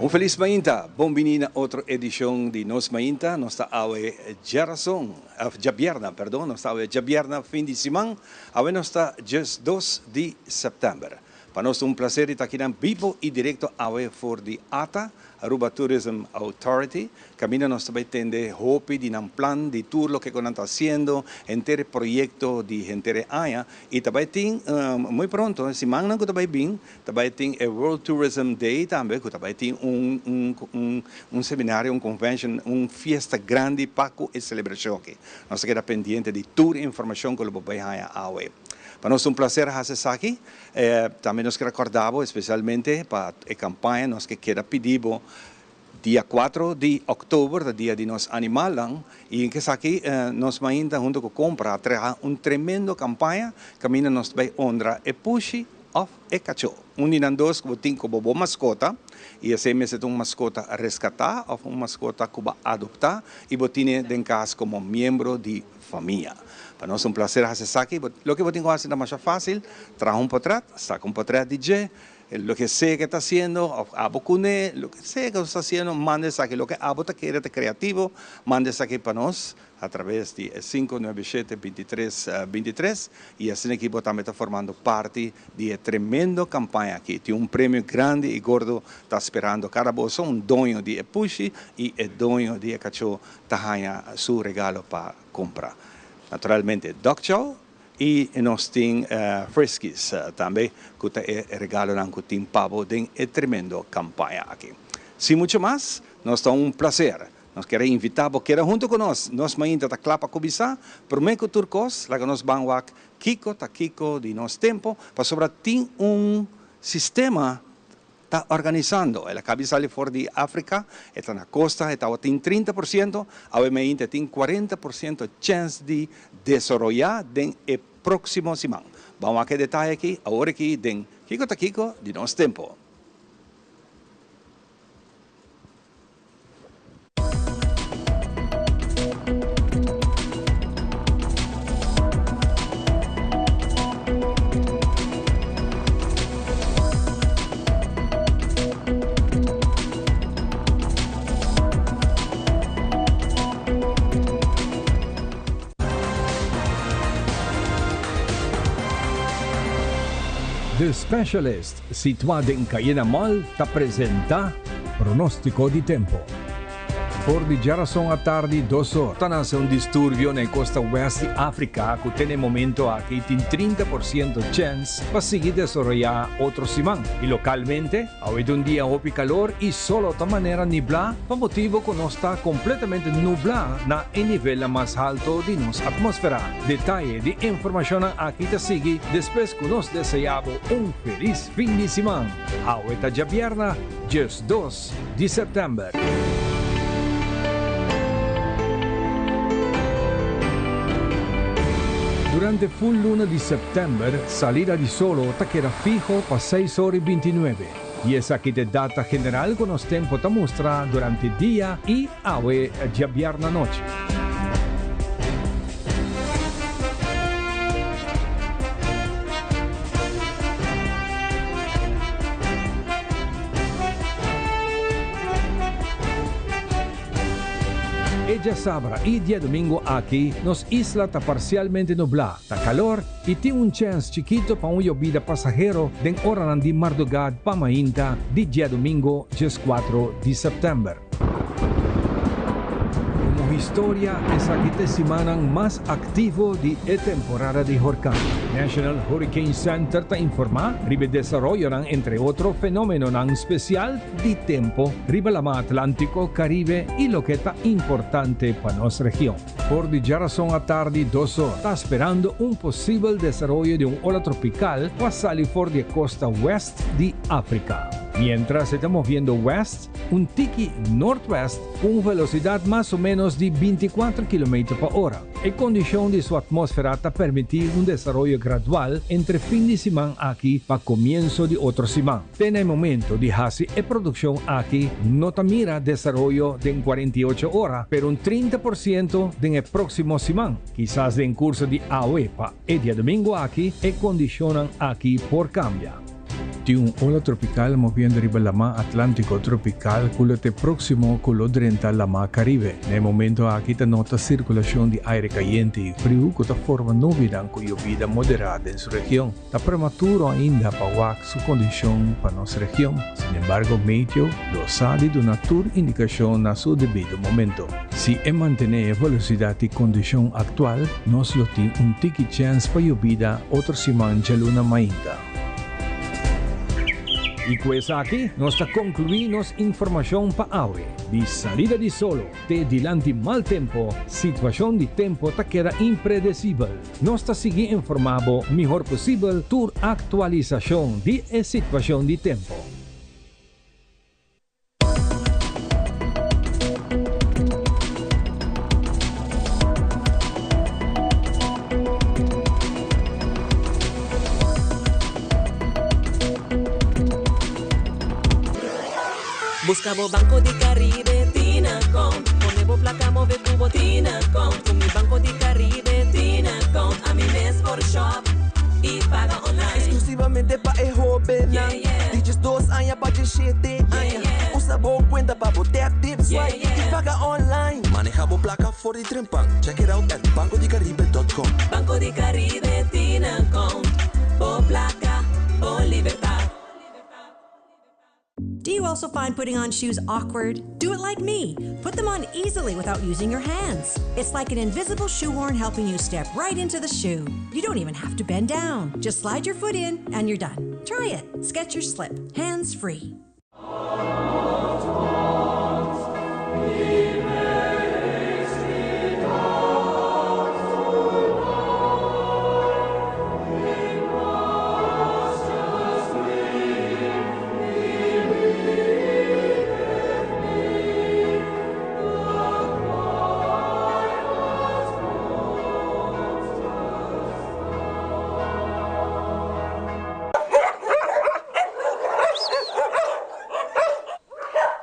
Un felis mainta, bon bini na otro edicion di Nos Mainta. Nos ta awe djarason, of djabierna, perdon, nos ta awe djabierna fin di siman. Awe nos ta 12 di september. Pa nos ta un placer di ta aki nan bibo y directo awe for di ATA, Aruba Tourism Authority. Caminda nos ta bay tende hopi di nan plan di tur loke cu nan ta haciendo, henter e proyecto di henter e aña. Y ta bay tin muy pronto, e simannan cu ta bay bin, ta bay tin e World Tourism Day tambe, cu ta bay tin un un un seminario, un convention, un fiesta grandi pa cu e celebracion aki. Nos ta keda pendiente di tur informacion cu lo bo bay haya awe. Pa nos ta un placer haci esaki. Tambe nos ke recorda bo especialmente pa e campaña nos ke keda pidi bo dia 4 di october ta dia di nos animalnan y en esaki nos mainta hunto cu Compra a traha un tremendo campaña caminda nos ta bay honra e pushi of e cacho. Un di nan dos cu bo tin como bo mascota y esey mester ta un mascota rescata of un mascota cu bo a adopta y bo tine den cas como miembro di famia. Pa nos ta un placer haci esaki. Loke bo tin cu haci ta masha facil, traha un potret, saca un potret di dje, loke sea ke ta haciendo, of abo cune, loke sea ke ta haciendo, manda esaki. Loke abo ta kere ta creativo, manda esaki pa nos a traves di e 597 23 23 y asina aki bo tambe ta formando parti di e tremendo campaña aki. Tin un premio grandi y gordo ta sperando cada boso, un doño di e pushi y e doño di e cacho ta haña su regalo pa cumpra. Naturalmente Dog Chow y nos tin Friskies tambe cu ta e regalonan cu tin pa bo den e tremendo campaña aki. Sin mucho mas, nos ta un placer. Nos kier a invita bo keda hunto cu nos. Nos mainta ta cla pa cuminsa. Prome cu tur cos, laga nos ban wak kico ta kico di nos tempo, pasobra tin un sistema ta organisando. El a cabi sali for di Africa, e ta na costa, e tabatin 30%, awe mainta e tin 40% chens di desaroya den e proximo siman. Ban wak e detaye aki, awor aki den Kico ta Kico di nos tempo. The Specialist, situá den Cayena Mall, ta presentá Pronóstiko di Tempo. For di djarason atardi dos or. Ta nase un disturbio na e kosta west di Afrika ku te na e momento aki tin 30% chèns pa sigui desaroyá otro siman. I lokalmente, awe ta un dia hopi kalor i solo ta manera niblá pa motibu ku nos ta kompletamente nublá na e nivelnan mas halto di nos atmósfera. Detaye di informashonnan aki ta sigui despues ku nos deseá bo un felis fin di siman. Awe ta djabièrna, 12 di sèptèmber. Durante full luna di sèptèmber, salida di solo ta keda fiho pa seis ora i 29. I esaki ta e data general ku nos tempu ta mustra durante dia i awe djabièrna nochi. E djasabra i diadomingo aki nos isla ta parsialmente nublá, ta kalor i tin un chèns chikito pa un yobida pasahero den oranan di mardugad pa mainta di diadomingo 14 di sèptèmber. Komo. historia, esaki ta e simannan mas aktivo di e temporada di horkan. National Hurricane Center ta informá riba e desaroyonan entre otro fenómenonan spesial di tempu riba Laman Atlántiko, Karibe i loke ta importante pa nos region. For di djarason atardi dos or ta sperando un posibel desaroyo di un ola tropikal ku a sali for di e kosta wèst di Afrika. Miéntras e ta moviendo wèst, un tiki noordwest ku un velosidat mas o ménos di bintikuater kilometer pa ora. E kondishon di su atmósfera ta permití un desaroyo gradual entre fin di siman aki pa komienso di otro siman. Te na e momento di hasi e produkshon aki no ta mira desaroyo den 48 ora, pero un 30% den e próksimo siman. Kisas den kurso di awe pa e diadomingo aki e kondishonnan aki por kambia. Tin un ola tropikal moviendo riba Lamá Atlántiko tropikal ku lo t'e próksimo ku lo drenta Lamá Karibe. Na e momento aki ta nota sirkulashon di aire kayente i friu ku ta forma nubinan ku yobida moderá den su region. Ta prematuro ainda pa wak su kondishon pa nos region, sinembargo meteo lo sa di duna tur indikashon na su debido momento. Si e mantené e velosidat i kondishon aktual, nos lo tin un tiki chèns pa yobida otro siman djaluna mainta. I ku esaki nos ta konkluí nos informashon pa awe. Di salida di solo te dilanti mal tempo, situashon di tempo ta keda impredesibel. Nos ta sigui informá bo mihor posibel tur aktualisashon di e situashon di tempo. Busca bo Banco di Caribe Tina Account. Pone bo placa move cu bo Tina Account. Cu mi Banco di Caribe Tina Account. Ami mes por shop y paga online. Exclusivamente pa e hobennan. Di 12 aña pa 17 aña. Usa bo cuenta pa bo tap, tip, swipe y paga online. Maneha bo placa for di trempan. Check it out at bancodicaribe.com. Banco di Caribe Tina Account. Bo placa, bo libertad. Do you also find putting on shoes awkward? Do it like me. Put them on easily without using your hands. It's like an invisible shoehorn helping you step right into the shoe. You don't even have to bend down. Just slide your foot in and you're done. Try it. Skechers Slip. Hands free.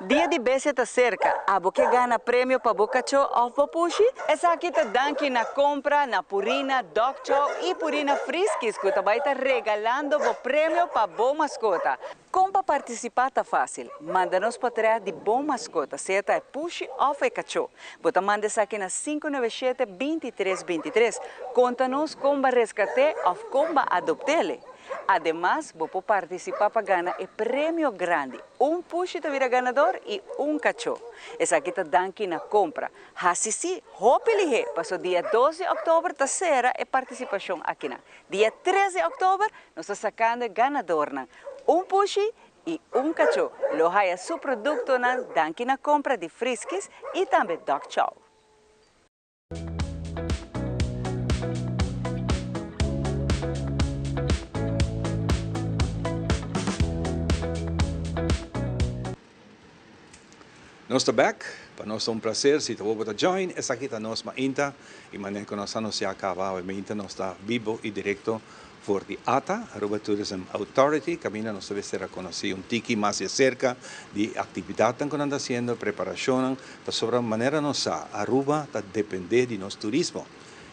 Dia di Bestia ta serka, abo ke gana premio pa bo kachó òf bo pushi? Esaki ta danki na kompra na Purina Dog Chow i Purina Friskies ku ta bai ta regalando bo premio pa bo maskota. Kon pa partisipá ta fásil, manda nos potrèt di bo maskota, sea ta e pushi òf e kachó. Bo ta manda esaki na 597 23 23. Konta nos kon bo a reskat'é òf kon bo a adopt'é. Ademas, bo por partisipá pa gana e premio grandi. Un pushi ta bira ganador i un kachó. Esaki ta danki na kompra. Hasi sí, hopi lihé, paso dia 2 di òktober ta sera e partisipashon akinan. Dia 3 di òktober nos ta sakando e ganadornan. Un pushi i un kachó lo haya su produktonan danki na kompra di Friskies i tambe Dog Chow. Nos ta back, pa nos ta un placer si ta bo ta join, esaki ta Nos Mainta y manera cu nos anuncia caba awe mainta nos ta bibo y directo for di ATA, Aruba Tourism Authority, caminda nos ta mester a conoci un tiki mas di acerca di actividadnan cu nan ta haciendo, preparacionnan, pasobra manera nos sa, Aruba ta depende di nos turismo.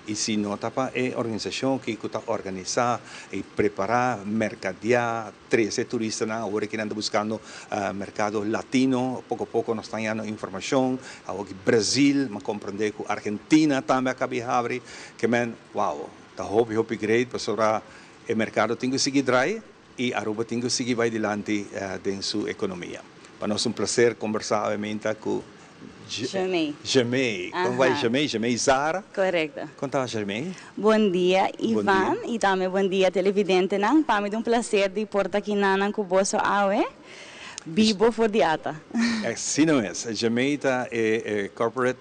Y si no ta pa e organisacion aki cu ta organisa y prepara, mercadea, trece turistanan, awor cu nan ta buscando mercado latino, poco poco nos ta hayando informacion, awor cu Brasil, mi a comprende cu Argentina tambe a caba di habri, ke men, wow, ta hopi hopi great, pasobra e mercado tin cu sigui draai y Aruba tin cu sigui bay dilanti den su economia. Pa nos un placer conversa obviamente cu Jamey. Jamey. Con bay Jamey? Jamey Zara. Correcto. Con ta Jamey? Bon dia Ivan y tambe bon dia televidentenan. Pa mi ta un placer di por ta aki nan cu boso awe. Bibo for di ATA. Asina mes. Jamey ta e Corporate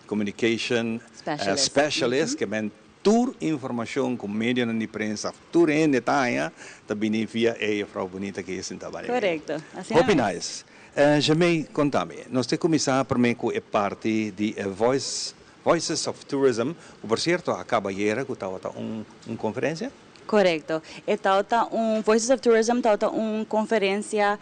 Communication Specialist. Specialist cu men tur informacion cu medionan di prensa, tur hende ta haya, ta bini via e juffrouw bunita cu sinta banda. Correcto. Asina Hopi mes. Nice. Jamey, contami. Nos ta cuminsa prome cu e parti di Voices of Tourism, cu por cierto a caba ayera, cu tabata un conferencia? Correcto. E tabata un Voices of Tourism, tabata un conferencia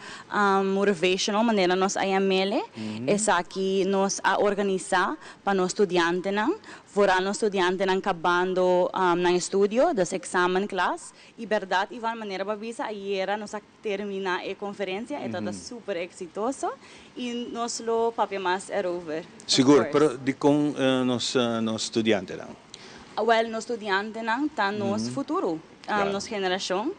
motivational, manera nos a yam'e. Esaki nos a organisa pa nos studiantenan, vooral nos studiantenan cabando nan estudio, dus examenklas. Y berdad, Ivan, manera bo a bisa, ayera nos a termina e conferencia, e tabata super exitoso y nos lo papia mas erover. Of Sigur, course. Pero di con nos studiantenan? Well, nos studiantenan ta nos futuro, nos generacion.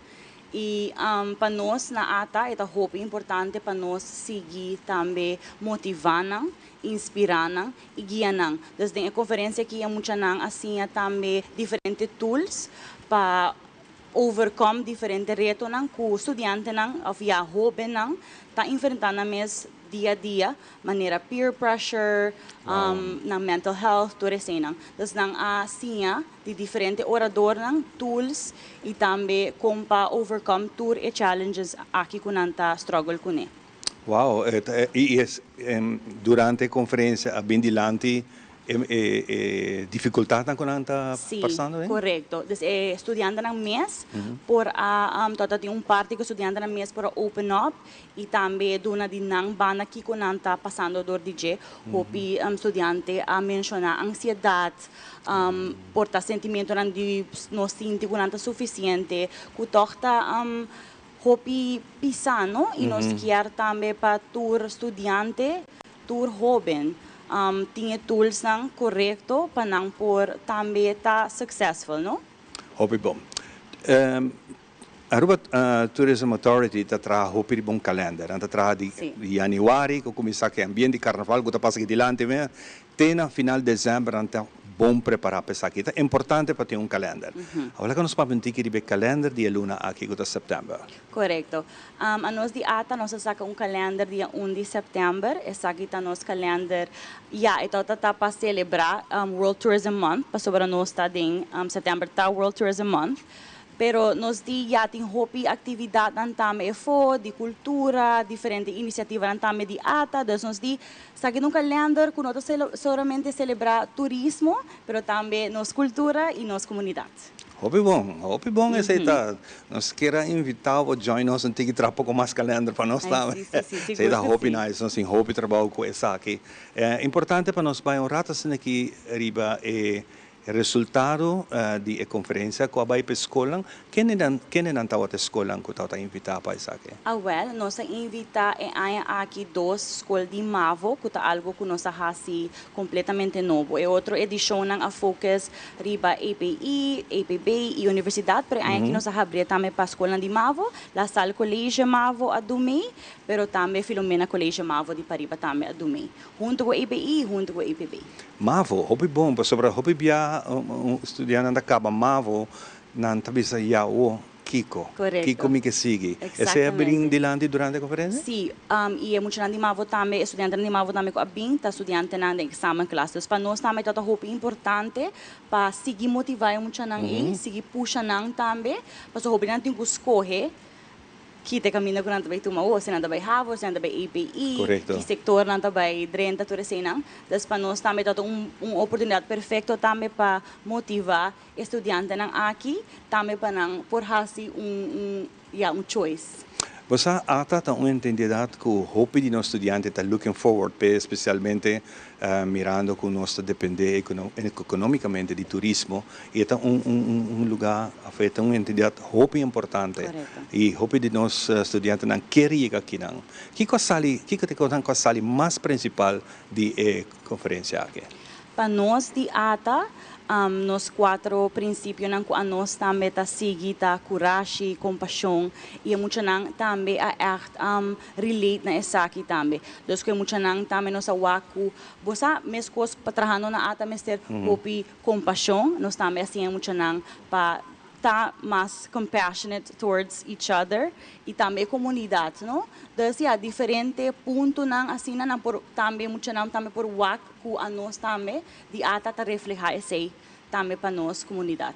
Y pa nos na ATA, ta hopi importante pa nos sigui tambe motiva nan, inspira nan y guia nan. Dus den e conferencia aki muchanan a siña tambe diferente tools pa overcome diferente retonan cu studiantenan of ya hobennan ta enfrentando mes dia a dia, manera peer pressure, nan mental health, tur eseynan. Dus nan a siña di diferente oradornan, tools y tambe con pa overcome tur e challenges aki cu nan ta struggle cune. Wow, y durante e conferencia a bin dilanti e dificultad cu nan ta pasando, eh? Correcto. Dus studiantenan mes por a tabata tin un parti cu studiantenan mes por a open up y tambe duna di nan banda kico nan ta pasando door di dje. Hopi studiante a menciona ansiedad, por ta sentimentonan di no sinti cu nan ta suficiente, cu toch ta hopi pisa, no? Y nos kier tambe pa tur studiante, tur hoben, tin e tools nan correcto pa nan por tambe ta successful, no? Hopi bon. Aruba Tourism Authority ta traha hopi bon calendar. Ta traha di januari, cu cuminsa cu ambiente di carnaval, cu ta pasa aki dilanti, te na final di december, ta bon prepara pa esaki. Ta importante pa tin un calendar. Awor cu nos papia di calendar di luna aki, cu ta september. Correcto. Anos di ATA, nos a saca un calendar dia 1 di september. Esaki ta nos calendar. Ja, e ta pa celebra World Tourism Month, pasobra nos ta den september ta World Tourism Month. Pero nos di ya tin hopi actividadnan tambe afo, di cultura, diferente iniciativanan tambe di ATA. Dus nos di saca un calendar cu no ta solamente celebra turismo, pero tambe nos cultura y nos comunidad. Hopi bon esey ta. Nos kier invita bo join nos un tiki traha poco mas calendar pa nos tambe. Si, Esey ta sigur hopi cu si. Nice, nos tin hopi trabou cu esaki. Importante pa nos bay un rato asina aki riba e resultado di e conferencia cu a bay pa scol. Kendenan tabata scol cu tabata invita pa esaki? Ah, well, nos a invita e aña aki dos scol di MAVO, cu ta algo cu nos a hasi completamente nobo. E otro edicionnan a focus riba API, APB y universidad, pero e aña aki nos a habri tambe pa scol di MAVO, La Salle College MAVO a dumi, pero tambe Filomena College MAVO di pariba tambe a dumi. Hunto cu API, hunto cu APB. MAVO, hopi bon, pasobra hopi bia un studiante ta caba MAVO, nan ta bisa ya o kico. Kico mi kier sigui. Esey a bin dilanti durante e conferencia? Si, y muchanan di MAVO tambe, studiantenan di MAVO tambe cu a bin, ta studiantenan den examenklas. Dus pa nos tambe ta hopi importante pa sigui motiva e muchanan mm sigui pusha nan tambe, paso hopi nan tin cu scohe ki ta e caminda cu nan ta bay tuma o, si nan ta bay HAVO, si nan ta bay API, ki sector nan ta bay drenta, tur eseynan. Dus pa nos tambe ta un oportunidad perfecto tambe pa motiva studiantenan aki, tambe pa nan por hasi un, ja, un choice. Bo sa, ATA ta un entidad cu hopi di nos studiantenan ta looking forward, pe especialmente mirando cu nos ta depende economicamente di turismo, y ta un lugar, ta un entidad hopi importante. Y hopi di nos studiantenan kier yega akinan. Kico a sali, kico ta e cos sali mas principal di e conferencia aki? Pa nos di ATA, Nos cuatro principionan cu anos tambe ta sigui ta curashi, compasion y e muchanan tambe a echt relate na esaki tambe. Dus cu e muchanan tambe nos a wak cu bo sa mescos pa trahando na ata mester hopi compasion, nos tambe a siña e muchanan pa ta mas compassionate towards each other y tambe e comunidad, no? Dus ya, diferente puntonan asina nan por tambe muchanan tambe por wak cu anos tambe di ata ta refleha esey tambe pa nos comunidad.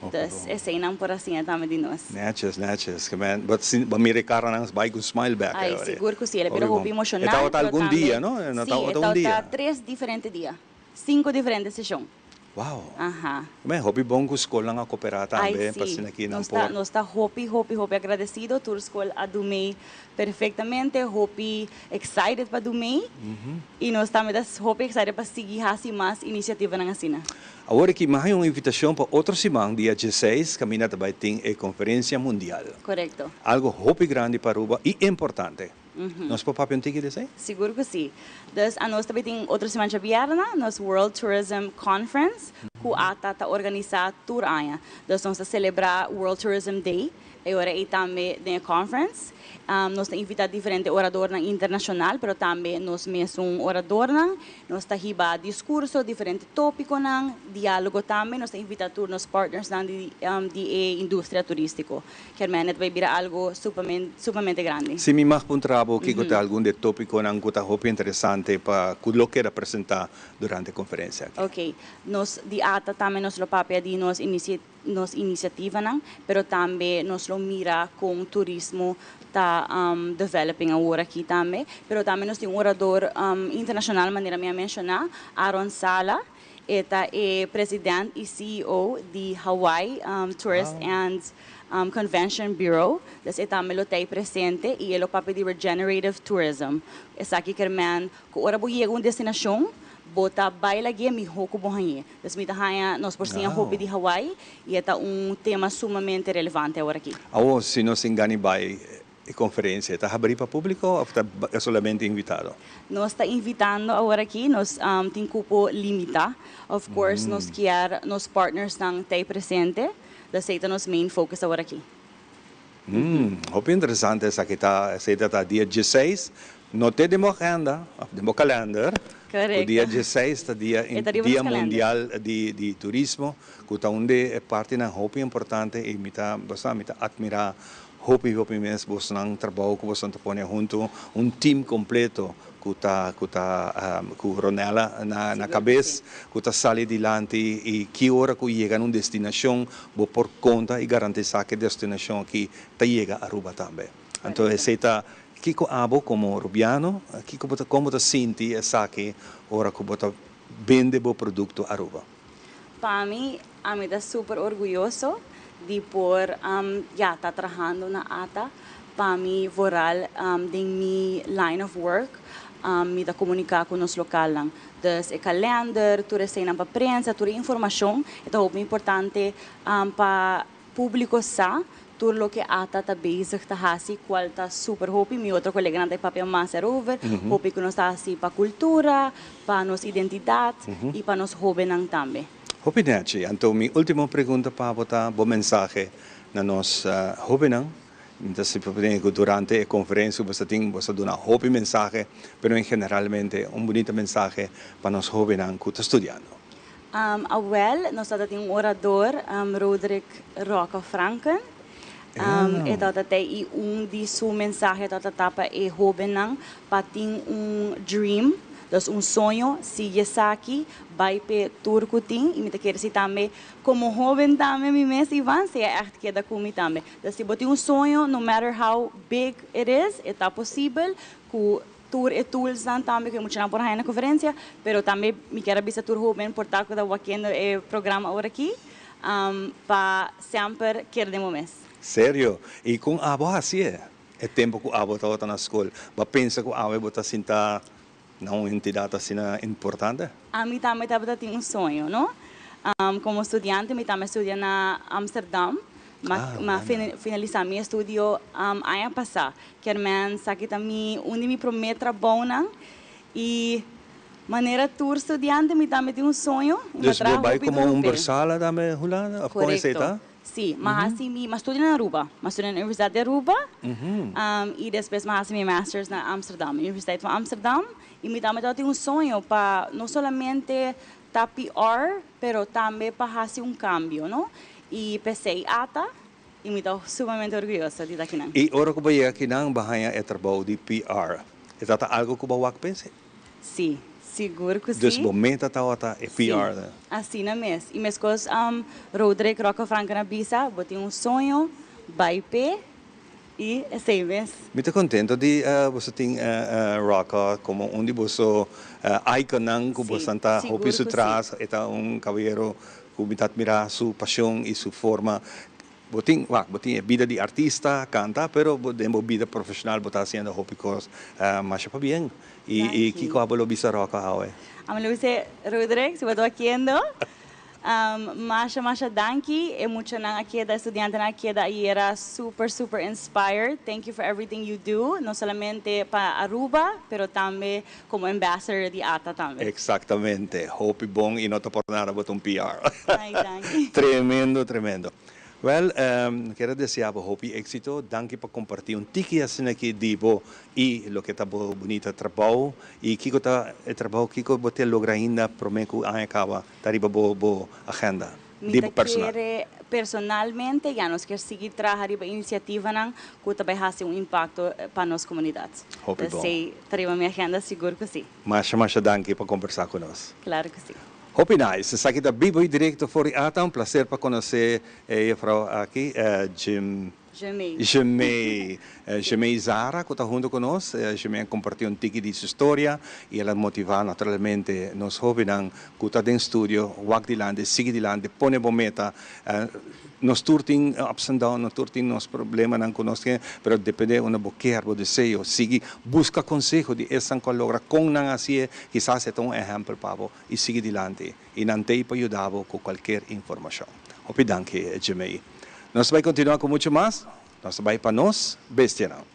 Dus eseynan por a siña tambe di nos. Netjes, netjes. Ke men, but si bo mira e caranan bay cu smile back. Ay, sigur cu si. El a bira hopi emocional. E tabata algun dia, no? Si, e tabata tres diferente dia. Cinco diferente sesion. Wow! Aha. Men, hopi bon cu scolnan a coopera tambe pa asina aki nan por. Nos ta hopi, hopi, hopi agradecido. Tur scol a dumey perfectamente. Hopi excited pa dumey. Y nos tambe ta hopi excited pa sigui haci mas iniciativanan asina. Awor aki mi haña un invitacion pa otro siman, dia dieseis, caminda ta bay tin e conferencia mundial. Corecto. Algo hopi grandi pa Aruba y importante. Nos por papia un tiki di esei? Sigur ku si. Dus anos ta tin otro siman djabièrnè nos World Tourism Conference ku ata ta organisá tur aña. Dus nos ta selebrá World Tourism Day e ora ei tambe den e conference. Nos ta invitá diferente oradornan internashonal pero tambe nos mesun oradornan. Nos ta hiba diskurso, diferente tópikonan, diálogo tambe. Nos ta invitá tur nos partnersnan di di e industria turístiko. Kermen e ta bay bira algo sumamente grandi. Si mi mag puntra bo kiko ta algun di e topiconan cu ta hopi interesante pa cu lo keda presenta durante e conferencia aki. Ok, nos di ata tambe nos lo papia di nos nos iniciativanan, pero tambe nos lo mira con turismo ta developing awor aki tambe. Pero tambe nos tin un orador internacional manera mi a menciona, Aaron Sala. E ta e president y ceo di Hawaii Tourist and Convention Bureau. Dus e tambe lo ta ei presente y e lo papia di Regenerative Tourism. Esaki ker men cu ora bo yega un destinacion, bo ta bay lagu'e miho cu bo hañ'e. Dus mi ta haña nos por siña hopi di Hawaii y e ta un tema sumamente relevante awor aki. Awor si nos tin gana di bay E conferencia ta habri pa publico of ta solamente invitado? Nos ta invitando awor aki, nos tin cupo limita. Of course nos kier nos partnersnan ta ei presente, dus esey ta nos main focus awor aki. Hopi interesante esaki ta, esey ta ta dia dieseis, no te den bo agenda of den bo kalender, cu dia dieseis ta dia dia mundial di turismo, cu ta un di e partinan hopi importante y mi ta, bo sa, mi ta admira Hopi hopi mes bosnan trabou ku bosnan ta pone huntu, un team kompleto ku ta ku ta ku Ronella na na kabes ku ta sali dilanti i ki ora ku yega na un destinashon bo por konta i garantisá ku e destinashon aki ta yega Aruba tambe. Anto esei ta kiko abo komo Rubiano kiko bo ta kon bo ta sinti esaki ora ku bo ta bende bo produkto Aruba? Pa mi, ami ta super orguyoso di por ya ta trahando na ata. Pa mi vooral den mi line of work mi ta comunica cu nos localnan. Dus e kalender, tur eseinan pa prensa, tur e informacion e ta hopi importante pa Públiko sa tur loke ata ta bezig ta hasi, kual ta super hopi. Mi otro koleganan ta e papia mas erover. Hopi ku nos ta hasi pa kultura, pa nos identidat i pa nos hóbennan tambe. Hopi nechi. Anto mi último pregunta pa bo ta bo mensahe na nos hóbennan. Mi ta supone ku durante e konferensia ku bo ta tin bo sa duna hopi mensahe, pero en generalmente un bunita mensahe pa nos hóbennan ku ta studiando. Awel, nos tabata tin un orador, Roderick Rocco Franken. E tabata te i un di su mensahe tabata ta pa e hóbennan pa tin un dream, dus un soño, sigui esaki, bai p'e tur ku tin. I mi ta kere si tambe komo hóben tambe mi mes, Ivan, sea ègt keda ku mi tambe. Dus si bo tin un soño, no matter how big it is, e ta posibel ku Tur e toolsnan tambe ku e muchanan por haña na konferensia, pero tambe mi kier a bisa tur hoben por ta ku ta wakiendo e programa ora aki pa semper kere den bo mes. Serio? I kon abo hasi e? E tempu ku abo tabata na skol, bo a pensa ku awe bo ta sinta na un entidat asina importante? Ami tambe tabata tin un soño, no? Komo studiante mi tambe a studia na Amsterdam, ma finalisá mi estudio aña pasá. Kermen, Esaki ta mi un di mi promé trabounan i Manera tur studiante, mi tambe tin un soño. Dus bo bay como un bersala tambe Hulanda? Of con esey ta? Si, mi a haci mi, mi a studia na Aruba. Mi a studia na Universidad di Aruba y despues mi a haci mi masters na Amsterdam, Universiteit van Amsterdam. Y mi tambe tabatin un soño pa no solamente ta PR, pero tambe pa haci un cambio, no? Y p'esey ata y mi ta sumamente orguyoso di ta akinan. Y ora cu bo yega akinan bo a haña e trabou di PR. E ta ta algo cu bo a wak p'esey? Sí, sigur ku sí. Dus bo meta tabata e PR Sí, asina mes. I meskos Roderick Rocco Franken a bisa, bo tin un soño, bai p'e i esei mes. Mi ta kontento di boso tin Rocco komo un di boso iconnan ku boso ta hopi su tras. E ta un kabayero ku mi ta atmirá su pashon i su forma. Bo tin, wak, bo tin e bida di artista, canta, pero bo den bo bida profesional bo ta haciendo hopi cos masha pabien. Y, y kico abo lo bisa Rocco awe? Abo lo bisa Roderick, si bo ta wakiendo, masha, masha danki. E muchanan a keda, e studiantenan a keda ayera super, super inspired. Thank you for everything you do, no solamente pa Aruba, pero tambe como ambassador di ata tambe. Exactamente. Hopi bon y no ta por nada bo ta un PR. Ay, danki. Tremendo, tremendo. Wel, kier a desea bo hopi exito. Danki pa comparti un tiki asina aki di bo y loke ta bo bunita trabou. Y kico ta e trabou, kico bo te logra ainda prome cu aña caba ta riba bo bo agenda Mi di ta bo personal? kere personalmente ya nos kier sigui traha riba iniciativanan cu ta bay haci un impacto pa nos comunidad. Hopi bon. Esey ta riba mi agenda, sigur cu si. Masha masha danki pa combersa cu nos. Claro cu si. Hopi nice. Esaki ta bibo y directo for di ata. Un placer pa conoce e juffrouw aki, Jim. Jemey. Jemey. Jemey Zara cu ta hunto cu nos. Jemey a comparti un tiki di su storia y el a motiva naturalmente nos hobennan cu ta den studio, wak dilanti, sigui dilanti, pone bo meta. Nos tur tin ups and down, nos tur tin nos problemanan cu nos tin, pero depende unda bo kier, bo deseo, sigui busca conseho di esnan cu a logra con nan haci'e, kisas e ta un ehempel pa bo y sigui dilanti y nan t'ey pa yuda bo cu cualkier informacion. Hopi danki Jimey. Nos ta bay continua cu mucho mas, nos ta bay pa nos bestianan.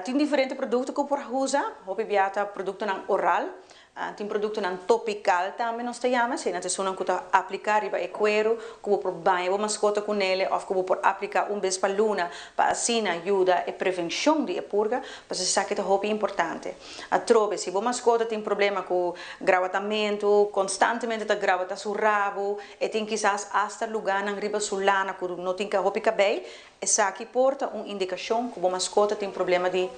Tin diferente produkto ku por usa, hopi bia ta produktonan oral, tin produktonan topikal tambe nos ta yama, esei nan ta esunnan ku ta apliká riba e kueru ku bo por baña bo maskota ku nele òf ku bo por apliká un bes pa luna pa asina yuda e prevenshon di e purga, pasobra esaki ta hopi importante. Atrobe, si bo maskota tin problema ku grawatamentu, konstantemente ta grawata su rabu, e tin kisas asta lugánan riba su lana ku no tin hopi kabei, Esaki por ta un indikashon ku bo maskota tin problema di,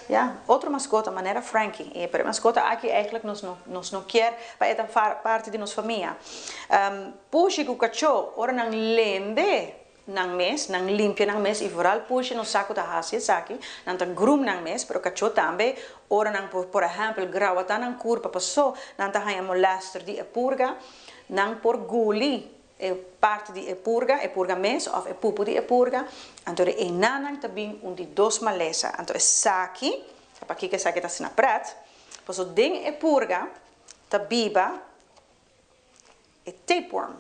ya, otro maskota, manera Frankie. E pero e maskota aki eigentlik nos no nos no kier pa e ta parti di nos famia. Pushi ku kachó ora nan lembe nan mes, nan limpia nan mes i vooral pushi nos sa ku ta hasi esaki, nan ta groom nan mes, pero kachó tambe ora nan por por ehèmpel grawatá nan kurpa pasó nan ta haña molèster di e purga, nan por guli E parti di e purga, e purga mes of e pupu di e purga, anto di einanan ta bin un di dos malesa. Anto esaki, ta pakiko esaki ta asina pret, paso den e purga ta biba e tapeworm.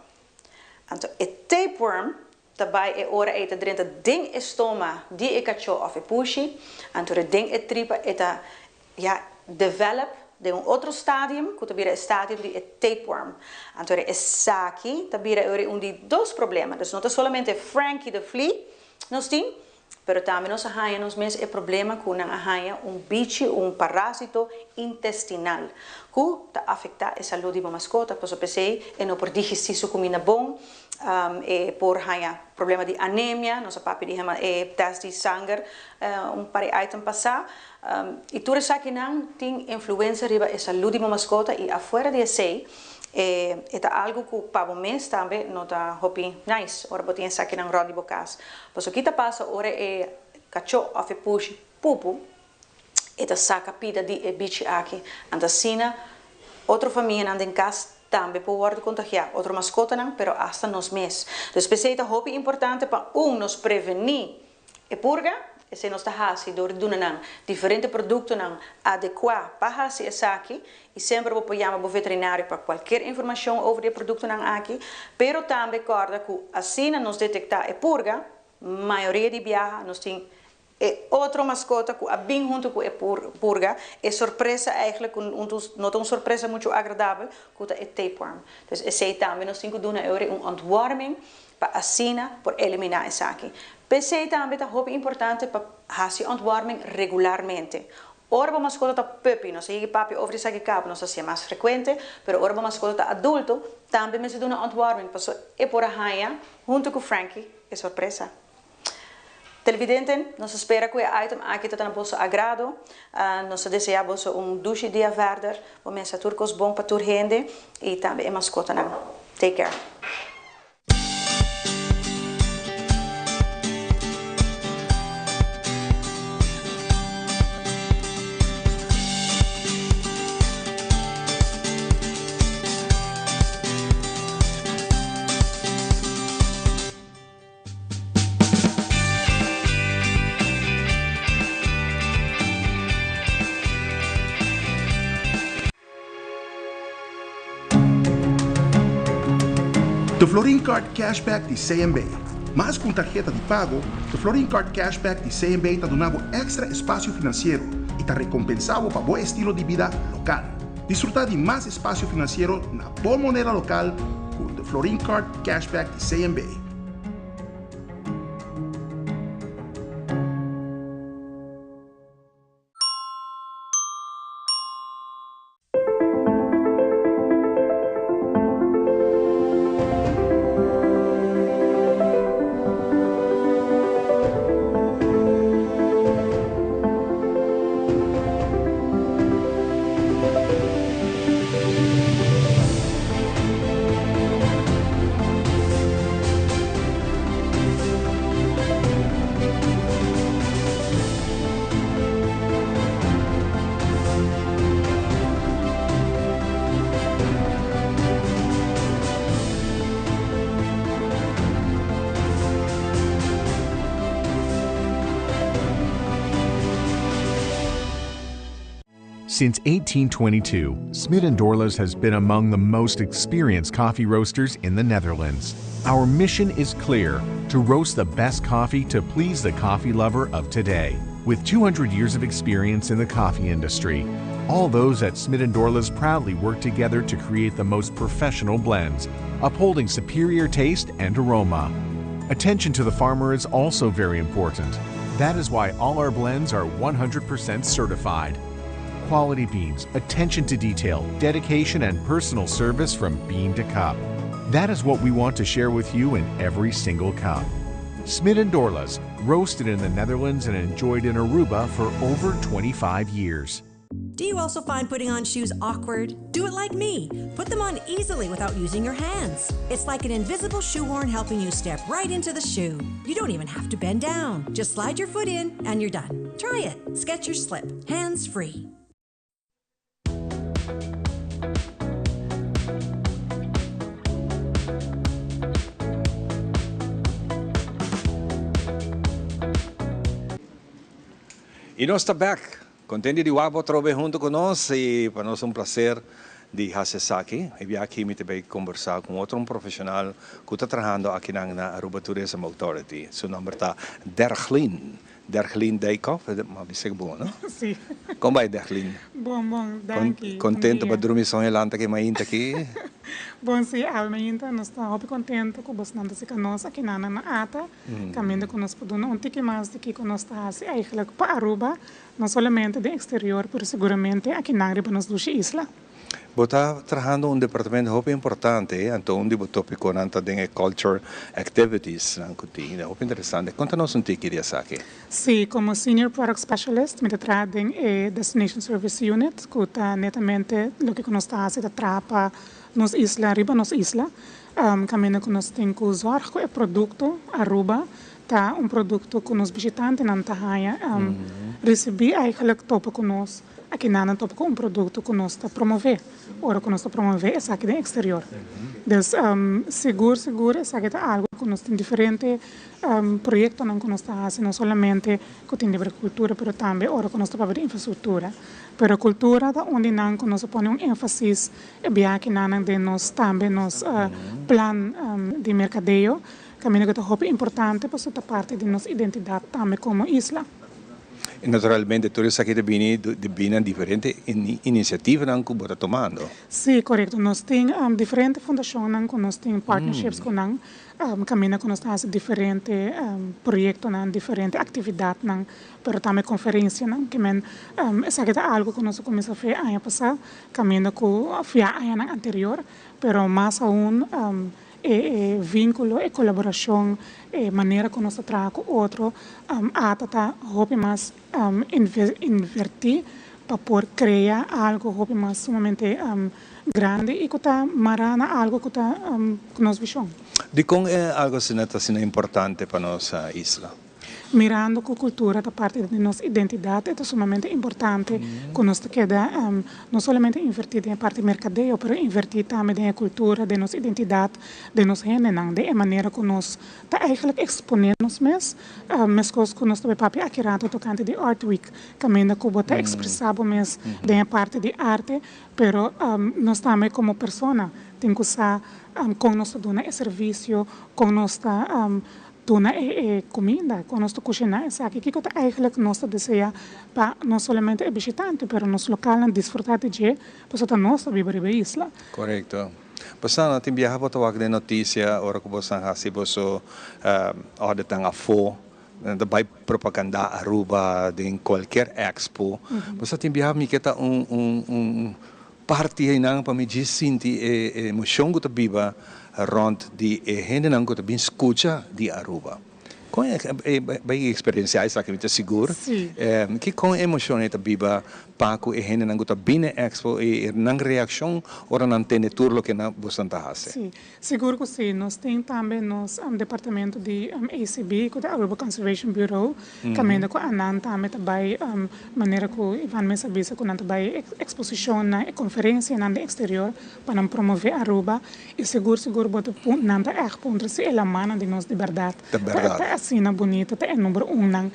Anto e tapeworm ta bai e ora ei ta drenta den e stoma di e kachó of e pushi, anto di den e tripa e ta ya develop den un otro stadium ku ta bira e stadium di e tapeworm. Anto era esaki ta bira e un di dos problema. Dus no ta solamente Frankie the flea nos tin, pero tambe nos a haña nos mes e problema ku nan a haña un bichi, un parásito intestinal ku ta afektá e salú di bo maskota. Pasobra p'esei e no por digestí su kuminda bon, e por haña problema di anemia, nos a papia di hema e tèst di sanger un par di item pasá. I tur esakinan tin influensia riba e salú di bo maskota i afuera di esei e ta algu ku pa bo mes tambe no ta hopi nice ora bo tin esakinan rònt di bo kas. Pasobra ki ta pasa ora e kachó òf e pushi pupu e ta saka pida di e bichi aki. Anto asina. Otro famianan den kas tambe por wòrdu kontagiá, otro maskotanan, pero asta nos mes. Dus p'esei ta hopi importante pa un nos prevení e purga, esei nos ta hasi dor di duna nan diferente produktonan adekuá pa hasi esaki i semper bo por yama bo veterinario pa kualkier informashon over di e produktonan aki, pero tambe kòrda ku asina nos detektá e purga, mayoria di biaha nos tin E otro maskota ku a bin huntu ku e purga, e sorpresa eigenlijk ku no ta un sorpresa muchu agradabel, ku ta e tapeworm. Dus esei tambe nos tin ku duna e ora un ontworming pa asina por eliminá esaki. P'esei tambe ta hopi importante pa hasi ontworming regularmente. Ora bo maskota ta puppy, nos a yega papia over esaki kaba, nos ta hasié mas frekuente, pero ora bo maskota ta adulto, tambe mester duna ontworming paso e por a haña huntu ku Frankie e sorpresa. Televidenten, nos ta spera ku e item aki ta ta na boso agrado. Nos ta desea boso un dushi dia verder. Bo mesa tur kos bon pa tur hende i tambe e maskotanan. Take care. De Florin Card Cashback di CMB. Mas ku un tarheta di pago, de Florin Card Cashback di CMB ta duna bo èkstra espasio finansiero i ta rekompensá bo pa bo estilo di bida lokal. Disfrutá di mas espasio finansiero na bo moneda lokal ku de Florin Card Cashback di CMB. Since 1822, Smit & Dorlas has been among the most experienced coffee roasters in the Netherlands. Our mission is clear: to roast the best coffee to please the coffee lover of today. With 200 years of experience in the coffee industry, all those at Smit & Dorlas proudly work together to create the most professional blends, upholding superior taste and aroma. Attention to the farmer is also very important. That is why all our blends are 100% certified. Quality beans, attention to detail, dedication, and personal service from bean to cup. That is what we want to share with you in every single cup. Smit & Dorlas, roasted in the Netherlands and enjoyed in Aruba for over 25 years. Do you also find putting on shoes awkward? Do it like me. Put them on easily without using your hands. It's like an invisible shoehorn helping you step right into the shoe. You don't even have to bend down. Just slide your foot in and you're done. Try it. Skechers Slip. Hands free. I nos ta bek. Contento di wak bo atrobe hunto cu nos y pa nos ta un placer di haci esaki. E bia aki mi ta bay conversa cu otro un profesional cu ta trahando akinan na Aruba Tourism Authority. Su nomber ta Derglien. Derglien Dijkhoff, m'a bisa bon, no? Sí. Con bay Derglien? Bon, bon, danki. Contento pa drumi soña lanta aki mainta aki? Bon, sí, awe mainta nos ta hopi contento cu bosnan ta sika nos akinan na ata. Caminda cu nos por duna un tiki mas di kico nos ta haci eigenlijk pa Aruba, no solamente den exterior, pero seguramente akinan riba nos dushi isla. Bo ta trahando un departamento hopi importante, anto un di bo topiconan ta den e culture activities nan cu tin, hopi interesante. Conta nos un tiki di esaki. Si, como Senior Product Specialist mi ta traha den e Destination Service Unit, cu ta netamente loke cu nos ta haci ta traha pa nos isla riba nos isla. Kaminda ku nos tin ku zòrg ku e produkto Aruba ta un produkto ku nos bishitantenan ta haña. risibí eigenlijk topa ku nos akinan topa ku un produkto ku nos ta promové ora ku nos ta promové esaki den eksterior. Dus sigur sigur esaki ta algu ku nos tin diferente proyektonan ku nos ta hasi no solamente ku tin di ber ku kultura pero tambe ora ku nos ta papia di infrastruktura. Pero kultura ta un di nan ku nos a pone un énfasis e biakinan den nos tambe nos plan di merkadeo kaminda ku ta hopi importante pasobra ta parti di nos identidat tambe komo isla. I naturalmente tur esaki ta bini debí na diferente inisiativanan ku bo ta tomando. Sí, korekto. Nos tin diferente fundashonnan ku nos tin partnerships ku nan, kaminda ku nos ta hasi diferente proyektonan, diferente aktividatnan, pero tambe konferensianan. Ke men esaki ta algu ku nos a kuminsá fe aña pasá, kaminda ku via añanan anterior, pero mas aun E vínculo, e colaboracion, e manera cu nos ta traha cu otro ata ta hopi mas inverti pa por crea algo hopi mas sumamente grandi y cu ta mara na algo cu ta nos vision. Dicon e algo asina ta asina importante pa nos isla? Mirando ku kultura ta parti di nos identidat, e ta sumamente importante ku nos ta keda no solamente invertí den e parti merkadeo, pero invertí tambe den e kultura, den nos identidat, den nos hendenan, den e manera ku nos ta eigenlijk eksponé nos mes, meskos ku nos ta bai papia aki rato tokante di Art Week, kaminda ku bo ta ekspresá bo mes den e parti di arte, pero nos tambe komo persona tin ku sa kon nos ta duna e servisio, kon nos ta Duna e kuminda ku nos ta kushiná esaki. Kiko ta eigentlik nos ta deseá pa no solamente e bishitante pero nos lokalnan disfrutá di dje pasobra ta nos ta biba riba e isla. Korekto. Bosan tin biaha bo ta wak den notisia ora ku bosan hasi boso òrdenan afó nan ta bai propagandá Aruba den kualker expo. Bosan tin biaha mi ke ta un un Parti einan pa mi djis sinti e emocion cu ta biba rond di e hendenan cu ta bin scucha di Aruba. Con e bay experiencia esaki mi ta sigur. Ki con e emocion e ta biba pa cu e hendenan cu ta bin na e expo y nan reaccion ora nan tende tur loke nan bosan ta haci? Si, sigur cu si. Nos tin tambe nos departamento di ACB cu ta Aruba Conservation Bureau Kaminda ku anan tambe ta bai manera ku Ivan mes a bisa ku nan ta bai eksposishonnan e konferensianan den eksterior pa nan promové Aruba i sigur sigur bo ta nan ta ègt puntra si e lamannan di nos di bèrdat ta asina bunita ta e number un nan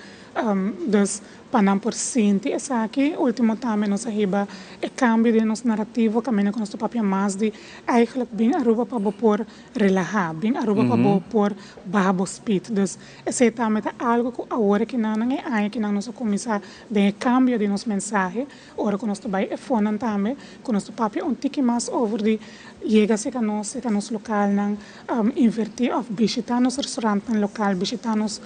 dus pa nan por sinti esaki ultimo tambe nos a hiba e kambio den nos narativo kaminda ku nos ta papia mas di eigelijk bin Aruba pa bo por relahá bin Aruba pa bo por baha bo speed dus Esei tambe ta algu ku awor e kinanan e aña kinan nos a kuminsá den e kambio di nos mensahe, ora ku nos ta bai e fonnan tambe, ku nos ta papia un tiki mas over di yega serka nos, serka nos lokalnan, invertí òf bishitá nos restaurantnan lokal, bishitá nos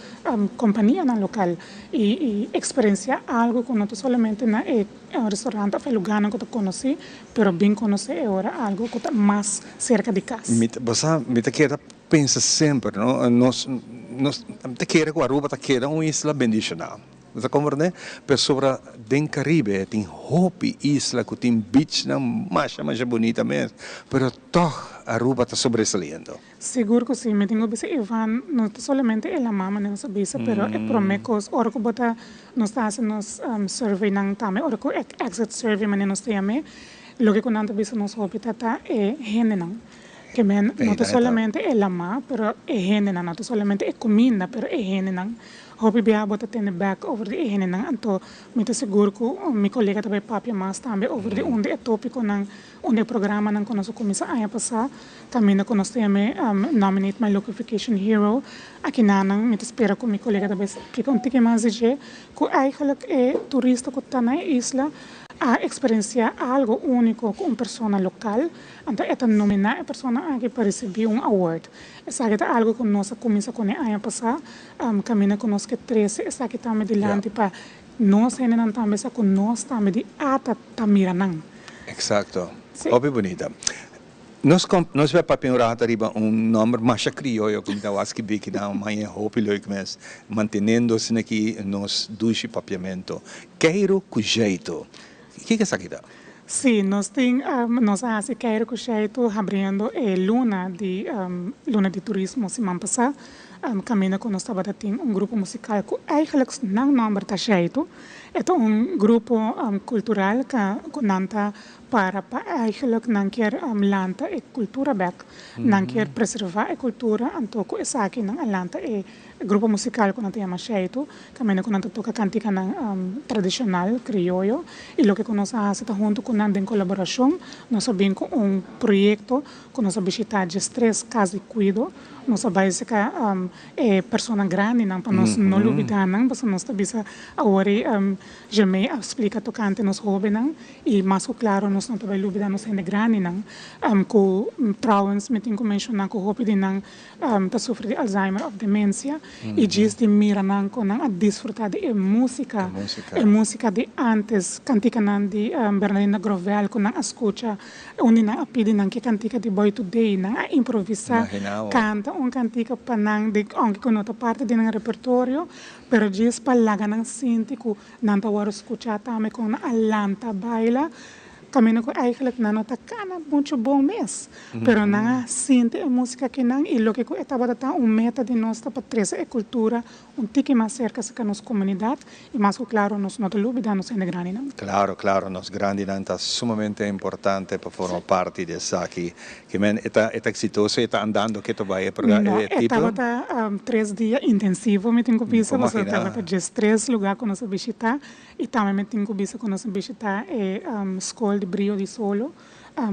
kompanianan lokal i i eksperensiá algu ku no ta solamente na e restaurant òf e lugánan ku ta konosí, pero bin konosé e ora algu ku ta mas serka di kas. Mi ta, bo sa, mi ta keda Pensa semper, no? Nos, nos ta kere ku Aruba ta keda un isla bendishoná. Bo ta komprendé? Pasobra den Karibe tin hopi isla ku tin beachnan masha masha bunita mes, pero tòg Aruba ta sobresaliendo. Sigur ku si. Mi tin ku bisa Ivan, no ta solamente e lamá manera nos a bisa, pero e promé kos ora ku bo ta, nos ta hasi nos surveynan tambe, ora ku e exit survey manera nos ta yam'é, loke ku nan ta bisa nos hopi ta ta e hendenan. Ke men no ta solamente e lamá, pero e hendenan, no ta solamente e kuminda, pero e hendenan. Hopi biaha bo ta tende bèk over di e hendenan, anto mi ta sigur ku mi kolega ta bai papia mas tambe over di un di e tópikonan, un di e programanan ku nos a kuminsá aña pasá, kaminda ku nos ta yam'é Nominate My Local Vacation Hero. Akinanan mi ta spera ku mi kolega ta bai splika un tiki mas di dje, ku eigelijk e turista ku ta na e isla a eksperensiá algu úniko ku un persona lokal. Anto e ta nominá e persona aki pa risibí un award. Esaki ta algu ku nos a kuminsá kuné aña pasá, kaminda ku nos ke trese esaki tambe dilanti pa nos hendenan tambe sa ku nos tambe di ata ta mira nan. Eksakto. Hopi bunita. Nos nos bai papia un rato riba un nòmber masha krioyo ku mi ta wak skibí kinan maña hopi leuk mes, mantenendo asin'aki nos dushi papiamentu. Keiru ku Zjeitu. Kiko esaki ta? Sí, nos tin, nos a hasi Keiro ku Shaitu habriendo e luna di luna di turismo siman pasá, kaminda ku nos tabata tin un grupo musikal ku eigenlijk nan nòmber ta Shaitu. E ta un grupo kultural ku nan ta para pa eigenlijk nan kier lanta e kultura bèk, nan kier preservá e kultura, anto ku esaki nan a lanta e grupo musikal ku nan ta yama Shaitu, kaminda ku nan ta toka kantikanan tradishonal krioyo i loke ku nos a hasi ta huntu ku nan den kolaborashon nos a bin ku un proyekto ku nos a bishitá diestres kas di kuido, nos a bai seka e persona grandinan pa nos no lubidá nan pasobra nos ta bisa awor ei Jermey a splika tokante nos hóbennan i mas ku klaro nos no ta bai lubidá nos hende grandinan ku trouwens mi tin ku menshoná ku hopi di nan ta sufri di Alzheimer òf demensia i djis di mira nan kon nan a disfrutá di e músika, e músika di ántes, kantikanan di Bernardino Grovel ku nan a skucha, un di nan a pidi nan ke kantika di Boy Today, nan a improvisá, kanta un kantika pa nan di ounke ku no ta parti di nan repertorio, pero djis pa laga nan sinti ku nan ta wòrdu skuchá tambe kon nan a lanta baila. Caminda cu eigenlijk nan no ta cana mucho bon mes, pero nan a sinti e musica akinan y loke cu e tabata ta un meta di nos ta pa trece e cultura un tiki mas cerca cerca nos comunidad y mas cu claro nos no ta lubida nos hende grandinan. Claro, claro, nos grandinan ta sumamente importante pa forma parti di esaki. Ke men e ta e ta exitoso, e ta andando ke ta bai e progra No, e e tipo? tabata tres dia intensivo mi tin cu Mi bisa, por pasobra magina. tabata diestres lugar cu nos a bishita. I tambe mi tin ku bisa ku nos a bishitá e skol di Brio di Solo,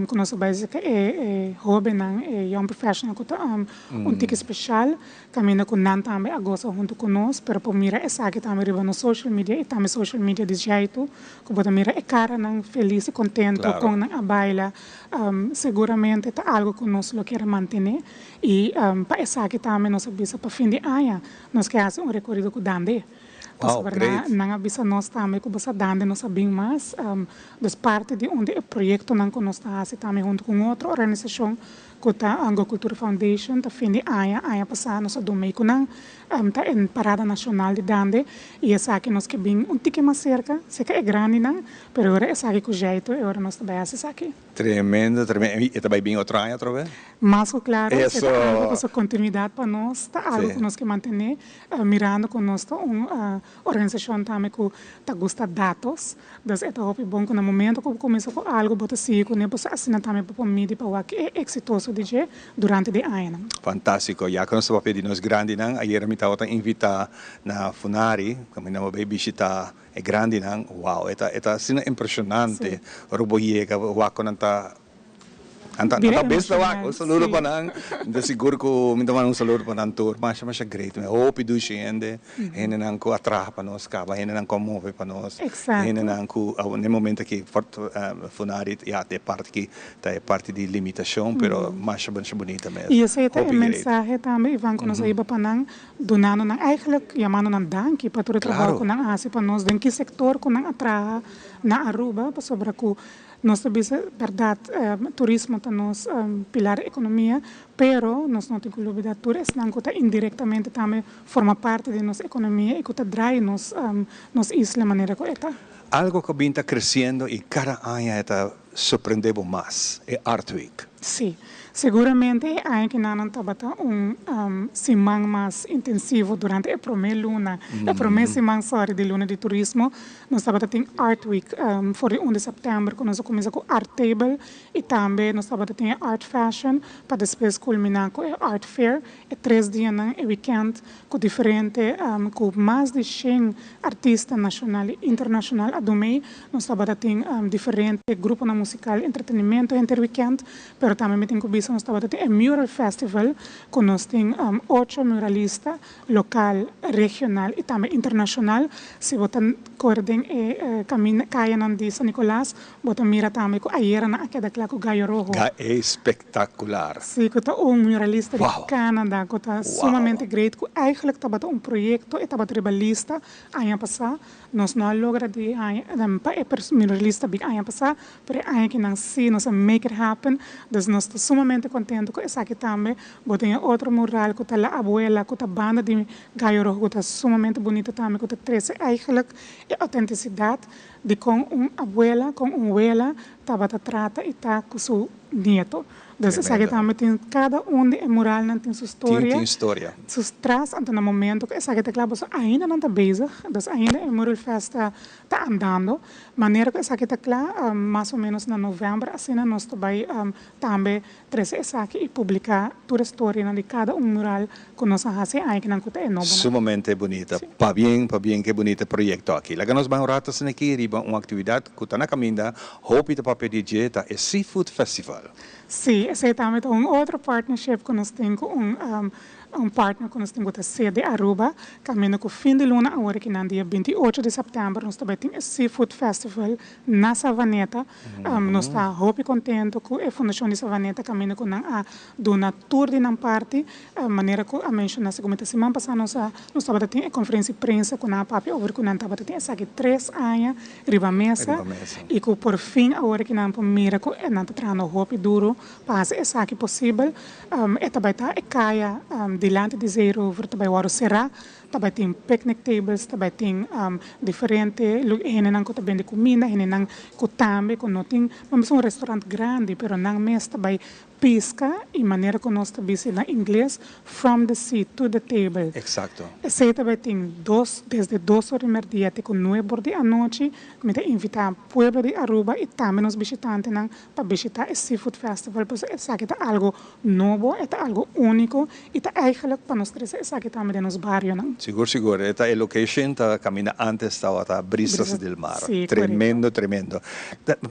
ku nos a bai seka e e hóbennan, e young professional ku ta un tiki speshal, kaminda ku nan tambe a gosa huntu ku nos, pero por mira esaki tambe riba nos social media i tambe social media di Zjaitu, ku bo ta mira e karanan felis i kontento kon nan a baila, seguramente ta algu ku nos lo kier mantené i pa esaki tambe nos a bisa pa fin di aña nos ke hasi un rekorido ku Dande. Wow, Pasobra great. nan a bisa nos tambe ku bo sa dande nos a bin mas. Dus parti di un di e proyektonan ku nos ta hasi tambe huntu ku un otro organisashon ku ta Go Cultura Foundation ta fin di aña, aña pasá nos a dun mei ku nan, ta e Parada Nashonal di Dande i esaki nos ke bin un tiki mas serka, serka e grandinan, pero e ora esaki ku zjeitu e ora nos ta bai hasi esaki. Tremendo, tremendo. I e ta bai bin otro aña atrobe? Mas ku klaro, e Eso! ta algu ku su kontinuidat pa nos, ta algu Sí. ku nos ke mantené, mirando ku nos ta un organisashon tambe ku ta gusta datos. Dus e ta hopi bon ku na momento ku bo kuminsá ku algu bo ta sigui kuné, pasobra asina tambe bo por midi pa wak e eksitoso di dje durante di añanan. Fantástiko. Ya ku nos ta papia di nos grandinan, ayera mi tabata invitá na Funari, kaminda bo bai bishitá E grandinan, wow, e ta e ta asina impresionante ora bo yega bo wak ku nan ta nan ta nan Bira ta bes ta wak. emocional, Un saludo sí. pa nan, mi ta sigur ku mi ta manda un saludo pa nan tur, masha masha great, mi hopi dushi hende, hendenan ku a traha pa nos kaba, hendenan ku a move pa nos, Exacto. hendenan ku awor na e momento aki Funari ya ta e parti aki ta e parti di limitashon, pero masha masha bunita mes, I esei ta e hopi great. mensahe tambe, Ivan, ku nos a hiba pa nan, Dunando nan eigenlijk yamando nan danki pa tur e trabou ku nan a hasi pa nos den ki sektor ku nan a traha na Aruba pasobra ku nos ta bisa bèrdat turismo ta nos pilar di ekonomia pero nos no tin ku lubida tur esnan ku ta indirektamente tambe forma parti di nos ekonomia i ku ta drai nos nos isla manera ku e ta. Algo ku bin ta kresiendo i kada aña e ta sorprende bo mas, e Art Week. Sí, seguramente e aña kinanan tabata un siman mas intensivo durante e promé luna, e promé siman, sorry, di luna di turismo. Nos tabata tin Art Week for di un di sèptèmber ku nos a kuminsá ku Art Table i tambe nos tabata tin e Art Fashion pa despues kulminá ku e Art Fair. E tres dianan, e wikènt ku diferente, ku mas di shen artista nashonal i internashonal a dumei. Nos tabata tin diferente gruponan musikal, entretenimento henter wikènt, pero tambe mi tin ku bisa nos tabata tin e Mural Festival ku nos tin ocho muralista lokal, regional i tambe internashonal. Si bo ta kore den e kaminda, kayanan di San Nicolas, Bo ta mira tambe cu ayera nan a keda cla cu Gallo Rojo. Ga espectacular. Sí, cu ta un muralista di Wow. Canada cu ta Wow. sumamente great, cu eigenlijk tabata un proyecto, e tabata riba lista aña pasá. Nos no a logra di haña pa e muralista bin aña pasá, pero e aña akinan sí nos a make it happen. Dus nos ta sumamente contento cu esaki tambe. Bo tin e otro mural cu ta La Abuela, cu ta banda di Gallo Rojo, cu ta sumamente bunita tambe, cu ta trece eigenlijk e autenticidad. di con un abuela, con un wela tabata trata y ta cu su nieto. Dus esaki tambe tin cada un di e muralnan tin su storia. Tin storia. Su tras, anto na momento cu esaki ta cla pasobra ainda nan ta bezig, dus ainda e mural fest ta ta andando. Manera cu esaki ta cla, mas o menos na november asina nos ta bay tambe trece esaki y publica tur e storianan di cada un mural cu nos a haci añanan cu ta e nobonan. Sumamente bunita. Pabien, pabien cu e bunita proyecto aki. Laga nos bay un rato asina aki riba un actividad cu ta na caminda, hopi ta papia di dje, ta e Seafood Festival. Sí, esey tambe ta un otro partnership cu nos tin cu un un partner cu nos tin cu ta sede Aruba, caminda cu fin di luna awor aki nan dia 28 di september nos ta bay tin e Seafood Festival na Savaneta. Nos ta hopi contento cu e Fundacion di Savaneta caminda cu nan a duna tur di nan parti, manera cu a menciona segun mi ta siman pasa nos a nos tabata tin e conferencia di prensa cu nan a papia over cu nan tabata tin esaki tres aña riba mesa y cu por fin awor aki nan por mira cu nan ta trahando hopi duro pa haci esaki posibel. E ta bay ta e caya dilanti di Zeerover ta bay worde cera, ta bay tin picnic tables, ta bay tin diferente hendenan cu ta bende cuminda, hendenan cu tambe cu no tin, bo mester un restaurant grandi pero nan mes ta bay Pisca y manera cu nos ta bisa na ingles from the sea to the table. Exacto. Esey ta bay tin dos desde dos or di merdia te cu nuebe or di anochi. Mi ta invita pueblo di Aruba y tambe nos bishitantenan pa bishita e Seafood Festival pasobra esaki ta algo nobo, e ta algo unico y ta eigenlijk pa nos trece esaki tambe den nos barionan. Sigur sigur, e ta e location ta caminda antes tawata Brisas del Mar. Sí, correcto. Tremendo, tremendo.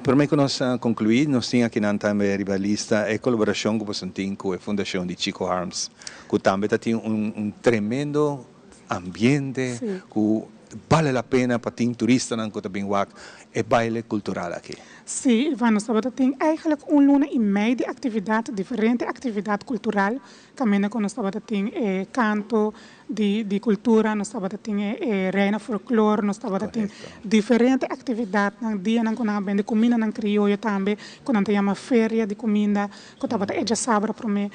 Prome ku nos konkluí, nos tin akinan tambe riba lista e kolaborashon ku boso tin ku e fundashon di Chico Harms, ku tambe ta tin un tremendo ambiente ku bale la pena pa tin turistanan ku ta bin wak e baile kultural aki. Sí, Ivan, nos tabata tin eigenlijk un luna i mei di aktividat, diferente aktividat kultural, kaminda ku nos tabata tin e kanto, di di cultura, nos tabata tin e e reina folklor, nos tabata tin diferente actividadnan, dianan cu nan a bende cumindanan crioyo tambe, cu nan ta yama feria di cuminda, cu tabata e djasabra prome,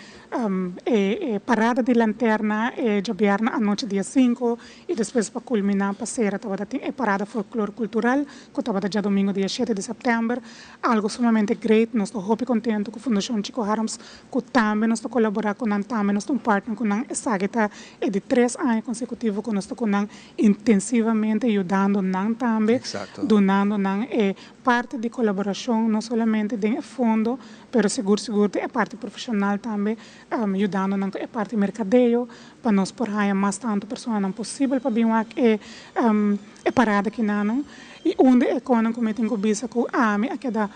e e parada di lanterna e djabièrnè anochi dia cinco y despues pa culmina pa cera tabata tin e parada folklor cultural cu tabata djadomingo dia shete di september, algo sumamente great, nos ta hopi contento cu Fundacion Chico Harms cu tambe nos ta colabora cu nan, tambe nos ta un partner cu nan, esaki ta e di tres aña consecutivo cu nos ta cu nan intensivamente yudando nan tambe, dunando nan e parti di colaboracion no solamente den e fondo, pero sigur sigur den e parti profesional tambe, yudando nan cu e parti mercadeo pa nos por haya mas tanto personanan posibel pa bin wak e e parada kinanan. Y un di e conan cu mi tin cu bisa cu ami a keda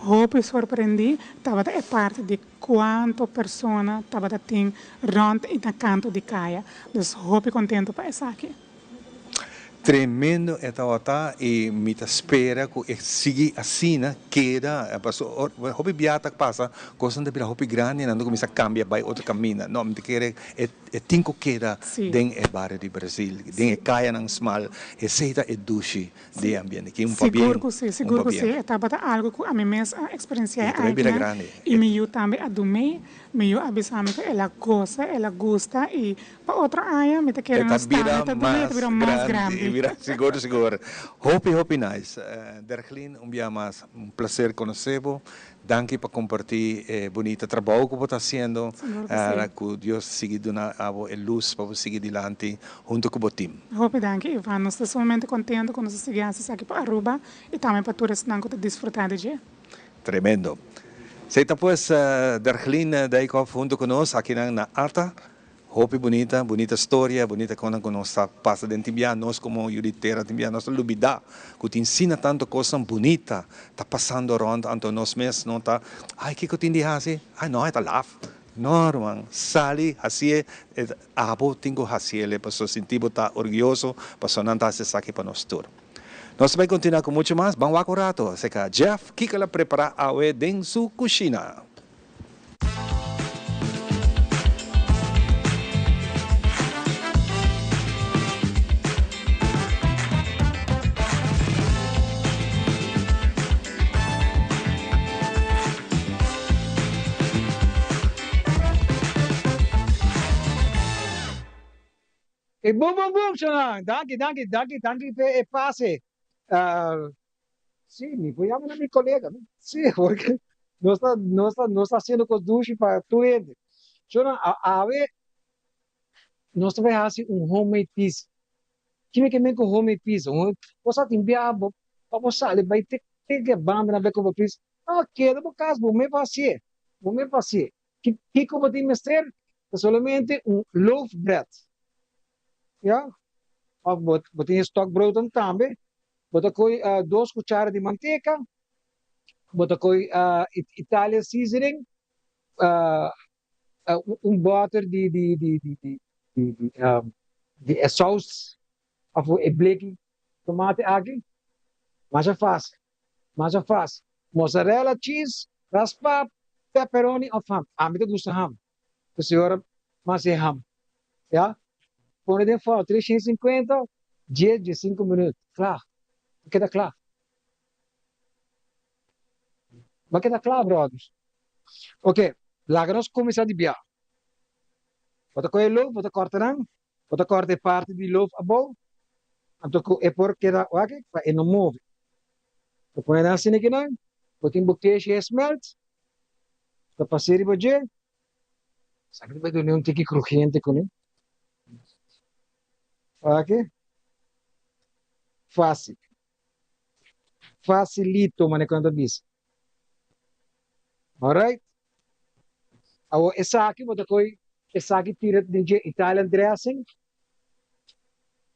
Hopi sorprendí tabata e parti di kuantu persona tabata tin rònt i na kantu di kaya. Dus hopi kontentu pa esaki. Tremendo e tabata i mi ta spera ku e sigui asina keda paso hopi bia ta pasa kosnan ta bira hopi grandi nan ta kuminsá kambia bai otro kaminda no mi ta kere e E tin ku keda den e bario di Brazil, den e kayanan smal, esei ta e dushi di e ambiente. Ki un pabien, Sigur ku si, sigur ku si. E tabata algu ku ami mes a eksperensiá e añanan i mi yu tambe a dum'é. Mi yu a bisa mi ku el a gosa, el a gusta i pa otro aña mi ta kere nos tambe ta dum'é, e ta bira mas grandi. Sigur, sigur. Hopi, hopi nice. Derglin, un bia mas un placer konosé bo. Danki pa comparti e bunita trabou cu bo ta haciendo. Cu Dios sigui duna abo e luz pa bo sigui dilanti hunto cu bo team. Hopi danki Ivan. Nos ta sumamente contento cu nos a sigui haci esaki pa Aruba y tambe pa tur esnan cu ta disfruta di dje. Tremendo. Esey ta pues Derglin Dijkhoff hunto cu nos akinan na ata. Hopi bunita, bunita storia, bunita konan ku nos ta pasa den tin bia, nos komo yu di tera tin bia nos ta lubida ku tin sina tantu kosnan bunita ta pasando rònt anto nos mes no ta ay kiko tin di hasi ay no e ta laf no ruman sali hasié e abo tin ku hasiel pasobra sinti bo ta orguyoso pasobra nan ta hasi esaki pa nos tur. Nos ta bai kontinua ku muchu mas ban wak un rato aserka Jeff kiko el a prepara awe den su kushina. E boom boom boom shonnan. Danki danki danki danki p'e e pase. Sí, mi por yama na mi colega, no? Sí, porque nos ta, nos ta, nos ta haciendo cos dushi pa tur hende. Shona, awe nos ta bay haci un homemade pizza. Ki mi ke men ku homemade pizza? Un, bo sa tin biaha bo, pa bo sali bay te, te ke banda na bay compra pizza. No, keda bo cas, bo mes por hacié. Bo mes por hacié. Ki, kiko bo tin mester? Ta solamente un loaf bread. Ya? Of bo, bo tin e stokbroodnan tambe. Bo ta koy dos cuchara di manteca, bo ta koy Italian seasoning, un boter di di di di di di di di e saus of e bleki tomate aki. Masha facil, masha facil. Mozzarella cheese, raspa, pepperoni of ham. Ami ta gusta ham. Pues e ora mas e ham. Ya. Pone den forno 350, 10, 15 minuut. Kla. Keda kla. Ba keda kla, brothers. Ok, laga nos kuminsá di bia. Bo ta kohe lof, bo ta kòrta nan, bo ta kòrta e parti di lof abou, anto ku e por keda wak pa e no move. Bo pone nan asina kinan, bo tin bo keshi e smelt, ta pas'é riba dje. Esaki ta bai duna un tiki krujiente kuné. Wak. Fásil. Facilito, manera ku nan ta bisa. Alright. Awor esaki bo ta koy esaki tira den dje Italian dressing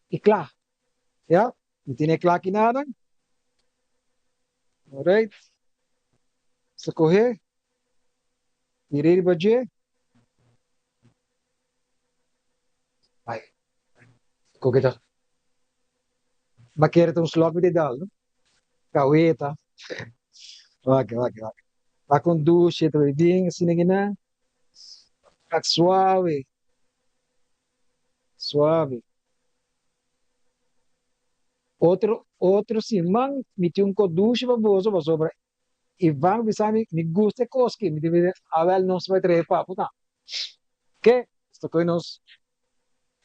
i kla. Ya, mi tene kla aki nanan. Alright. Sa kohe, tira riba dje. Ai, koke ta. Ba kere ta un slok di dal, no? Kaweta. Wak, wak, wak. Ba con douche, ta bien, asina gina. Wak suave. Suave. Otro, otro siman, mi tin un kodushi pa boso, pasobra Ivan bisa mi, mi gusta e kos ki, mi tin bisa, awel nos bai trae papu ta. Ke, sta koe nos,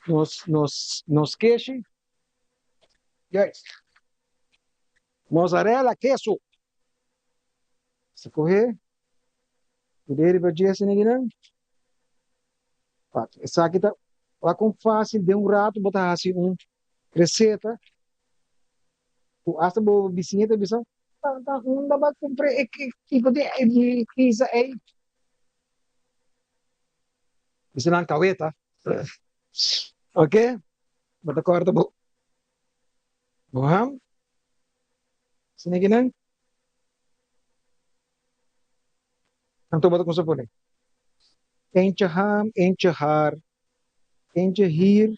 nos, nos, nos keshi. Juist. Mozzarella, keso. Sta kohe, pide riba dje asina kinan. Pak, esaki ta, wak kon fácil den un rato bo ta hasi un receta. Ku asta bo bisiña ta bisa, Tanta, unda bo a kumpra e tipo di pizza ei? Bisa nan kaweta. Ok, bo ta kòrta bo bo ham. Asina kinan. Anto bo ta kuminsá pone eentje ham, eentje haar, eentje hier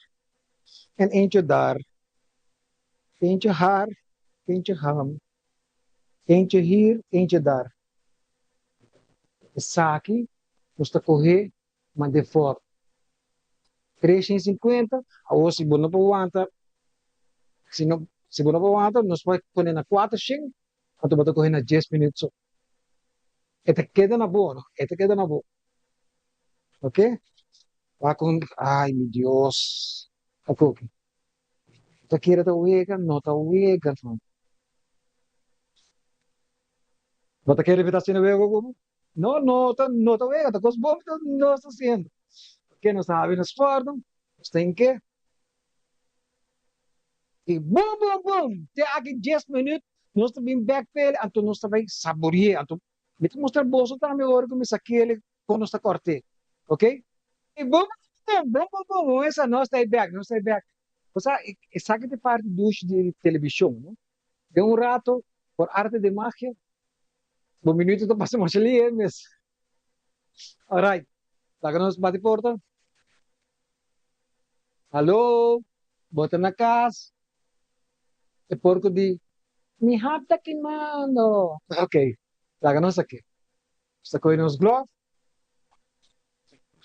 en eentje daar. Eentje haar, eentje ham, eentje hier, eentje daar. Esaki nos ta kohe mand'é for. 350, awor si bo no por wanta, si no, si bo no por wanta, nos por pone na 400, anto bo ta kohe na 10 minuut so. E ta keda na bo, no? E ta keda na bo. Ok? Wak un, ay mi Dios. Akoki. Ta kere ta wega, no ta wega no. Bo ta kere mi ta haciendo wega ku bo? No, no ta, no ta wega, ta kos bon mi ta nos ta haciendo. Oke, nos ta habi nos forno, nos ta hinke. I bum, bum, bum, te aki dies minuut, nos ta bin bek p'el, anto nos ta bai sabore'é. Anto mi ta mustra boso tambe ora ku mi sak'el kon nos ta kòrt'é. Oke? I bum, bum, bum, bum, bum, bum, esa nos ta e bek, nos ta e bek. Bo sa, esaki ta e parti dushi di televishon, no? Den un rato, por arte de magia, bo minuto ta pasa masha lihe mes. Alright, laga nos bati porta. Hallo, bo ta na kas? E porko di, Mi hap ta kimando. Ok, laga nos aki. Nos ta kohe nos glòf.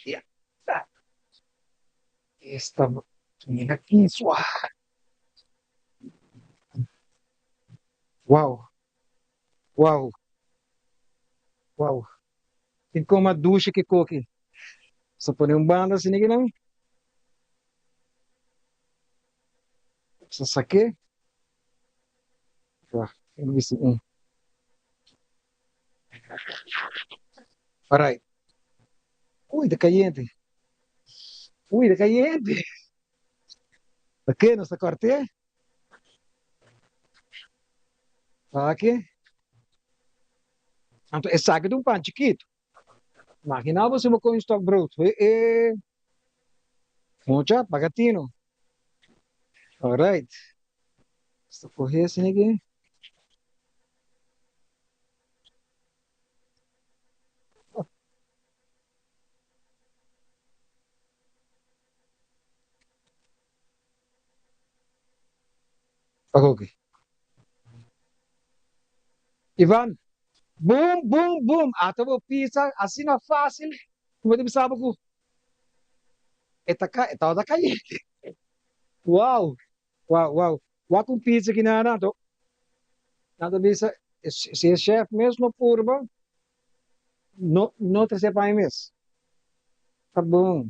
Ya. Esta mira ki swa. Wow. Wow. Wow. Tin koma dushi ki koki. Nos ta pone un banda asina kinan. Nos ta sak'é. Bisti un. Alright. Uy, ta cayente. Uy, ta cayente. Ok, nos ta corte. Aki. Anto esaki ta un pan chikito. Imagina bo si bo come un stokbrood. He he. Mucha, paga tino. Alright. Nos ta coge esaki aki. Oke. Ivan, boom, boom, boom. Ata bo pizza asina fácil. Ku bo ta bisa bo ku e ta ka, e tabata kayente. Wow, wow, wow. Wak un pizza ki nan anto. Nan ta bisa, si e chef mes no purba, no, no trese pa mi mes. Ta bon.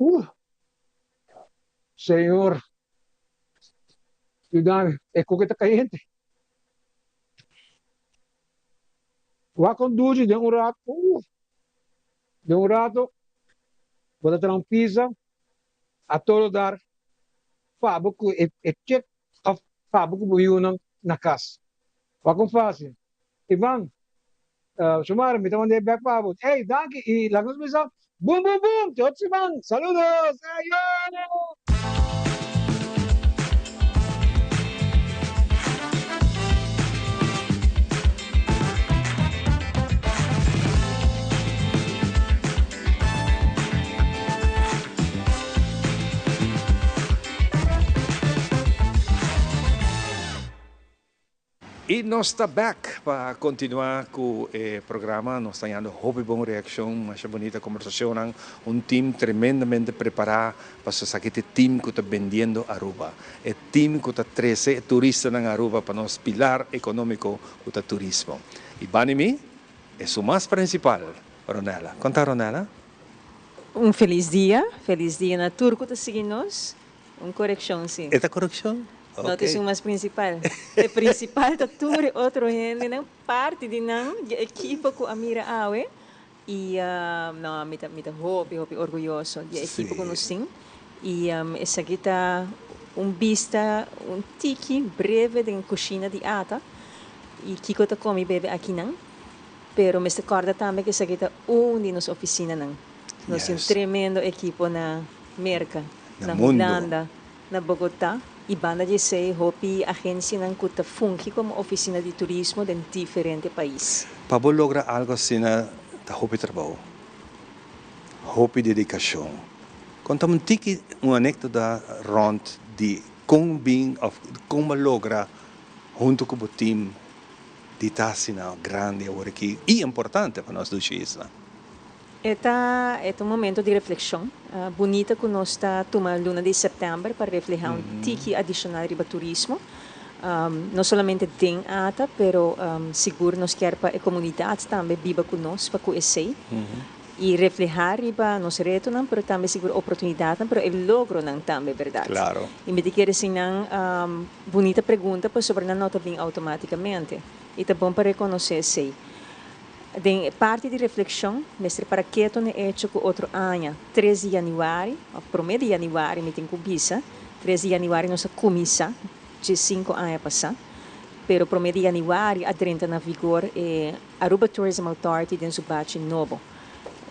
Uh! Señor, yuda mi, e koke ta kayente. Wak kon dushi den un rato, uh! Den un rato bo ta traha un pizza a todo dar pa bo ku e chek of pa bo ku bo yunan na kas. Wak kon fácil. Ivan, Xiomara, mi ta mand'é bek pa bo. Ey, danki i laga nos bisa boom boom boom! Te otro siman! Saludos! Ayo! Y nos ta back pa continua cu e programa. Nos ta hañando hopi bon reaccion, masha bunita conversacionnan. Un team tremendamente prepara pasobra esaki ta e team cu ta bendiendo Aruba. E team cu ta trece e turistanan Aruba pa nos pilar economico cu ta turismo. Y bani mi, esun mas principal, Ronella. Con ta Ronella? Un feliz dia, feliz dia na tur cu ta sigui nos. Un coreccion si. E ta coreccion? No ta esun mas principal. E principal ta tur e otro hendenan, parti di nan, di e ekipo cu a mira awe. Y no, mi ta mi ta hopi hopi orguyoso di e ekipo cu nos tin. Y esaki ta un bista, un tiki breve den cushina di ata y kico ta come y bebe akinan. Pero mester corda tambe cu esaki ta un di nos oficinanan. Nos tin un tremendo ekipo na Merca, na Hulanda, na Bogotá y banda di esey hopi agencianan cu ta fungi como oficina di turismo den diferente pais. Pa bo logra algo asina ta hopi trabou, hopi dedicacion. Conta un tiki un anecdota rond di con bin of con bo a logra hunto cu bo team di ta asina grandi awor aki y importante pa nos dushi isla. E ta e ta un momento di reflexion bunita cu nos ta tuma luna di september pa refleha un tiki adicional riba turismo. No solamente den ata, pero sigur nos kier pa e comunidad tambe biba cu nos pa cu esey y refleha riba nos retonan, pero tambe sigur oportunidadnan, pero e logronan tambe, berdad? Y mi ta kere si nan bunita pregunta pasobra nan no ta bin automaticamente y ta bon pa reconoce esey. Den e parti di reflekshon mester para keto n'e echo ku otro aña, tres di yanüari, òf promé di yanüari mi tin ku bisa, tres di yanüari nos a kuminsá dje sinku aña pasá, pero promé di yanüari a drenta na vigor e Aruba Tourism Authority den su bachi nobo,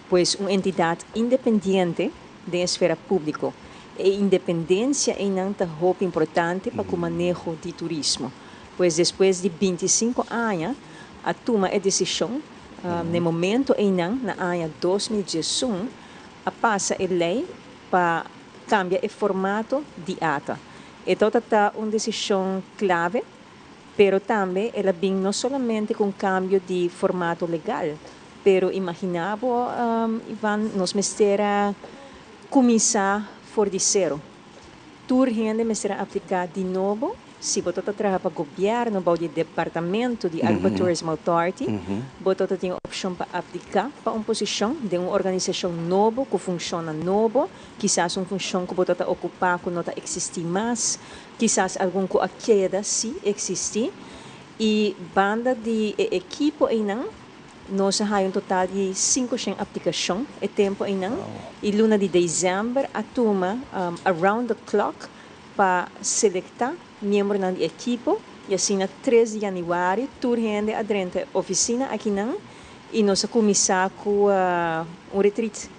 pues un entidat independiente den esfera públiko. E independensia einan ta hopi importante pa ku maneho di turismo. Pues despues di bintisinko aña a tuma e desishon, n'e momento einan na aña 2011 a pasa e lei pa kambia e formato di ata. E tabata ta un desishon klave, pero tambe el a bin no solamente ku un kambio di formato legal, pero imaginá bo, Ivan, nos mester a kuminsá for di sero. Tur hende mester a apliká di nobo. si bo ta traha pa gobierno bou di departamento di Aruba Tourism Authority, bo ta tin opcion pa aplica pa un posicion den un organisacion nobo cu funciona nobo, kisas un funcion cu bo ta ocupa cu no ta existi mas, kisas algun cu a keda si existi. Y banda di e ekipo eynan, nos a haya un total di 500 aplicacion e tempo eynan. Y luna di december a tuma around the clock pa selecta miembronan di ekipo y asina 3 di januari tur hende a drenta oficina akinan y nos a cuminsa cu un retreat.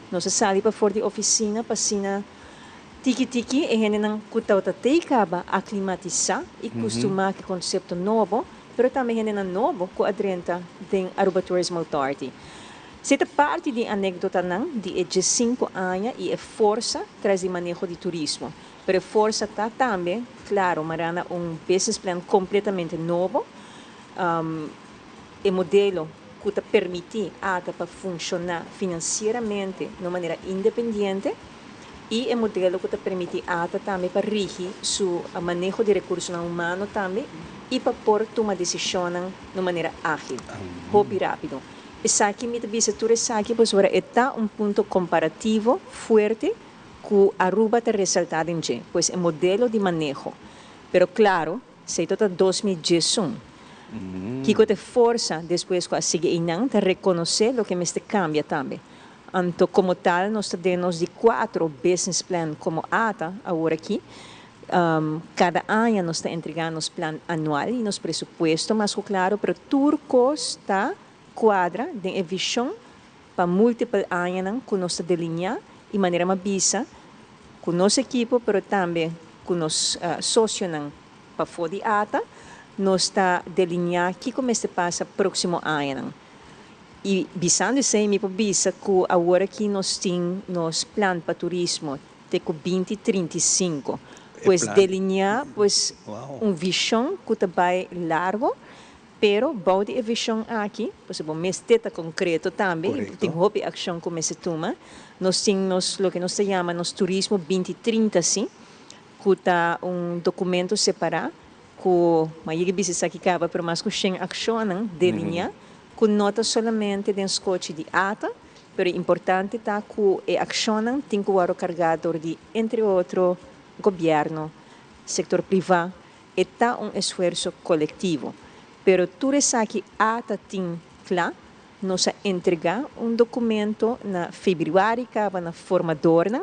Nos a sali pafor di oficina pa asina tiki tiki e hendenan cu tabata tey caba aclimatisa y custuma cu e concepto nobo, pero tambe hendenan nobo cu a drenta den Aruba Tourism Authority. Si ta parti di anecdotanan di e 15 aña y e forsa tras di maneho di turismo. Pero e forsa ta tambe, claro, marana un business plan completamente nobo, e modelo cu ta permiti ATA pa funciona financieramente na un manera independiente y e modelo cu ta permiti ATA tambe pa rigi su maneho di recursonan humano tambe y pa por tuma decisionnan na un manera agil, hopi rapido. Esaki mi ta bisa tur esaki pasobra e ta un punto comparativo fuerte cu Aruba ta resalta den dje, pues e modelo di maneho. Pero claro, esey ta 2011. Kico ta e forsa despues cu a sigui eynan ta reconoce loke mester cambia tambe. Anto como tal nos ta den nos di cuatro business plan como ATA awor aki. Cada aña nos ta entrega nos plan anual y nos presupuesto mas cu claro, pero tur cos ta cuadra den e vision pa multiple añanan cu nos ta delinea y manera m'a bisa cu nos ekipo pero tambe cu nos socionan pafo di ATA, nos ta delinea kico mester pasa proximo añanan. Y bisando esey mi por bisa cu awor aki nos tin nos plan pa turismo te cu 2035. Pues delinea pues un vision cu ta bay largo, pero bou di e vision aki, pues bo mester ta concreto tambe y tin hopi accion cu mester tuma. Nos tin nos loke nos ta yama nos turismo 2030 si, cu ta un documento separa cu m'a yega bisa esaki caba pero mas cu 100 accionnan delinea cu no ta solamente den scochi di ATA, pero importante ta cu e accionnan tin cu worde carga door di entre otro gobierno, sector priva, e ta un esfuerso colectivo. Pero tur esaki ATA tin cla, nos a entrega un documento na februari caba na formadornan,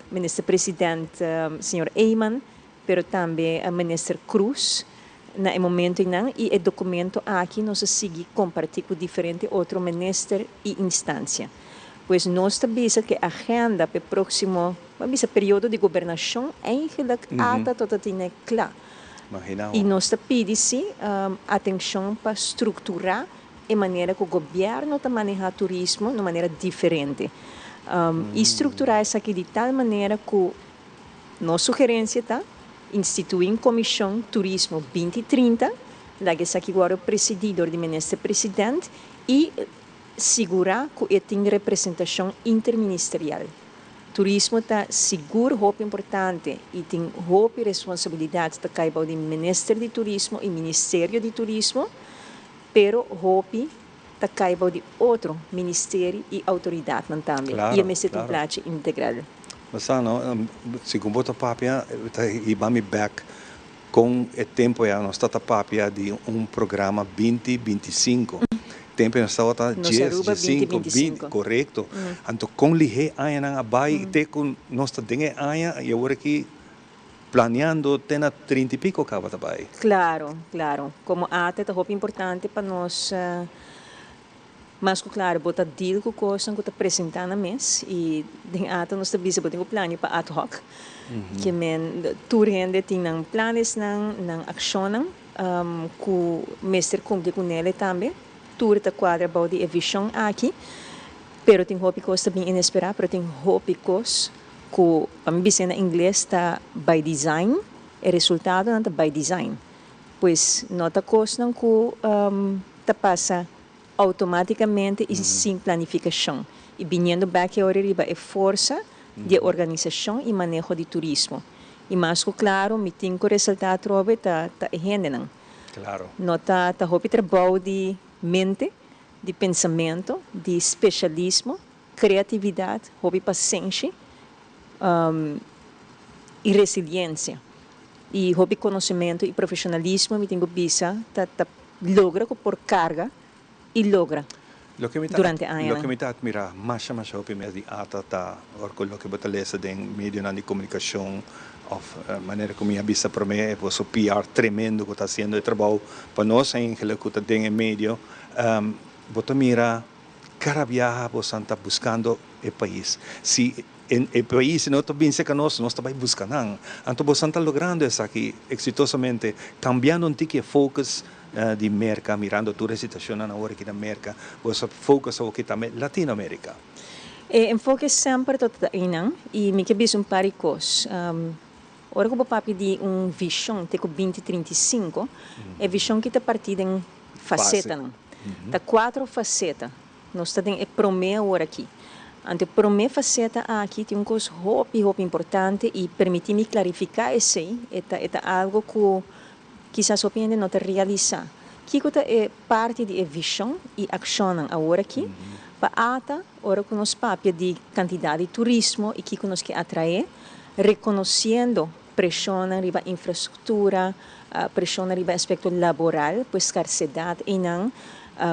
Minister President señor Eman, pero tambe Minister Croes na e momentonan y e documento aki nos a sigui comparti cu diferente otro minister y instancia. Pues nos ta bisa cu e agenda p'e proximo, ban bisa periodo di gobernacion eigenlijk ATA tot a tine cla. Y nos ta pidi si atencion pa structura e manera cu gobierno ta maneha turismo na un manera diferente. Y structura esaki di tal manera cu nos sugerencia ta institui un comision Turismo 2030, laga esaki worde presidi door di Minister President y sigura cu e tin representacion interministerial. Turismo ta sigur hopi importante y tin hopi responsabilidad ta cay bou di Minister di Turismo y Ministerio di Turismo, pero hopi ta cay bou di otro ministerio y autoridadnan tambe y e mester ta un plachi integral. Basta no, segun bo ta papia, ta hiba mi bek con e tempo ya nos ta papia di un programa 2025. Tempo nos tabata 10, 15, 20, corecto. Anto con lihe añanan a bay te cu nos ta den e aña y awor aki planeando te na 30 y pico caba ta bay. Claro, claro. Como ATA ta hopi importante pa nos, mas cu claro bo ta deal cu cosnan cu ta presenta na mes y den ATA nos ta bisa bo tin cu plania pa ad hoc. Ke men tur hende tin nan planesnan, nan accionnan cu mester cumpli cu nele tambe. Tur ta cuadra bou di e vision aki, pero tin hopi cos ta bin inespera, pero tin hopi cos cu pa mi bisa na ingles ta by design, e resultadonan ta by design. Pues no ta cosnan cu ta pasa automaticamente y sin planificacion. Y biniendo bek e ora riba e forsa di e organisacion y maneho di turismo. Y mas cu claro, mi tin cu resalta atrobe ta ta e hendenan. No ta ta hopi trabou di mente, di pensamento, di specialismo, creatividad, hopi pasenshi y resiliencia. Y hopi conocemento y profesionalismo mi tin cu bisa ta ta logra cu por carga y logra Loke mi ta durante añanan. Loke mi ta admira masha masha hopi mes di ata ta ora cu loke bo ta lesa den medionan di comunicacion of manera cu mi a bisa prome e boso PR tremendo cu ta haciendo e trabou pa nos enkele cu ta den e medio bo ta mira cada biaha bosan ta buscando e pais si e pais no ta bin cerca nos nos ta bay busca nan anto bosan ta logrando esaki exitosamente cambiando un tiki e focus di Merca, mirando tur e situacionnan awor aki na Merca, boso focus awor aki tambe Latino America. E enfoke semper ta ta einan y mi ke bisa un par di cos. Ora cu bo papia di un vision te cu binti 35, e vision ki ta parti den facetanan. Ta cuatro faceta. Nos ta den e prome awor aki. Anto e prome faceta aki tin un cos hopi hopi importante y permiti mi clarifica esey, e ta e ta algo cu Kisas hopi hende no ta realisá kiko ta e parti di e vishon i akshonnan aworakí pa ata ora ku nos papia di kantidat di turismo i kiko nos ke atraé, rekonosiendo preshonnan riba infrastruktura, preshonnan riba aspekto laboral, pues skarsedat einan,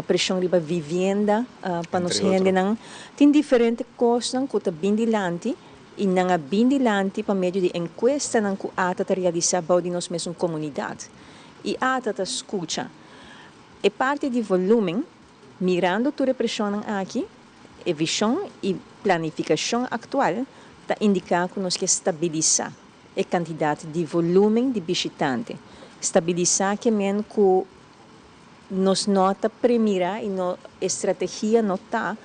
preshon riba vivienda pa nos hendenan. Tin diferente kosnan ku ta bin dilanti I nan a bin dilanti pa medio di enkuestanan ku ata ta realisá bou di nos mesun komunidat. I ata ta skucha. E parti di volúmen, mirando tur e preshonnan aki, e vishon i planifikashon aktual ta indiká ku nos ke stabilisá e kantidat di volúmen di bishitante. Stabilisá ke men ku Nos no ta premirá i no e strategia no ta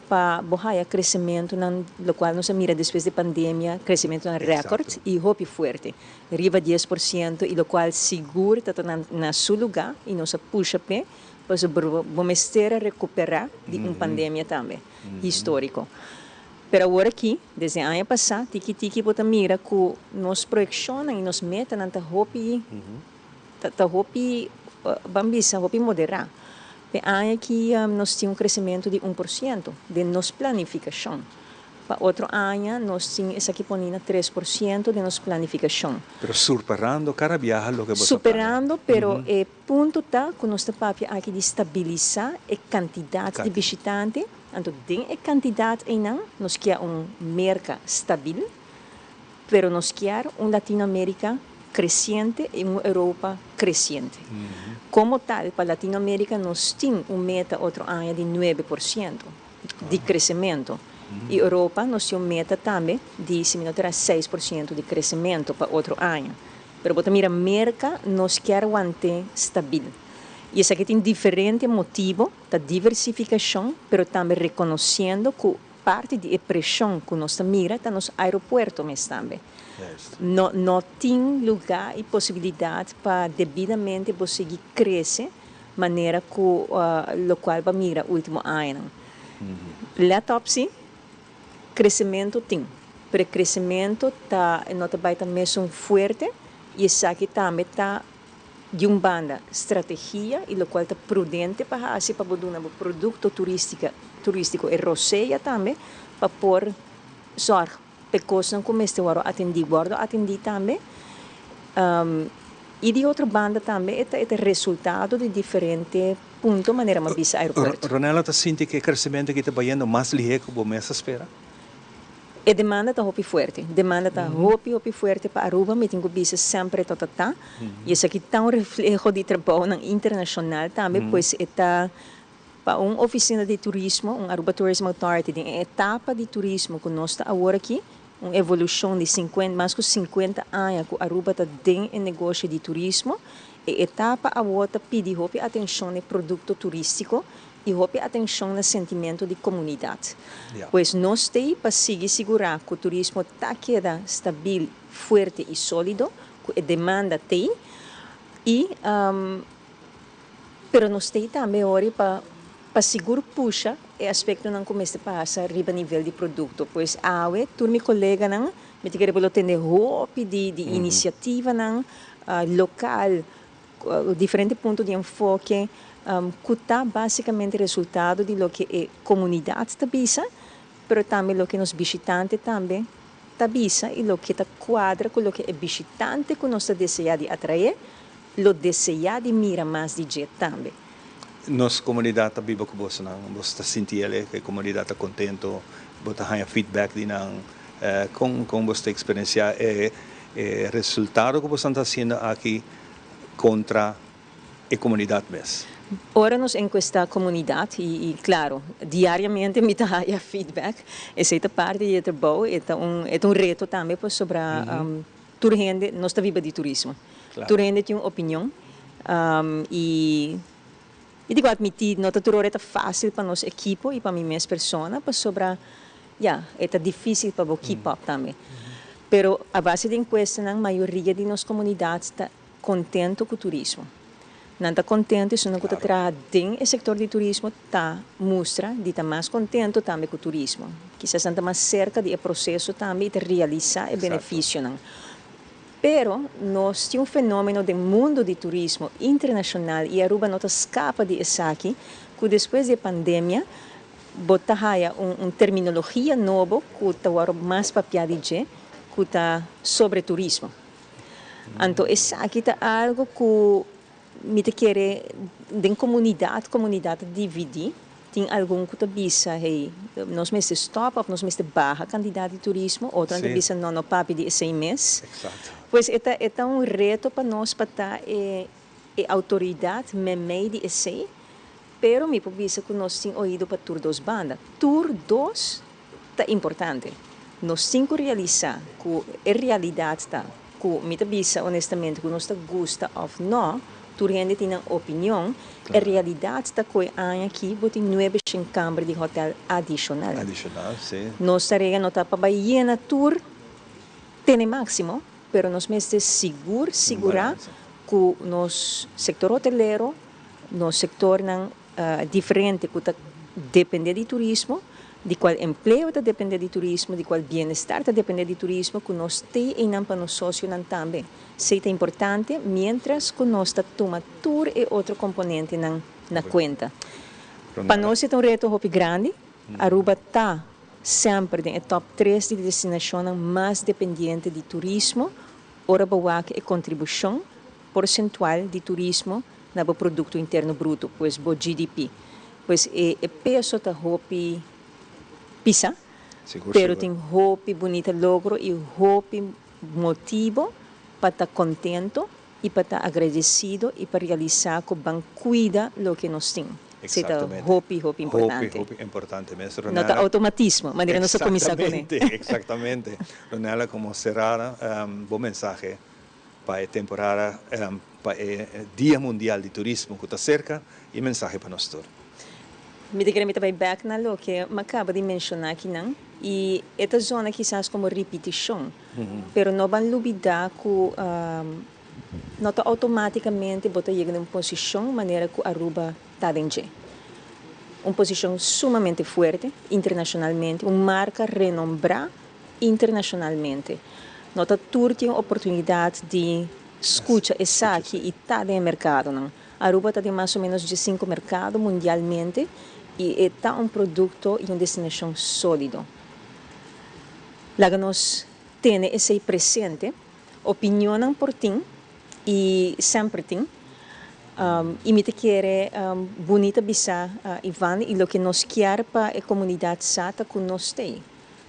pa bo haya kresementunan lokual nos a mira despues di pandemia, kresementunan rèkòrt i hopi fuerte, riba 10% i lokual sigur ta ta na su lugá i nos a pusha p'e pasobra bo mester a rekuperá di un pandemia tambe históriko. Pero awor aki, desde aña pasá, tiki tiki bo ta mira ku nos proyekshonnan i nos metanan ta hopi. Ta hopi, ban bisa, hopi moderá. P'e aña aki nos tin un kresementu di 1% den nos planifikashon. Pa otro aña nos tin esaki poni na 3% den nos planifikashon. Pero surparando kada biaha loke bo ta planea. Superando, pero e punto ta ku nos ta papia aki di stabilisá e kantidat di bishitante. Anto den e kantidat einan nos kia un Merka stabil. Pero nos kier un Latinoamerica creciente y un Europa creciente. Como tal, pa Latinoamerica nos tin un meta otro aña di 9% di crecemento. Y Europa nos tin un meta tambe di, si mi no ta era, 6% di crecemento pa otro aña. Pero bo ta mira Merca nos kier want'é stabil. Y esaki tin diferente motibo, ta diversificacion, pero tambe reconociendo cu Parti di e preshon ku nos ta mira ta nos aeropuerto mes tambe. No no tin lugá i posibilidat pa debidamente bo sigui krese manera ku lokual bo a mira último añanan. Lèt òp si, kresementu tin, pero e kresementu ta no ta bai ta mesun fuerte i esaki tambe ta Di un banda, strategia i lokual ta prudente pa hasi pa bo duna bo produkto turístiko e rosea tambe pa por sòrg p'e kosnan ku mester wòrdu atendí wòrdu atendí tambe. I di otro banda tambe e ta e ta resultado di diferente punto manera mi a bisa aeropuerto. Ronella ta sinti ku e kresementu aki ta bayendo mas lihé ku bo mes a spera? E demanda ta hopi fuerte. Demanda ta hopi hopi fuerte pa Aruba, mi tin cu bisa semper e ta ta. Y esaki ta un refleho di trabounan internacional tambe, pues e ta pa un oficina di turismo, un Aruba Tourism Authority den e etapa di turismo cu nos ta awor aki, un evolucion di mas cu 50 aña cu Aruba ta den e negoshi di turismo, e etapa awor ta pidi hopi atencion n'e producto turistico i hopi atenshon na sentimentu di komunidat. Pues nos t'ei pa sigui sigurá ku turismo ta keda stabil, fuerte i sólido, ku e demanda t'ei i pero nos t'ei tambe ori pa Pa sigur pusha e aspectonan cu mester pasa riba nivel di producto. Pues awe tur mi coleganan mi ta kere por lo tende hopi di di iniciativanan local, diferente punto di enfoke cu ta basicamente resultado di loke e comunidad ta bisa, pero tambe loke nos bishitante tambe ta bisa y loke ta cuadra cu loke e bishitante cu nos ta desea di atrae lo desea di mira mas di dje tambe. Nos comunidad ta biba cu bosonan, boso ta sinti el e comunidad ta contento, bo ta haya feedback di nan, con con boso ta experiencia e e resultado cu boso ta haciendo aki contra e comunidad mes? Ora nos encuesta comunidad y y claro diariamente mi ta haya feedback, esey ta parti di e trabou, e ta un e ta un reto tambe pasobra tur hende nos ta biba di turismo. Tur hende tin un opinion y mi tin cu admiti no ta tur ora e ta facil pa nos ekipo y pa mi mes persona pasobra ya e ta dificil pa bo keep up tambe. Pero a base di encuestanan mayoria di nos comunidad ta contento cu turismo. Nan ta contento esunnan cu ta traha den e sector di turismo ta mustra di ta mas contento tambe cu turismo. Kisas nan ta mas cerca di e proceso tambe y ta realisa e beneficionan. Pero nos tin un fenomeno den mundo di turismo internacional y Aruba no ta scapa di esaki cu despues di e pandemia bo ta haya un un terminologia nobo cu ta worde mas papia di dje cu ta sobre turismo. Anto esaki ta algo cu Mi ta kere den komunidat, komunidat ta dividí. Tin algun ku ta bisa, hey, nos mester stòp òf nos mester baha kantidat di turismo. Otronan ta bisa, no, no papia di esei mes. Pues e ta e ta un reto pa nos pa ta e e outoridat meimei di esei. Pero mi por bisa ku nos tin oido pa tur dos banda. Tur dos ta importante. Nos tin ku realisá ku e realidat ta ku mi ta bisa honestamente ku nos ta gusta òf nò, tur hende tin nan opinion, e realidat ta ku e aña aki bo tin nuebe shen kamber di hòtèl adishonal. Adishonal, si. Nos tarea no ta pa bai yena tur tene máksimo, pero nos mester sigur sigurá ku nos sektor hotelero, nos sektornan diferente ku ta depende di turismo, di kual empleo ta depende di turismo, di kual bienestar ta depende di turismo, ku nos tei einan pa nos sosionan tambe. Esei ta importante miéntras ku nos ta tuma tur e otro komponentenan na kuenta. Pa nos e ta un reto hopi grandi. Aruba ta semper den e tòp tres di destinashonnan mas dependiente di turismo ora bo wak e kontribushon porsentual di turismo na bo Produkto Interno Bruto, pues bo GDP. Pues e e peso ta hopi pisa, pero tin hopi bunita logro y hopi motibo pa ta contento y pa ta agradecido y pa realisa cu ban cuida loke nos tin. Esey ta hopi, hopi importante. Hopi, hopi importante mes, Ronella. No ta automatismo, manera nos a cuminsa cune. Exactamente, exactamente. Ronella, como cerrar bo mensahe pa e temporada, pa e Dia Mundial di Turismo ku ta serka i mensahe pa nos tur. Mi ta kere mi ta bai bek na loke mi a kaba di menshoná akinan i e ta zona kisas komo ripitishon, pero no ban lubidá ku no ta outomátikamente bo ta yega den un posishon manera ku Aruba ta den dje. Un posishon sumamente fuerte internashonalmente, un marka renombrá internashonalmente. No ta tur tin oportunidat di skucha esaki i ta den e merkadonan. Aruba ta den mas o ménos diesinku merkado mundialmente i e ta un produkto i un destinashon sólido. Laga nos tene esei presente. Opinionnan por tin i semper tin. I mi ta kere bunita bisa Ivan i loke nos kier pa e komunidat sa ta ku nos t'ei.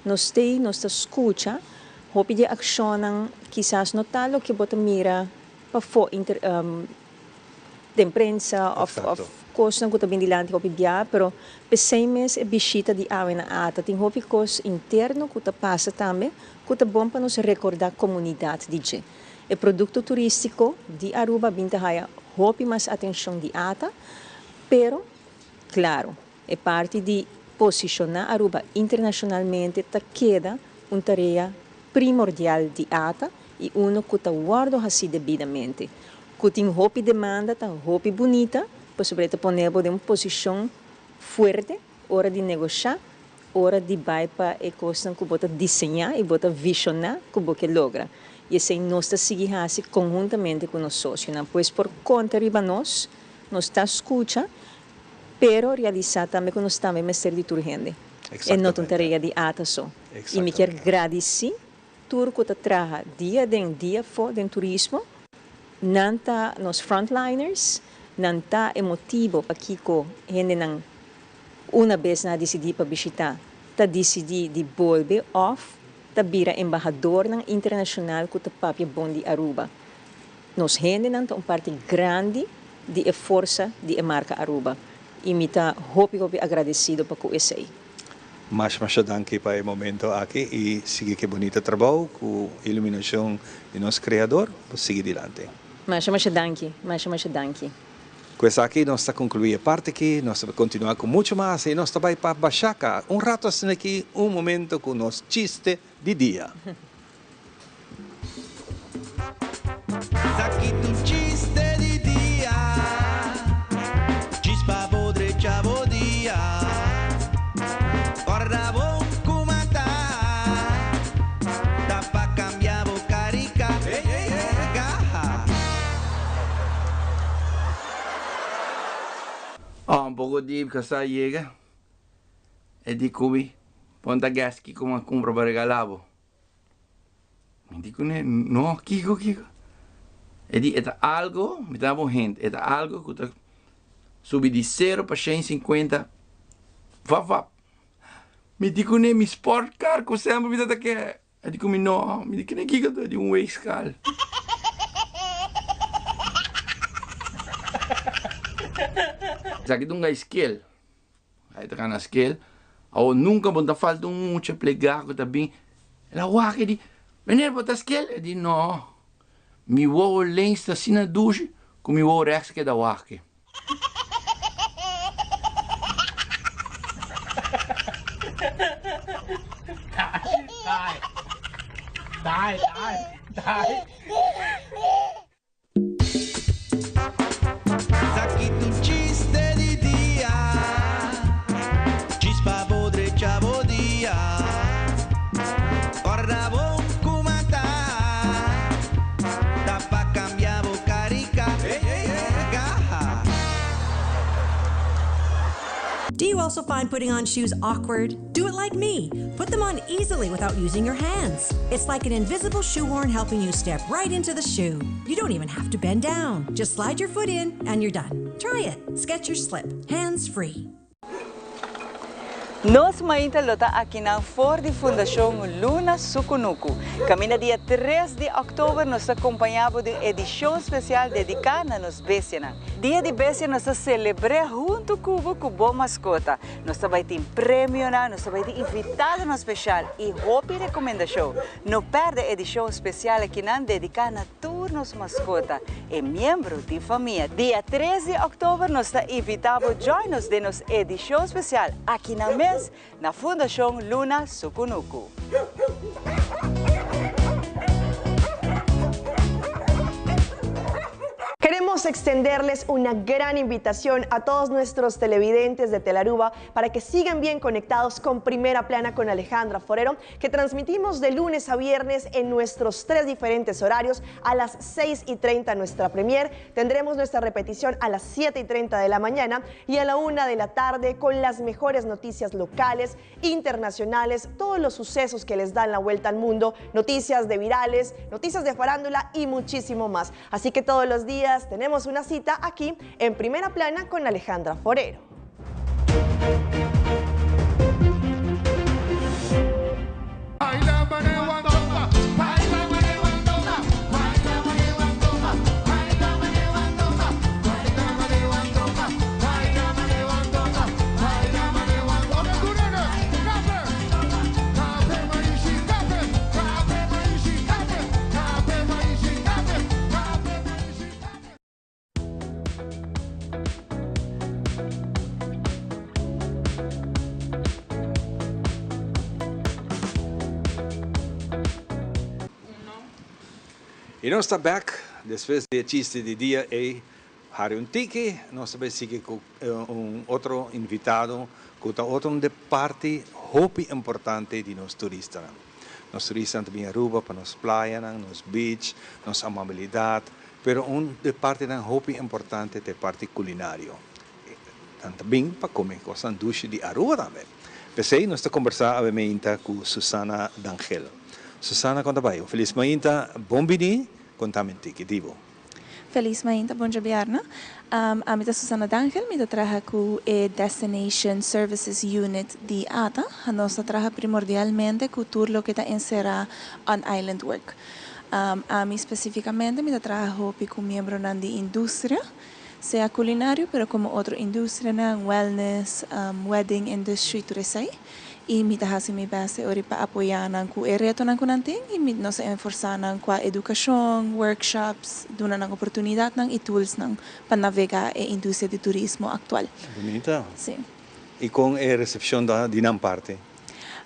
Nos t'ei, nos ta skucha, hopi di e akshonnan kisas no ta loke bo ta mira pafó inter den prensa òf òf kosnan ku ta bin dilanti hopi bia, pero p'esei mes e bishita di awe na ata tin hopi kos interno ku ta pasa tambe ku ta bon pa nos rekordá komunidat di dje. E produkto turístiko di Aruba bin ta haya hopi mas atenshon di ata, pero klaro, E parti di posishoná Aruba internashonalmente ta keda un tarea primordial di ata i uno ku ta wòrdu hasí debidamente. Ku tin hopi demanda ta hopi bunita pasobra e ta pone bo den un posishon fuerte ora di negoshá, ora di bai pa e kosnan ku bo ta diseñá i bo ta vishoná ku bo ke logra. I esei nos ta sigui hasi konhuntamente ku nos sosionan. Pues por konta riba nos, nos ta skucha, pero realisá tambe ku nos tambe mester di tur hende. E no ta un tarea di ata so. I mi kier gradisí tur ku ta traha dia aden dia afó den turismo. Nan ta nos frontliners, nan ta e motibo pakiko hendenan una bes nan a disidí pa bishitá, ta disidí di bolbe òf ta bira embahadornan internashonal ku ta papia bon di Aruba. Nos hendenan ta un parti grandi di e forsa di e marka Aruba i mi ta hopi hopi agradesido pa ku esei. Masha masha danki pa e momento aki i sigui ke bunita trabou ku iluminashon di nos Kreador bo sigui dilanti. Masha masha danki, masha masha danki. Ku esaki nos ta konkluí e parti aki, nos ta kontinuá ku muchu mas i nos ta bai pa Bashaka un rato asina aki un momento ku nos chiste di dia. Esaki ta un chiste di dia, chis pa bo drecha bo dia. Corda bon cu mata, ta pa cambia bo carica. Oh, un poco di casa yega, e di cu mi, Ponta gas kico mi a cumpra pa regala bo. Mi di kuné, No, kiko, kiko? E di, E ta algo, mi ta daba un hint, e ta algo ku ta subi di sero pa shen sinkuenta vap vap. Mi di kuné, Mi sport car ku semper mi ta ta ke. E di ku mi, No. Mi di kuné, Kiko? E di, Un weegschaal. Esaki ta un gai skel. Ai ta gana skel. Awor nunka bo no ta falta un mucha plegá ku ta bin. El a wak e di, Meneer bo ta skel? E di, No, mi wowo links ta asina dushi ku mi wowo rèks a keda wak. Esaki ta un chiste di dia, chis pa bo drecha bo dia. Corda bon cu mata, ta pa cambia bo carica. Do you also find putting on shoes awkward? Do it like me. Put them on easily without using your hands. It's like an invisible shoehorn helping you step right into the shoe. You don't even have to bend down. Just slide your foot in and you're done. Try it. Skechers Slip. Hands free. Nos mainta lo ta akinan for di Fundashon Luna Sukunuku. Kaminda dia tres di òktober nos ta kompañá bo den edishon spesial dediká na nos bestianan. Dia di Bestia nos ta selebr'é huntu ku bo ku bo maskota. Nos ta bai tin premionan, nos ta bai tin invitadonan speshal i hopi rekomendashon. No pèrdè edishon spesial akinan dediká na tur nos maskota e miembro di famia. Dia tres di òktober nos ta invitá bo join nos den nos edishon spesial akinan mes na Fundashon Luna Sukunuku. Queremos extenderles una gran invitación a todos nuestros televidentes de Telaruba para que sigan bien conectados con Primera Plana con Alejandra Forero, que transmitimos de lunes a viernes en nuestros tres diferentes horarios a las 6 y 30 nuestra premier. Tendremos nuestra repetición a las 7 y 30 de la mañana y a la 1 de la tarde con las mejores noticias locales, internacionales, todos los sucesos que les dan la vuelta al mundo, noticias de virales, noticias de farándula y muchísimo más. Así que todos los días tenemos una cita aquí en Primera Plana con Alejandra Forero. Y nos ta back despues di e chiste di dia ey. Hari un tiki, nos ta bay sigui cu un otro invitado cu ta otro un de parti hopi importante di nos turistanan. Nos turistanan ta bin Aruba pa nos playanan, nos beach, nos amabilidad, pero un de partinan hopi importante ta e parti culinario. Nan ta bin pa come cosnan dushi di Aruba tambe. P'esey nos ta combersa awe meinta cu Susana Dangel. Susana, con ta bay? Un feliz mainta, bon bini, conta mi un tiki di bo. Felis mainta, bon djabièrnè. Ami ta Susana Dangel, mi ta traha ku e Destination Services Unit di ata. Nos ta traha primordialmente ku tur loke ta enserá on island work. Ami spesifikamente mi ta traha hopi ku miembronan di industria, sea kulinario pero komo otro industrianan, wellness, wedding industry, tur esei. I mi ta hasi mi best e ora pa apoyá nan ku e retonan ku nan tin i mi nos a enforsá nan kua edukashon, workshops, duna nan oportunidatnan i toolsnan pa navegá e industria di turismo aktual. Bunita. Sí. I kon e resepshon ta di nan parti?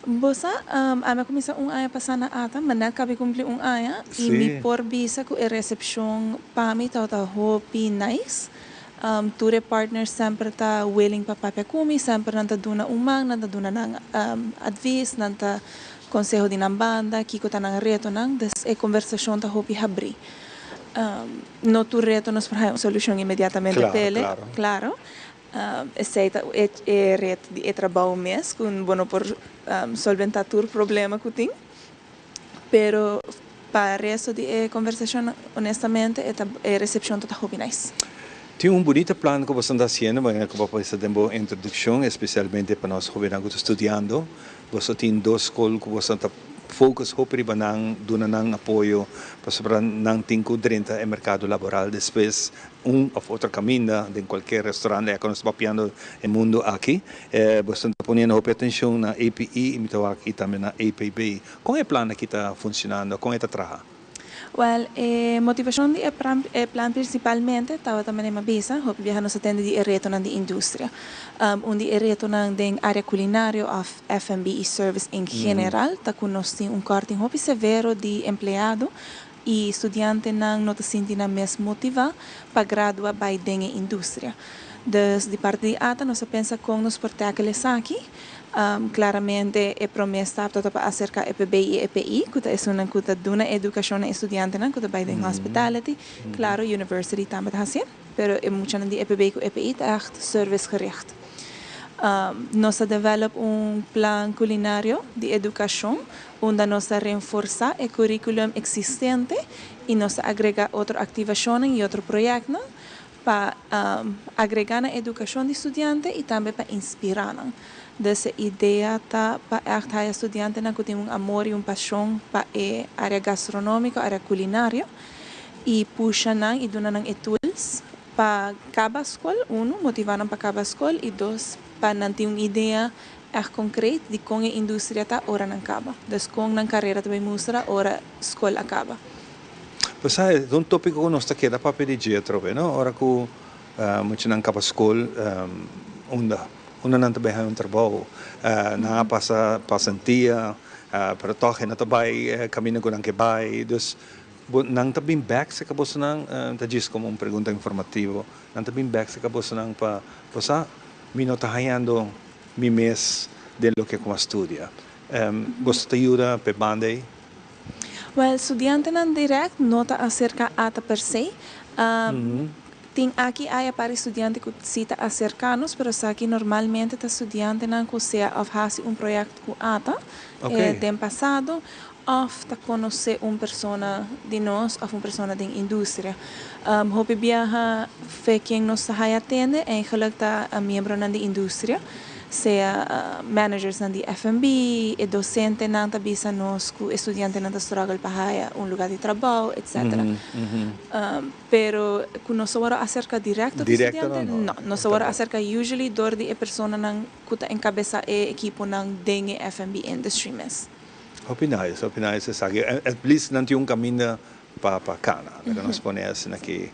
Bo sa, ami a kuminsá un aña pasá na ata, ma nèt kabi kumpli un aña i mi por bisa ku e resepshon pa mi tabata hopi nice. Tur e partners semper ta willing pa papia ku mi, semper nan ta duna un man, nan ta duna nan advis, nan ta konseho di nan banda, kiko ta nan retonan, dus e konversashon ta hopi habrí. No tur reto nos por haña un solushon inmediatamente p'e, klaro. Esei ta e reto di e trabou mes, ku bo no por solventá tur problema ku tin. Pero pa resto di e conversacion honestamente e ta e recepcion ta ta hopi nice. Tin un bunita plan cu boso ta haciendo, manera cu bo a bisa den bo introduccion, especialmente pa nos hobennan cu ta studiando. Boso tin dos scol cu boso ta focus hopi riba nan, duna nan apoyo, pasobra nan tin cu drenta e mercado laboral despues un of otro caminda den cualkier restaurant ya cu nos ta papiando e mundo aki. Boso ta poniendo hopi atencion na APE y mi ta wak y tambe na APB. Con e plan aki ta funcionando? Con e ta traha? Wel, e motivacion di e e plan principalmente tabata manera mi a bisa, hopi biaha nos a tende di e retonan di industria. Un di e retonan den area culinario of F&B y service en general ta cu nos tin un korting hopi severo di empleado y studiantenan no ta sinti nan mes motiva pa gradua bay den e industria. Dus di parti di ata nos a pensa con nos por tackle esaki. Claramente e prome stap ta pa acerca EPB y EPI cu ta esunnan cu ta duna educacion na e studiantenan cu ta bay den hospitality. Claro university tambe ta hacié, pero e muchanan di EPB cu EPI ta echt servicegericht. Nos a develop un plan culinario di educacion unda nos ta renforsá e curriculum existente y nos ta agrega otro activacionnan y otro proyectnan pa agrega na educacion di studiante y tambe pa inspira nan. Dus e idea ta pa echt haya studiantenan cu tin un amor y un pasion pa e area gastronomico, area culinario y pusha nan y duna nan e tools pa caba scol, uno, motiva nan pa caba scol y dos, pa nan tin un idea Echt concreet di con e industria ta ora nan caba. Dus con nan carera ta bay mustra ora scol a caba. Pues sa e ta un topico cu nos ta keda papia di dje atrobe, no? Ora cu muchanan caba scol, unda? Unda nan ta bay haña un trabou? Nan a pasa pasantia, pero tog e no ta bay caminda cu nan ke bay. Dus bo nan ta bin bek cerca bosonan? Ta djis como un pregunta informativo. Nan ta bin bek cerca bosonan pa bo sa Mi no ta hañando mi mes den loke ku a studia. Boso ta yuda p'e banda ei? Wèl, studiantenan dirèkt no ta aserká ata per se. Tin aki aya par e studiante ku si ta aserká nos, pero esaki normalmente ta studiantenan ku sea òf hasi un proyèkt ku ata den pasado Òf ta konosé un persona di nos òf un persona den industria. Hopi biaha fe ken nos ta haya atende eigenlijk ta miembronan di industria, sea managersnan di FNB, e dosentenan ta bisa nos ku e studiantenan ta struggle pa haya un lugá di trabou, etcetera. Pero ku nos a wòrdu aserka direkto ku studiante? No, nos a wòrdu aserka usually dor di e personanan ku ta enkabesá e ekiponan den e FNB industry mes. Hopi nice, hopi nice esaki. At least nan tin un caminda pa pa cana, laga nos pone asina aki.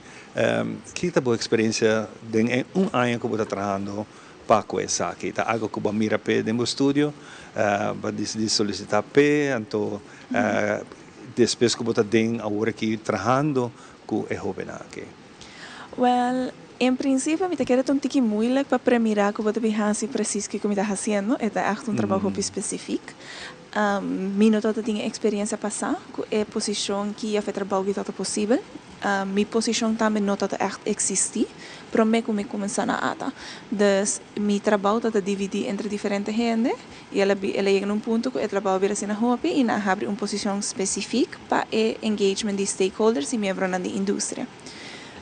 Ki ta bo experiencia den e un aña cu bo ta trahando pa cu esaki? Ta algo cu bo a mira p'e den bo studio, bo a dicidi solicita p'e, anto despues cu bo ta den awor aki trahando cu e hobennan aki? Well. En prinsipio mi ta kere ta un tiki moeilijk pa premira ku bo ta bin hasi precies kiko mi ta hasiendo. E ta echt un trabou hopi specifiek. Mi no tabata tin e experiencia pasá ku e posishon ki of e trabou ki tabata posibel. Mi posishon tambe no tabata echt existi promé ku mi kuminsá na ata. Dus mi trabou tabata dividí entre diferente hende i el a el a yega na un punto ku e trabou a bira asina hopi i nan a habri un posishon specifiek pa e engagement di stakeholders i miembronan di industria.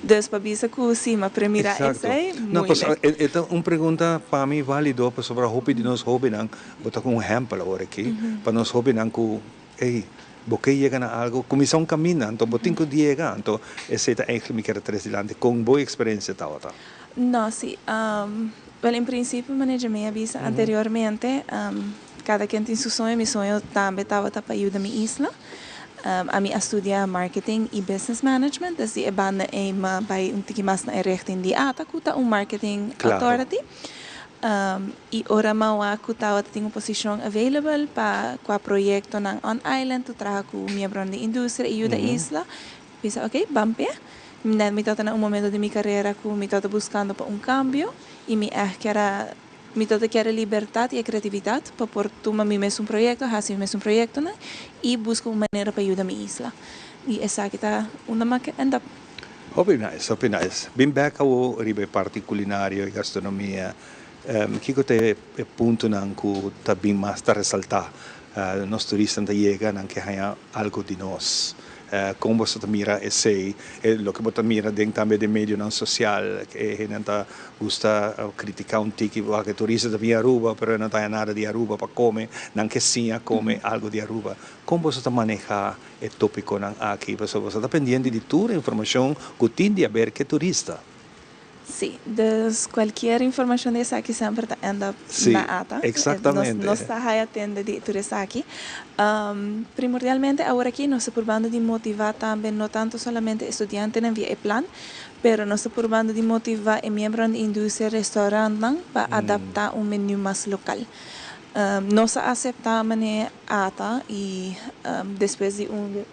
Dus pa bisa ku si m'a premirá esei, No, moeilijk. e ta un pregunta pa mi válido pasobra hopi di nos hóbennan, bo ta ku un ehèmpel awor aki, pa nos hóbennan ku, ey, bo ke yega na algu, kuminsá un kaminda, anto bo tin ku yega, anto esei ta eigentlik mi kere tres dilanti, kon bo eksperensia tabata? No, si. Wèl, en prinsipio manera dje mi a bisa anteriormente, kada ken tin su soño, mi soño tambe tabata pa yuda mi isla. Ami a studia marketing y business management, dus di e banda ey mi a bay un tiki mas na e richting di ata cu ta un marketing authority. Y ora mi a wak cu tawata tin un posicion available pa cua proyectonan on island cu traha cu miembronan di industria y yuda isla, mi bisa ok, ban p'e. Net mi tawata na un momento di mi carera cu mi tawata buscando pa un cambio y mi echt kier a Mi ta ta kier e libertat i e kreatividat pa por tuma mi mesun proyekto, hasi mi mesun proyektonan i buska un manera pa yuda mi isla. I esaki ta unda mi a end up. Hopi nice, hopi nice. Bin bek awo riba e parti kulinario i gastronomia. Kiko ta e puntonan ku ta bin mas ta resaltá? Nos turistanan ta yega, nan ke haña algu di nos. Kon boso ta mira esei? E loke bo ta mira den tambe den medionan sosial, e hendenan ta gusta kritiká un tiki, wak e turista ta bini Aruba pero e no ta haña nada di Aruba pa kome, nan ke siña kome algu di Aruba. Kon boso ta manehá e tópikonan aki? Pasobra boso ta pendiente di tur informashon ku tin di haber ku e turista. Sí, dus cualkier informacion di esaki semper ta end up na ata. Exactamente. Nos ta haya tende di tur esaki. Primordialmente awor aki nos ta purbando di motiva tambe no tanto solamente e studiantenan via e plan, pero nos ta purbando di motiva e miembronan di industria restaurantnan pa adapta un menu mas local. Nos a acepta mane ata y despues di un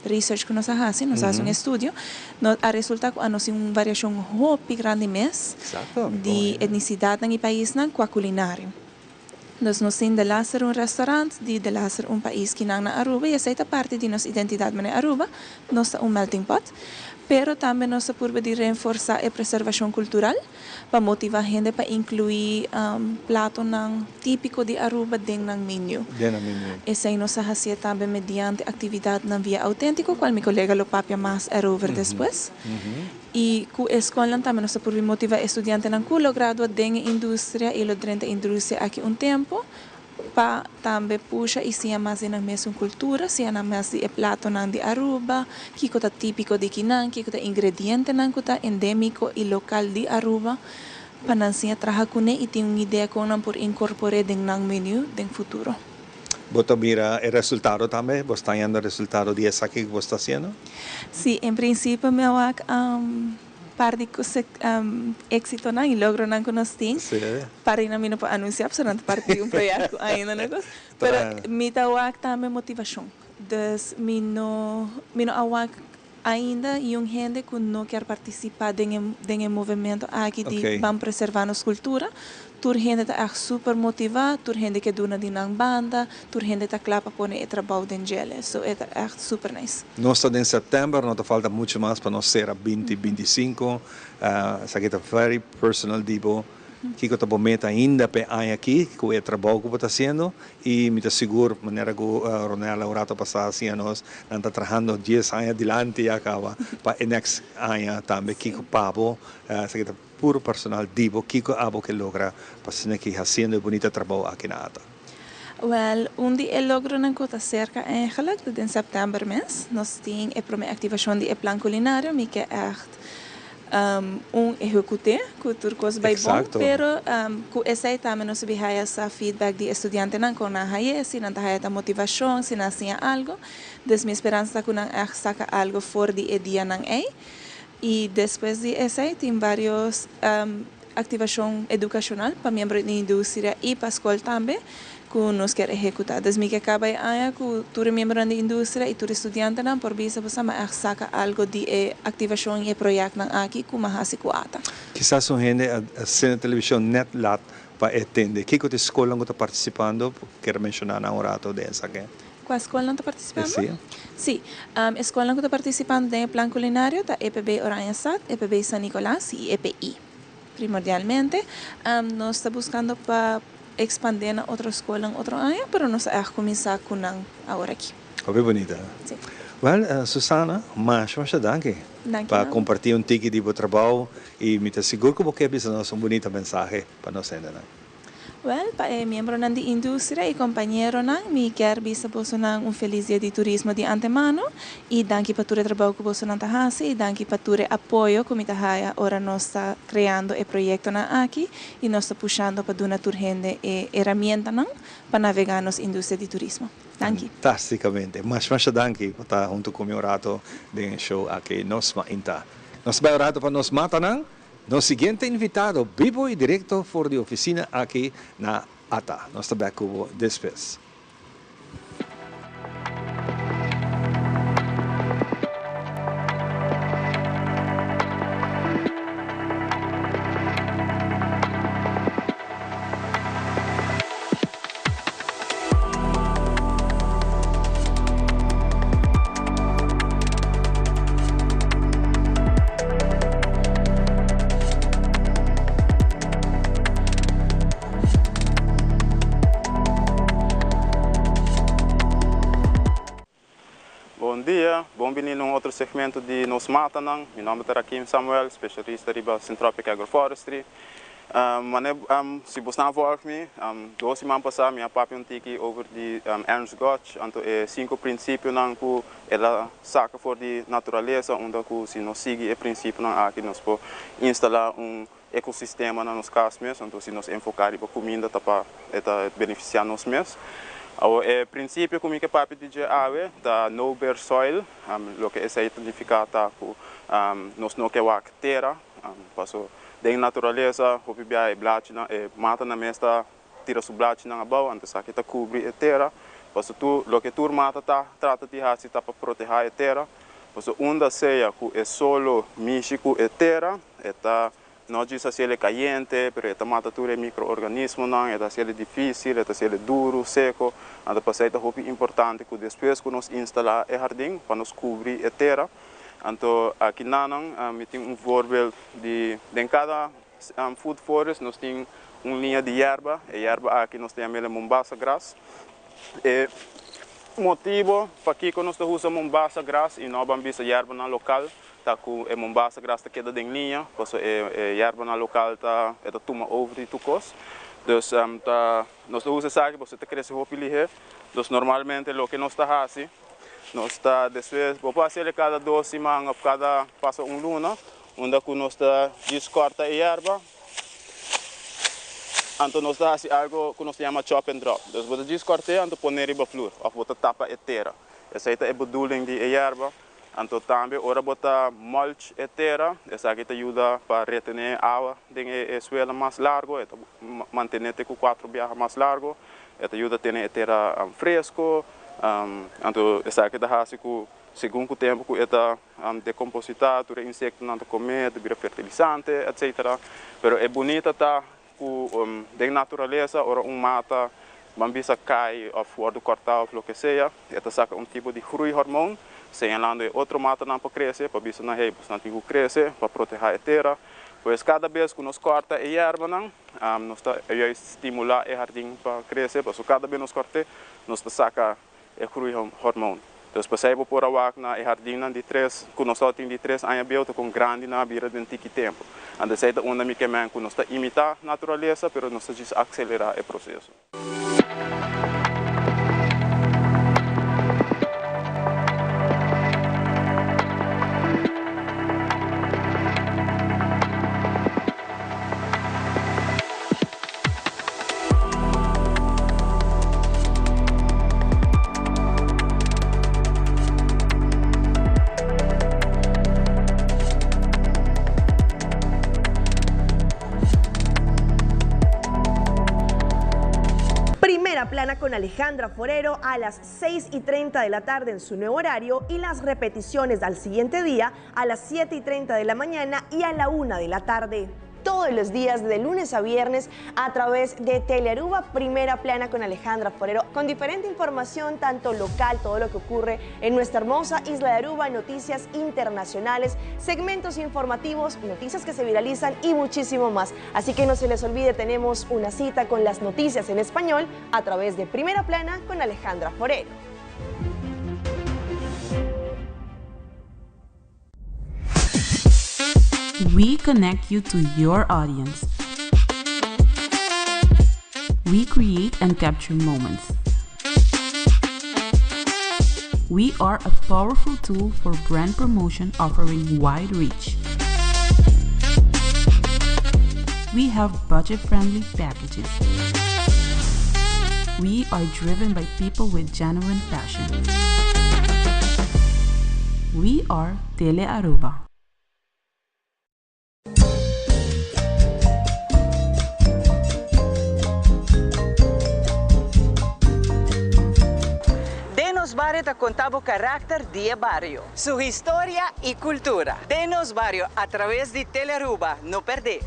Research ku nos a hasi, nos a hasi un estudio, no a resulta ku a nos tin un variashon hopi grandi mes di etnisidatnan i paisnan kua kulinario. Dus nos tin delaster un restaurant di delaster un pais kinan na Aruba i esei ta parti di nos identidat manera Aruba, nos ta un melting pot. Pero tambe nos ta purba di renforsá e preservashon kultural. Pa motiva hende pa inclui platonan tipico di Aruba den nan menu. Den nan menu. Esey nos a hacié tambe mediante actividadnan via Autentico, cual mi colega lo papia mas erover despues. Y cu e scolnan tambe nos ta purbi motiva e studiantenan cu lo gradua den e industria y lo drenta e industria aki un tempo, pa tambe pusha y siña mas di nan mesun cultura, siña nan mas di e platonan di Aruba, kico ta tipico di kinan, kico ta ingredientenan cu ta endemico y local di Aruba, pa nan siña traha cune y tin un idea con nan por incorpore den nan menu den futuro. Bo ta mira e resultado tambe? Bo sta hañando resultado di esaki cu bo sta haciendo? Sí, en principio mi a wak. Par di éksitonan i logronan ku nos tin. Par di nan mi no por anunsiá pasobra nan ta parti di un proyekto ainda no kos. Pero mi ta wak tambe motivashon. Dus mi no mi no a wak ainda yun hende ku no kier partisipá den e den e movementu aki di ban preservá nos kultura. Tur hende ta ègt super motivá, tur hende ke duna di nan banda, tur hende ta kla pa pone e trabou den djele. So e ta ègt super nice. Nos ta den sèptèmber, no ta falta muchu mas pa nos sera binti binti i sinku. Esaki ta very personal di bo. Kiko ta bo meta ainda p'e aña aki ku e trabou ku bo ta hasiendo? I mi ta sigur, manera ku Ronella un rato pasá a siña nos, nan ta trahando dies aña dilanti ya kaba pa e next aña tambe. Kiko pa bo? Esaki ta. Puro personal di bo, kiko abo ke logra pa asina ki hasiendo e bunita trabou aki na ata? Wèl, un di e logronan ku ta serka eigenlijk ta den sèptèmber mes. Nos tin e promé aktivashon di e plan kulinario. Mi ke ègt un ehekut'é ku tur kos bai bon, pero ku esei tambe nos a bin haya sa feedback di e studiantenan kon nan hay'é, si nan ta haya ta motivashon, si nan a siña algu. Dus mi speransa ta ku nan ègt saka algu for di e dianan ei. Y despues di esey tin varios aktivashon edukashonal pa miembro di industria i pa skol tambe ku nos kier ehekutá. Dus mi ke kaba e aña ku tur e miembronan di industria i tur e studiantenan por bisa bo sa mi a ègt saka algu di e aktivashon i e proyektnan aki ku mi a hasi ku ata. Kisas un hende a sende televishon nèt lat pa e tende. Kiko ta e skolnan ku ta partisipando? Kier menshoná nan un rato den esaki. Kua skolnan ta partisipando? Sí. Sí. E skolnan ku ta partisipando den e plan kulinario ta EPB Oranjestad, EPB San Nicolas i EPI. Primordialmente nos ta buskando pa ekspandé na otro skolnan otro aña, pero nos a ègt kuminsá ku nan aworakí. Hopi bunita. Sí. Wèl, Susana, masha masha danki Danki pa nan. kompartí un tiki di bo trabou i mi ta sigur ku bo ke bisa nos un bunita mensahe pa nos hendenan. Wèl, pa e miembronan di industria i kompañeronan, mi kier bisa bosonan un felis dia di turismo di antemano i danki pa tur e trabou ku bosonan ta hasi i danki pa tur e apoyo ku mi ta haya ora nos ta kreando e proyektonan aki i nos ta pushando pa duna tur hende e heramientanan pa navegá nos industria di turismo. Danki. Fantasticamente. Masha masha danki pa ta hunto cu mi un rato den e show aki Nos Mainta. Nos ta bay un rato pa nos matanan. Nos siguiente invitado bibo y directo for di oficina aki na ata. Nos ta bek cu bo despues. Bon dia, bon bini na un otro segmento di Nos Matanan. Mi nomber ta Rakim Samuel, specialista riba Syntropic Agroforestry. Mane si bo sna volg mi, dos siman pasá mi a papia un tiki over di Ernst Gotch, anto e sinku prinsipionan ku el a saka for di naturalesa, unda ku si nos sigui e prinsipionan aki nos por instalá un ekosistema na nos kas mes, anto si nos enfoká riba kuminda ta pa e ta benefisiá nos mes. Awor e prinsipio ku mi ke papia di dje awe ta no bare soil, loke esei ta nifiká ta ku nos no ke wak tera, Paso den naturalesa hopi bia e blachinan, e matanan mes ta tira su blachinan abou, anto esaki ta kubri e tera. Paso tur loke tur mata ta trata di hasi ta pa protehá e tera. Paso unda sea ku e solo mishi ku e tera, e ta no djis hasiel e kayente, pero e ta mata tur e mikroorganismonan, e ta hasiel e difísil, e ta hasiel e duru, seko. Anto pasei ta hopi importante ku despues ku nos instalá e hardin pa nos kubri e tera. Anto aki nanan mi tin un voorbeeld di den cada food forest nos tin un liña di yerba, e yerba aki nos ta yam'el e Mombasa grass. E motibo pakico nos ta usa Mombasa grass y no ban bisa yerbanan local ta cu e Mombasa grass ta keda den liña pasobra e yerbanan local ta e ta tuma over di tur cos. Dus ta nos ta usa esaki pasobra e ta crece hopi lihe. Dus normalmente loke nos ta haci. Nos ta despues, bo por haciele cada dos siman of cada pasa un luna, unda cu nos ta djis corta e yerba, anto nos ta haci algo cu nos ta yama chop and drop. Dus bo ta djis cort'e anto pone riba flur of bo ta tapa e tera. Esey ta e bedoeling di e yerba. Anto tambe ora bo ta mulch e tera, esaki ta yuda pa retene awa den e suela mas largo, e ta mantene te cu cuatro biaha mas largo, e ta yuda tene e tera fresco. Anto esaki ta hasi ku segun ku tempu ku e ta dekompositá tur e insektonan ta kom'é, ta bira fertilisante, etsetera. Pero e bunita ta ku den naturalesa ora un mata ban bisa kai òf wòrdu kòrtá òf loke sea, e ta saka un tipo di groeihormoon señalando e otro matanan pa krese, pa bisa nan, hey, bosnan tin ku krese pa protehá e tera. Pues kada bes ku nos kòrta e yerbanan, nos ta juist stimulá e hardin pa krese, pasobra kada bes nos kòrt'é, nos ta saka e groeihormoon. Dus p'esei bo por a wak na e hardinnan di tres, ku nos tabatin di tres aña bieu ta kon grandi nan a bira den tiki tempu. Anto esei ta unda mi ke men ku nos ta imitá naturalesa, pero nos ta djis akselerá e proseso. Plana con Alejandra Forero a las 6 y 30 de la tarde en su nuevo horario y las repeticiones al siguiente día a las 7 y 30 de la mañana y a la 1 de la tarde todos los días de lunes a viernes a través de Telearuba Primera Plana con Alejandra Forero, con diferente información, tanto local, todo lo que ocurre en nuestra hermosa isla de Aruba, noticias internacionales, segmentos informativos, noticias que se viralizan y muchísimo más. Así que no se les olvide, tenemos una cita con las noticias en español a través de Primera Plana con Alejandra Forero. We connect you to your audience. We create and capture moments. We are a powerful tool for brand promotion offering wide reach. We have budget friendly packages. We are driven by people with genuine passion. We are Tele Aruba. Den Nos Bario ta conta bo caracter di e bario, su historia y cultura. Den Nos Bario a traves di Telearuba, no perde!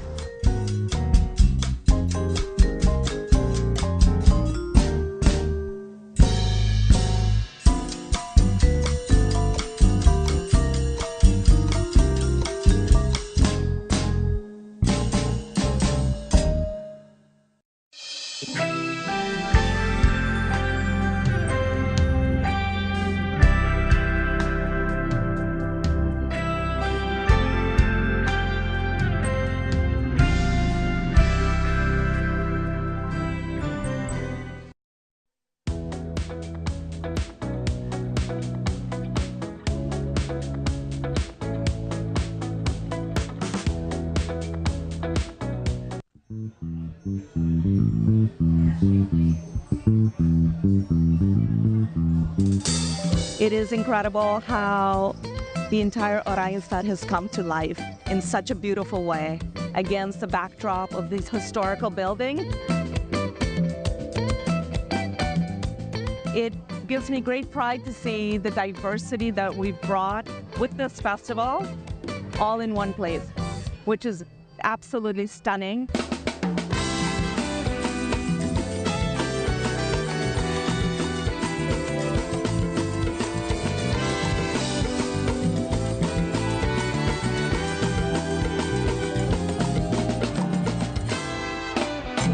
It is incredible how the entire Oranjestad has come to life in such a beautiful way against the backdrop of this historical building. It gives me great pride to see the diversity that we've brought with this festival all in one place, which is absolutely stunning.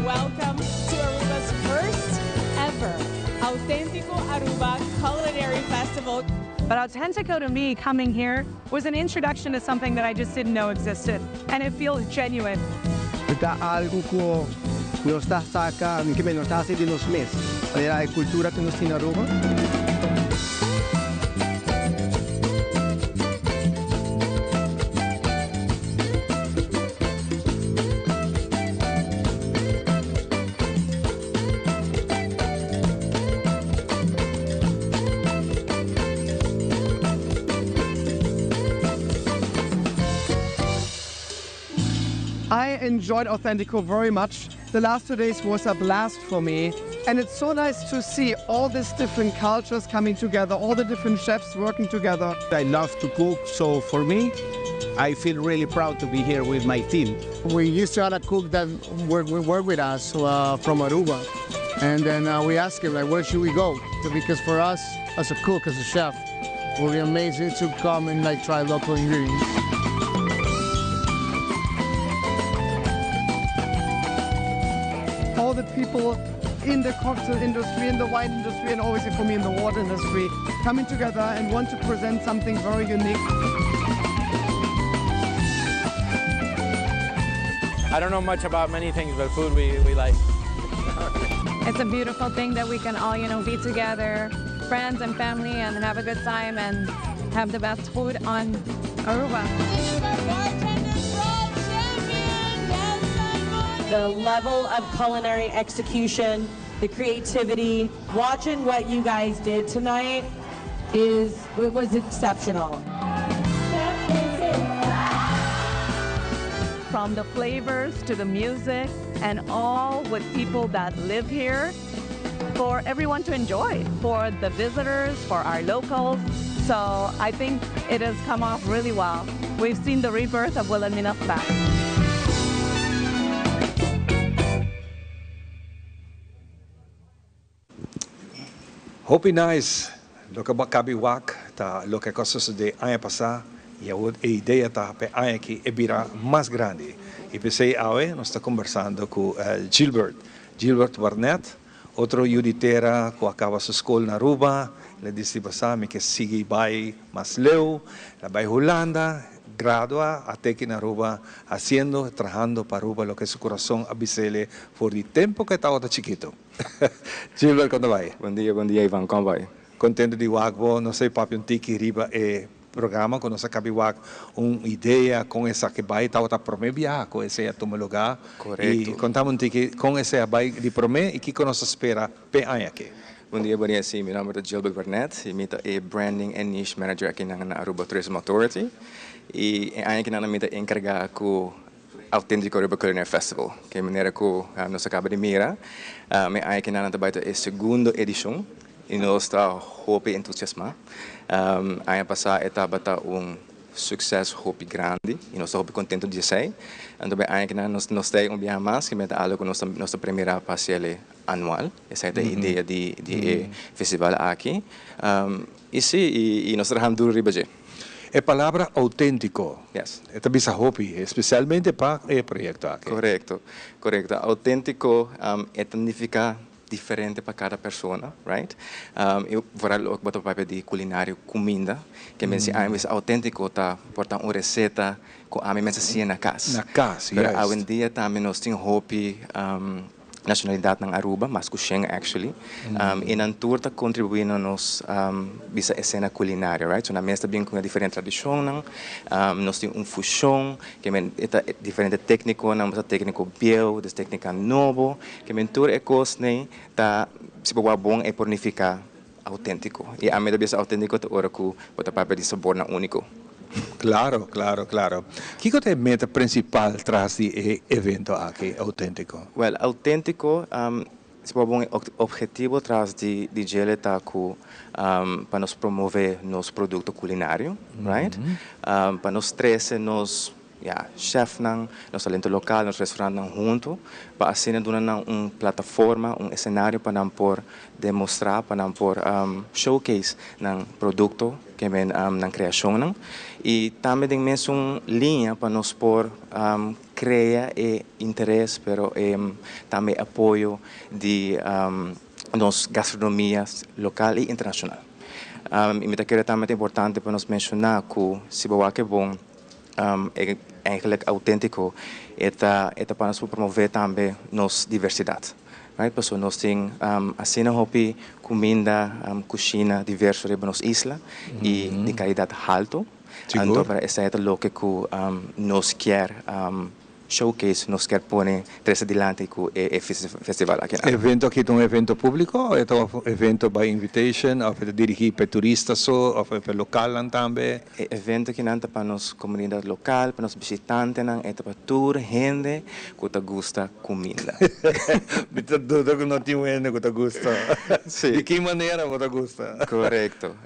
Welcome to Aruba's first ever Authentico Aruba Culinary Festival. But Authentico to me, coming here, was an introduction to something that I just didn't know existed. And it feels genuine. Ta algo cu nos ta saca, cu nos ta haci di nos mes. E cultura cu nos tin na Aruba. I enjoyed Authentico very much. The last two days was a blast for me. And it's so nice to see all these different cultures coming together, all the different chefs working together. I love to cook, so for me, I feel really proud to be here with my team. We used to have a cook that work, work with us from Aruba. And then we asked him, like, where should we go? Because for us, as a cook, as a chef, it would be amazing to come and like try local ingredients. All the people in the cocktail industry, in the wine industry, and obviously for me in the water industry, coming together and want to present something very unique. I don't know much about many things, but food we, we like. It's a beautiful thing that we can all, you know, be together, friends and family, and have a good time and have the best food on Aruba. The level of culinary execution, the creativity, watching what you guys did tonight is it was exceptional. From the flavors to the music and all with people that live here. for everyone to enjoy, for the visitors, for our locals. So I think it has come off really well. We've seen the rebirth of Wilhelminaplein. Hopi nice, loke bo a kabi wak ta loke ku a sosodé aña pasá i awor e idea ta pa e aña aki e bira mas grandi. I p'esei awe nos ta kombersando ku Gilbert, Gilbert Warnet, otro yu di tera ku a kaba su skol na Aruba, el a disidi pasá mi ke sigui bai mas leu, el a bai Hulanda, Gradua a teki na Aruba haciendo, trahando pa Aruba loke su curason a bisele for di tempo cu e tabata chikito. Gilbert con ta bay? Bon dia, bon dia Ivan, con bay? Contento di wak bo, nos a papia un tiki riba e programa cu nos a cabi wak un idea con esaki bay, tabata prome biaha cu esey a tuma lugar. Correcto. Y contami un tiki con esey a bay di prome y kico nos ta spera p'e aña aki. Bon dia, bon dia. Sí, mi nomber ta Gilbert Barnett y mi ta e Branding and Niche Manager aki na Aruba Tourism Authority. Y e aña akinan mi ta encarga cu Authentico Aruba Culinary Festival, ke manera cu nos a caba di mira. E aña akinan ta bay ta e segundo edicion y nos ta hopi entusiasma. Aña pasa e tabata un succes hopi grandi y nos ta hopi contento di esey. Anto bay aña akinan nos ta un biaha mas, ke meta algo cu nos ta premira pa haciele anual. Esei ta e idea di di e festival aki. Y si, y nos ta traha duro riba dje. E palabra auténtiko, Yes. e ta bisa hopi, especialmente pa e proyecto aki. Correcto, correcto. Auténtiko e ta nifica diferente pa cada persona, right? Y vooral ora bo ta papia di culinario, cuminda, ke men si ami bisa auténtiko ta por ta un receta cu ami mester siña na cas. Na cas, Pero juist. awendia tambe nos tin hopi nacionalidadnan Aruba, mas cu shen actually, y nan tur ta contribui na nos bisa escena culinario, right? So nan mes ta bin cu e diferente tradicionnan, nos tin un fusion, ke men e ta diferente tecniconan, bo ta tecnico bieu, des tecnica nobo, ke men tur e cosnan ta, si bo wak bon e por nifica Auténtiko. I ami ta bisa auténtiko ta ora ku bo ta papia di sabornan úniko. Klaro, klaro, klaro. Kiko ta e meta prinsipal tras di e evento aki, Auténtiko? Wèl, Auténtiko, si bo bon e ophetivo tras di djele ta ku pa nos promové nos produkto kulinario, right? Pa nos trese nos Ya, chefnan, nos talento lokal, nos restaurantnan huntu pa asina duna nan un plataforma, un esenario pa nan por demostrá, pa nan por showcase nan produkto, ke men nan kreashonnan. I tambe den mesun liña pa nos por krea e interes pero e tambe e apoyo di nos gastronomia lokal i internashonal. I mi ta kere tambe ta importante pa nos menshoná ku si bo wak e bon, E eigenlijk auténtiko e ta e ta pa nos por promové tambe nos diversidat, right? Pasobra nos tin asina hopi kuminda, kushina diverso riba nos isla i di kalidat haltu. Anto para esei ta loke ku nos kier Showcase nos kier pone trese dilanti ku e festival aki. E evento aki ta un evento públiko òf e ta un evento by invitation òf e ta dirigí pa e turista so òf pa e lokalnan tambe? E evento akinan ta pa nos komunidat lokal, pa nos bishitantenan, e ta pa tur hende ku ta gusta kuminda. Mi ta duda ku no tin un hende ku ta gusta. Sí. Di ki manera bo ta gusta? Korekto.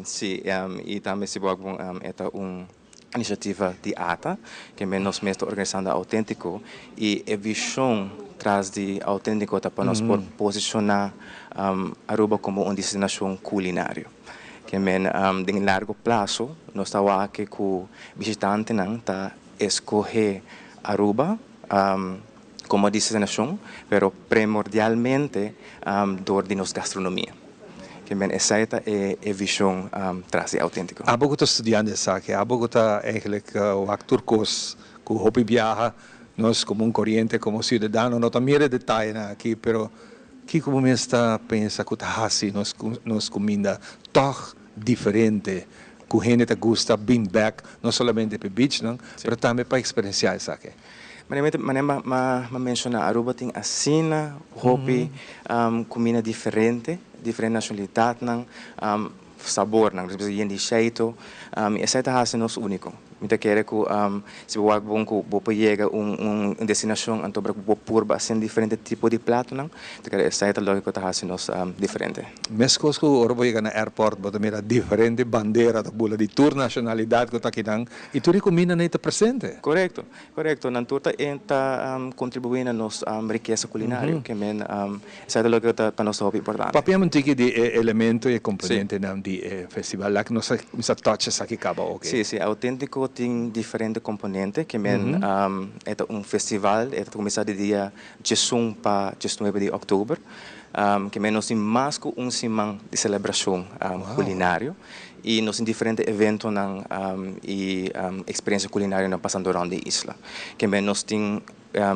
Sí, i tambe si bo a bon e ta un. Iniciativa di ata, ke men nos mes ta organisando Auténtiko i e vision tras di Auténtiko ta pa nos por posiciona Aruba como un destinacion culinario. Ke men den largo plaso nos ta wak ku bishitantenan ta escoge Aruba como destinacion, pero primordialmente door di nos gastronomia. Ke men esei ta e vision tras di Auténtiko. Abo ku ta studiando esaki, abo ku ta eigenlijk wak tur kos ku hopi biaha, nos komo un koriente, komo siudadano no ta mira e detayenan aki, pero kiko bo mes ta pensa ku ta hasi nos nos kuminda tòg diferente ku hende ta gusta bin bèk no solamente pa e beachnan, pero tambe pa eksperensiá esaki? Manera mi a menshoná, Aruba tin asina hopi kuminda diferente, diferente nashonalidatnan, sabornan, nos bisa yen di sheito, i esei ta hasi nos úniko. Mi ta kere ku si bo wak bon ku bo por yega un un destinashon anto bo por purba asina diferente tipo di platonan, ta kere esei ta loke ku ta hasi nos diferente. Meskos ku ora bo yega na airport bo ta mira diferente bandera ta bula di tur nashonalidat ku ta akinan i tur e kumindanan ei ta presente. Korekto, korekto. Nan tur ta ta kontribuí na nos rikesa kulinario. Ke men esei ta loke ta pa nos ta hopi importante. Papia un tiki di e elemento i e komponentenan di e festival. Lak nos a kuminsá touch esaki kaba oke. Sí, sí. Auténtiko tin diferente komponente. Ke men e ta un festival, e ta kuminsá di dia 11 pa 19 di òktober. Ke men nos tin mas ku un siman di selebrashon kulinario i nos tin diferente eventonan i eksperensia kulinarionan pasando rònt di isla. Ke men nos tin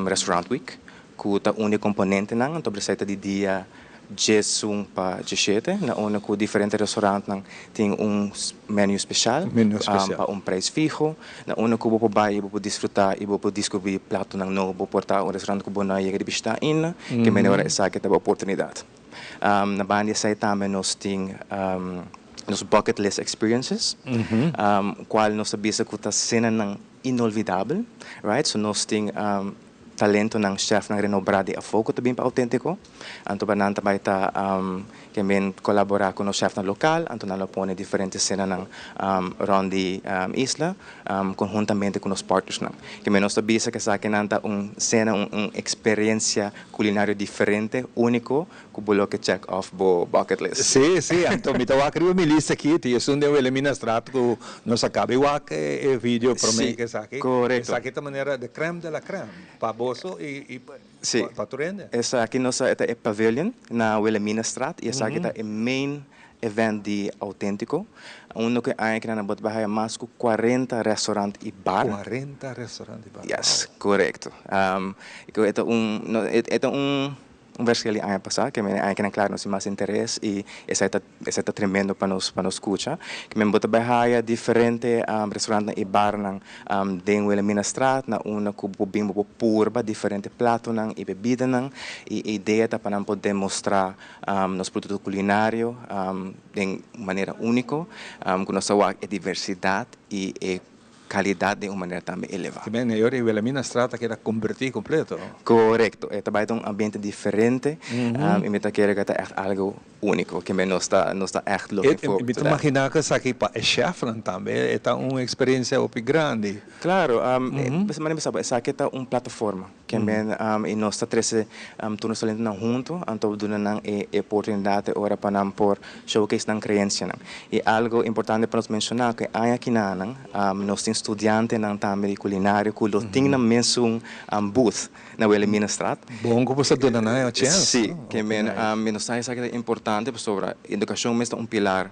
Restaurant Week ku ta un di e komponentenan, anto esei ta di dia 11 pa 17, na unda ku diferente restaurantnan tin un menu speshal pa un preis fiho, na unda ku bo por bai i bo por disfrutá i bo por diskubrí platonan nobo, por ta un restaurant ku bo no a yega di bishitá ainda, ke mene ora esaki ta bo oportunidat. Na banda di esei tambe nos tin nos bucket list experiences, kual nos ta bisa ku ta senanan inolvidabel, right? So nos tin talentonan, chefnan renobrá di afó ku ta bin pa Auténtiko. Anto pa nan ta bai ta ke men kolaborá ku nos chefnan lokal, anto nan lo pone diferente senanan rònt di isla konhuntamente ku nos partnersnan. Ke men nos ta bisa ku esakinan ta un sena, un eksperensia kulinario diferente, úniko, Ku bo lo ke check off bo bucket list. Sí, sí, anto mi ta wak riba mi lista aki, tin esun den Wilhelminastraat ku nos a kaba i wak e video promé ku esaki. Korekto. Esaki ta manera de crème de la crème pa boso i pa tur hende. Esaki nos a ta e pavilion na Wilhelminastraat i esaki ta e main event di Auténtiko. Unda ku e aña aki nan a bot bai haya mas ku 40 restaurant i bar. 40 restaurant i bar, wow. Yes, korekto. E ta un, e ta un Un verschil di aña pasá, ke men e aña kinan klar nos tin mas interes i esei ta esei ta tremendo pa nos pa nos skucha. Ke men bo ta bai haya diferente restaurantnan i barnan den Wilhelminastraat na unda ku bo bin bo por purba diferente platonan i bebidanan i e idea ta pa nan por demostrá nos produkto kulinario den un manera úniko ku nos ta wak e diversidat i e Calidad den un manera tambe eleva. Te men e ora e Wilhelminastraat a keda converti completo. Correcto, e ta bai ta un ambiente diferente y mi ta kere cu ta echt algo unico, ke men nos ta nos ta echt looking forward Mi to ta that. imagina cu esaki pa e chefnan tambe e ta un experiencia hopi grandi. Claro, manera mi sa bo esaki ta un plataforma. Ke men i nos ta trese tur nos talentonan huntu, anto duna nan e oportunidat e ora pa nan por showcase nan kreensianan. I algu importante pa nos menshoná ku e aña akinanan nos tin studiantenan tambe di kulinario ku lo tin nan mesun booth na Wilhelminastraat. Bon ku bo sa duna nan e chèns. Sí, ke men nos ta esaki ta importante pasobra edukashon mes ta un pilar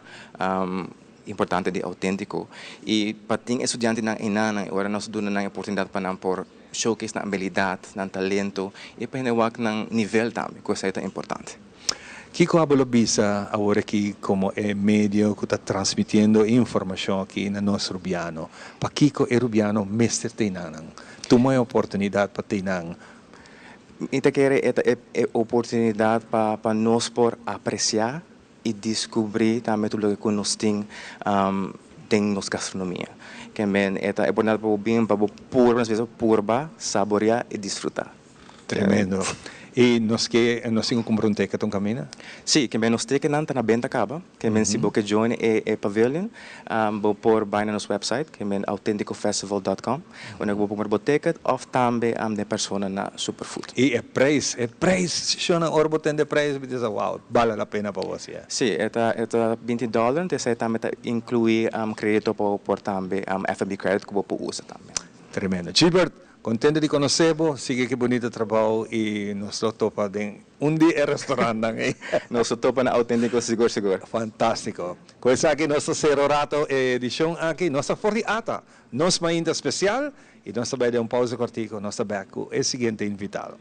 importante di Auténtiko i pa tin e studiantenan einanan e ora nos duna nan e oportunidat pa nan por showcase nan abilidat, nan talento i pa hende wak nan nivel tambe, ku esei ta importante. Kiko abo lo bisa awor aki komo e medio ku ta transmitiendo e informashon aki na nos rubiano? Pakiko e rubiano mester tei nan? Tuma e oportunidat pa tei nan. Mi ta kere e ta e oportunidat pa nos por apresiá i diskubrí tambe tur loke ku nos tin den nos gastronomia. Ke men e ta e oportunidat pa bo bin pa bo purba, nos bisa purba, saboreá i disfrutá. Tremendo. I nos ke nos tin ku kumpra un teket un kaminda? Sí, ke men nos teketnan ta na benta kaba. Ke men si bo ke join e e pavilion bo por bai na nos website ke men autenticofestival dot com unda ku bo por kumpra bo teket òf tambe den persona na Superfood. I e prijs, e prijs, shownan ora bo tende e prijs bo ta bisa wow, bale la pena pa bo hasié. Sí, e ta e ta 20 dòler, enton esei tambe ta inkluí kredito pa bo por tambe FNB credit ku bo por usa tambe. Tremendo. Gilbert, contento di conoce bo, sigui ki bunito trabou y nos lo topa den un di e restaurantnan ey. Nos lo topa na Auténtico sigur sigur. Fantastico. Cu esaki nos ta cera un rato e edicion aki. Nos ta for di ata nos mainta special y nos ta bay den un pausa cortico. Nos ta back cu e siguiente invitado.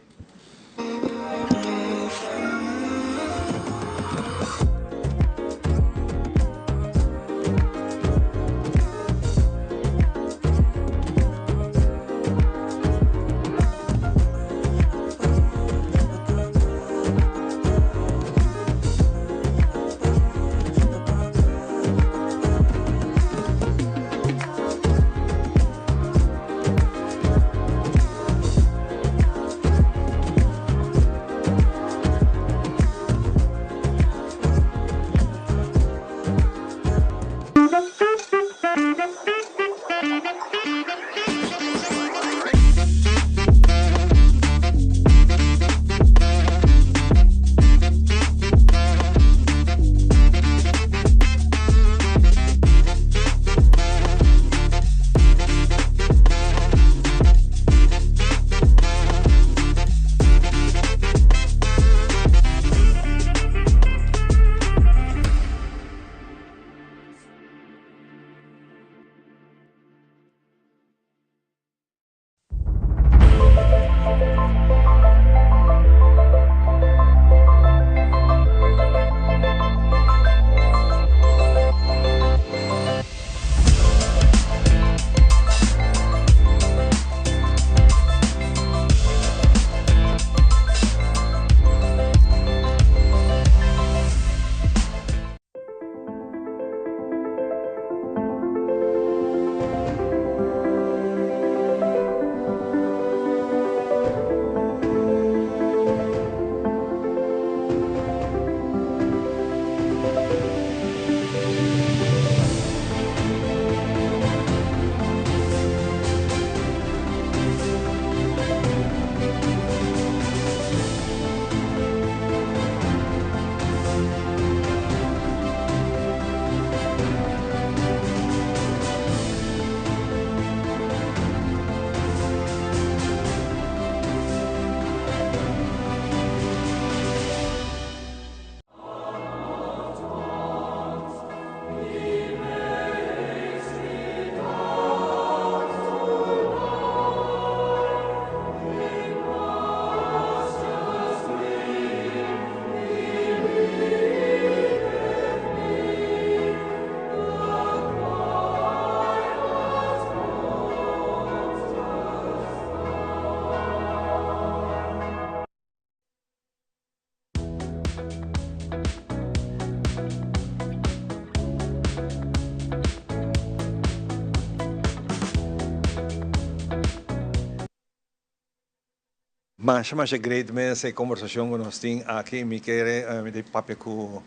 Masha masha great mes e kombersashon ku nos tin aki. Mi kere mi ta papia ku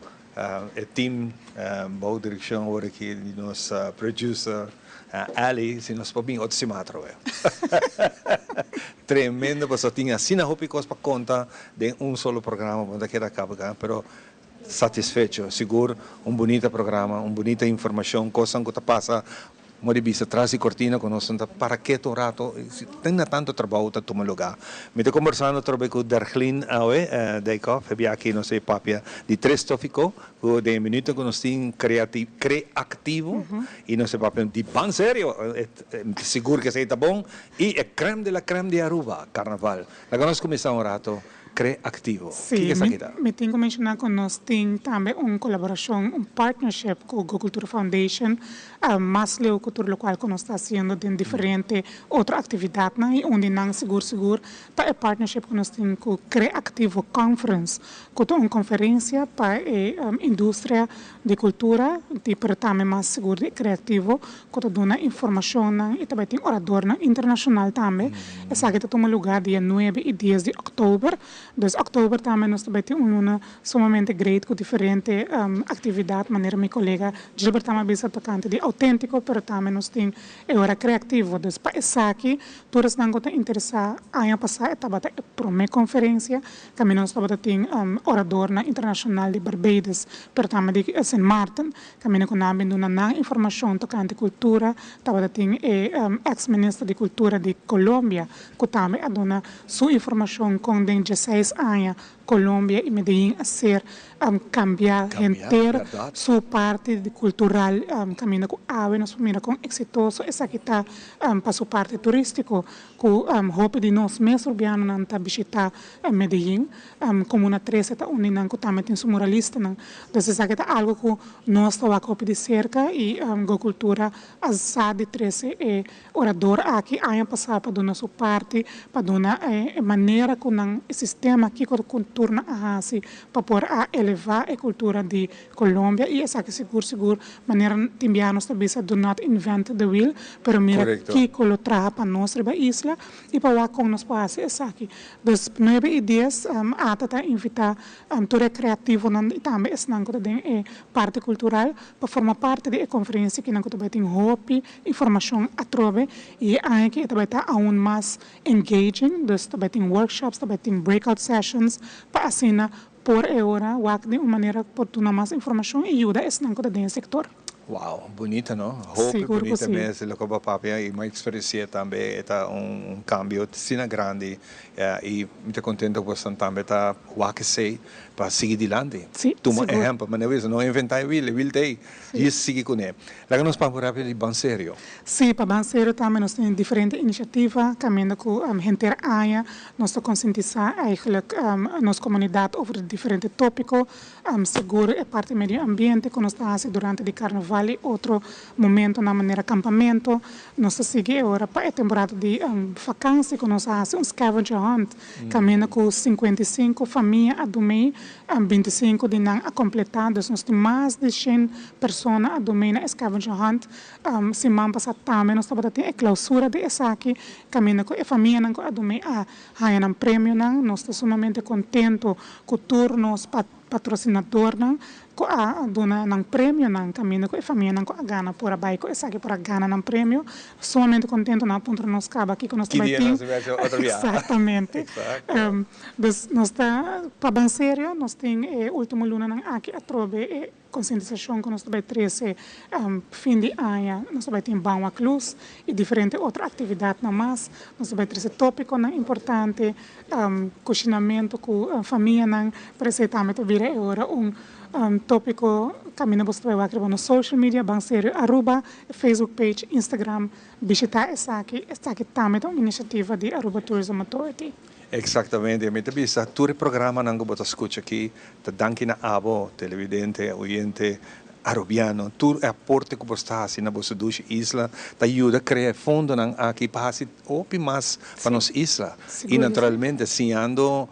e team bou direkshon awor aki di nos producer Ally si nos por bin otro siman atrobe. Tremendo pasobra tin asina hopi kos pa konta den un solo programa bo no ta keda kaba pero satisfecho. Sigur un bunita programa, un bunita informacion, cosnan cu ta pasa, mo di bisa tras di cortina cu nos no ta para keto un rato, tin na tanto trabou ta tuma lugar. Mi ta conversando atrobe cu Derglin awe, Dijkhoff, e biaha aki nos ta papia di tres tofico cu den e minuto cu nos tin creactivo y nos ta papia di ban serio, sigur cu esey ta bon, y e crème de la crème di Aruba, Carnaval. Laga nos cuminsa un rato. Creactivo. Sí, Kiko esaki ta? mi tin ku menshoná ku nos tin tambe un kolaborashon, un partnership ku Go Cultura Foundation, mas leu ku tur lokual ku nos ta hasiendo den diferente otro aktividatnan i un di nan sigur sigur ta e partnership ku nos tin ku Creactivo Conference, ku ta un konferensia pa e industria di kultura di pero tambe mas sigur di e kreativo ku ta duna informashonnan i ta bai tin oradornan internashonal tambe. Esaki ta tuma lugá dia nuebe i dies di òktober. Dus òktober tambe nos ta bai tin un luna sumamente great ku diferente aktividat manera mi kolega Gilbert tambe a bisa tokante di outéntiko pero tambe nos tin e ora kreativo. Dus pa esaki tur esnan ku ta interesá aña pasá e tabata e promé konferensia kaminda nos tabata tin oradornan internashonal di Barbados pero tambe di Sint Maarten. Kaminda ku nan a bin duna nan informashon tokante kultura, tabata tin e eks minister di kultura di Colombia ku tambe a duna su informashon kon den dieseis aña Colombia i Medellin a ser kambiá henter su parti di kultural kaminda ku awe nos por mira kon eksitoso esaki ta pa su parti turístiko ku hopi di nos mes rubianonan ta bishitá Medellin. Comuna Trece ta un di nan cu tambe tin su muralistanan. Dus esaki ta algo cu nos ta wak hopi di cerca y Go Cultura a sa di trece e orador aki aña pasa pa duna su parti, pa duna e manera cu nan e sistema kico cultura a haci pa por a eleva e cultura di Colombia y esaki sigur sigur manera tin biaha nos ta bisa do not invent the wheel pero mira kico lo traha pa nos riba isla y pa wak con nos por haci esaki. Dus nuebe i dies ata ta invitá tur e kreativonan i tambe esnan ku ta den e parti kultural pa forma parti di e konferensia kinan ku ta bai tin hopi informashon atrobe i e aña aki e ta bai ta aun mas engaging, dus ta bai tin workshops, ta bai tin breakout sessions pa asina por e ora wak den un manera por duna mas informashon i yuda esnan ku ta den e sektor. Wow, bunita no? Hopi Sigur ku bunita si. mes loke bo a papia y mi experiencia tambe e ta un cambio asina grandi y mi ta contento cu boso tambe ta wak esey pa sigui dilanti. Si, Tuma sigur. ehempel, manera bo bisa no inventa e wiel, e wiel ta ey, Si. djis sigui cune. Laga nos papia rapido di Ban Serio. Si, pa Ban Serio tambe nos tin diferente iniciativa caminda cu henter aña nos ta concientisa eigenlijk nos comunidad over di diferente topico. Sigur e parti medio ambiente ku nos ta hasi durante di karnaval i otro momentonan manera kampamento. Nos ta sigui e ora pa e temporada di vakansi ku nos a hasi un scavenger hunt kaminda ku 55 famia a dumei, 25 di nan a kompletá. Dus nos tin mas di shen persona a dumei na e scavenger hunt. Siman pasá tambe nos tabata tin e klausura di esaki kaminda ku e famianan ku a dumei a Haña nan premionan. Nos ta sumamente contento cu tur nos patrocinadornan cu a duna nan premionan caminda cu e famianan cu a gana por a bay cu esaki por a gana nan premio. Sumamente contento nan a puntra nos caba kico nos ta Ki bay dia tin. nos ta bay haci otro bia? Exactamente. Exacto. Dus nos ta pa ban serio nos tin e ultimo lunanan aki atrobe e Konsientisashon ku nos ta bai trese fin di aña, nos ta bai tin Ban Wak Lus i diferente otro aktividatnan mas. Nos ta bai trese tópikonan importante, kushinamentu ku famianan, pero esei tambe ta bira e ora un tópiko kaminda boso ta bai wak riba nos social media, Ban Serio Aruba, Facebook page, Instagram, bishitá esaki. Esaki tambe ta un inisiativa di Aruba Tourism Authority. Exactamente, mi ta bisa tur e programanan cu bo ta scucha aki ta danki na abo, televidente, oyente, Arubiano, tur e aporte ku bos ta hasi na boso dushi isla ta yuda krea e fondonan aki pa hasi hopi mas pa nos isla. I naturalmente siñando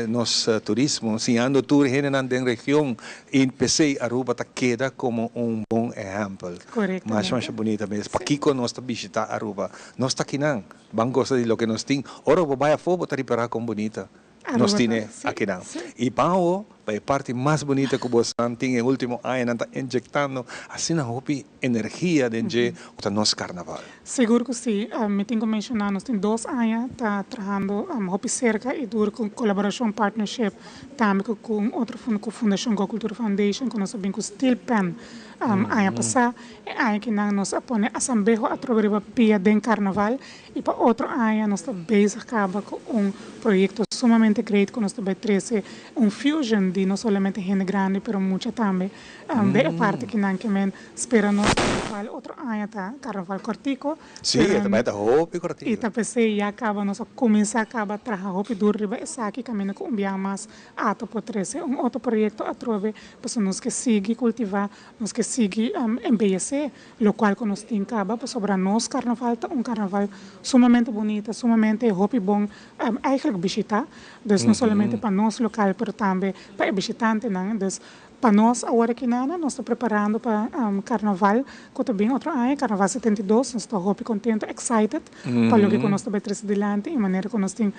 nos turismo, siñando tur hendenan den region i p'esei Aruba ta keda komo un bon ehèmpel. Masha masha bunita mes. Pakiko nos ta bishita Aruba? Nos ta kinan, ban gosa di loke nos tin. Ora bo bai afó bo ta ripará kon bunita nos tine akinan. I ban awo pa e parti mas bunita ku bosan tin e ultimo añanan ta inyectando asina hopi energia den dje ku ta nos karnaval. Sigur ku si. Mi tin ku menshoná nos tin dos aña ta trahando hopi serka i duru ku kolaborashon, partnership, tambe ku ku un otro ku Fundashon Go Cultura Foundation ku nos a bin ku Steel Pan aña pasá. E aña kinan nos a pone asambeho atrobe riba pia den karnaval I pa otro aña nos ta bezig kaba ku un proyekto sumamente great ku nos ta bai trese un fusion di no solamente hende grandi pero mucha tambe den e parti ki nan ke men spera nos karnaval otro aña ta karnaval kòrtiku. Sí, e ta bai ta hopi kòrtiku. I ta p'esei ya kaba nos a kuminsá kaba traha hopi duru riba esaki kaminda ku un biaha mas ato por trese un otro proyekto atrobe pasobra nos ke sigui kultivá, nos ke sigui embeyesé Locual cu nos tin caba pasobra nos carnaval ta un carnaval sumamente bunita, sumamente hopi bon eigenlijk bishita. Dus no solamente pa nos local pero tambe pa e bishitantenan. Dus pa nos awor aki nana nos ta preparando pa carnaval cu ta bin otro aña, carnaval 72. Nos ta hopi contento, excited pa loke cu nos ta bay trece dilanti y manera cu nos tin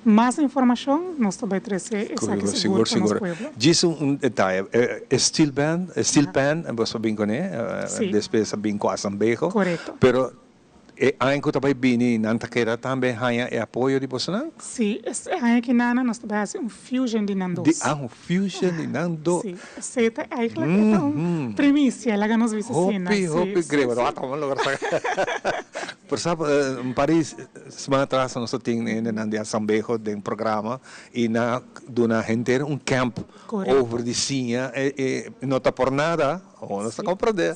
Mas informacion nos ta bay trece esaki sigur pa nos pueblo. Djis un detaye, e steel band, e steel pan boso a bin cune, despues a bin cu Asambeho, pero e aña cu ta bay bini nan ta keda tambe haña e apoyo di bosonan? Si, e aña aki nana nos ta bay haci un fusion di nan dos. Ah, un fusion di nan dos. Si, esey ta eigenlijk e ta un primicia, laga nos bisa asina. Hopi, hopi great, wak ta logra saca. Por sa un par di Semana atras nos a tin hendenan di Asambeho den programa y nan a duna henter un camp over di siña e no ta por nada, o nos ta comprende,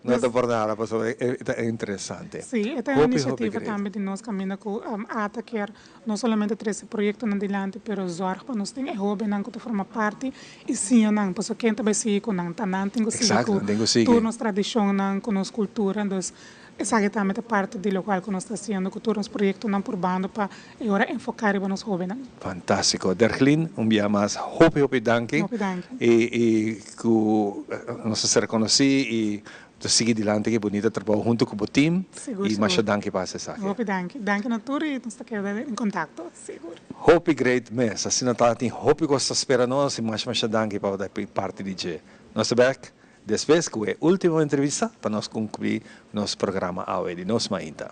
no ta por nada pasobra e ta interesante. Sí, e ta un iniciativa tambe di nos caminda cu ata kier no solamente trece proyectonan dilanti pero zorg pa nos tin e hobennan cu ta forma parti y siña nan pasobra ken ta bay sigui cu nan ta nan tin cu sigui cu tur nos tradicionnan cu nos cultura dus Esaki tambe ta parti di lokual ku nos ta hasiendo ku tur nos proyektonan purbando pa e ora enfoká riba nos hóbennan. Fantástiko. Derglin, un bia mas hopi hopi danki. Hopi danki. I i ku nos a ser konosí i ta sigui dilanti ku e bunita trabou huntu ku bo tim. Sigur, I sigur. masha danki pa hasi esaki. Hopi danki. Danki na tur i nos ta keda den kontakto, sigur. Hopi great mes. Asina ta tin hopi kos ta spera nos i masha masha danki pa bo ta parti di dje. Nos ta bek Despues ku e ultimo entrevista pa nos kunkluí nos programa awe di Nos Mainta.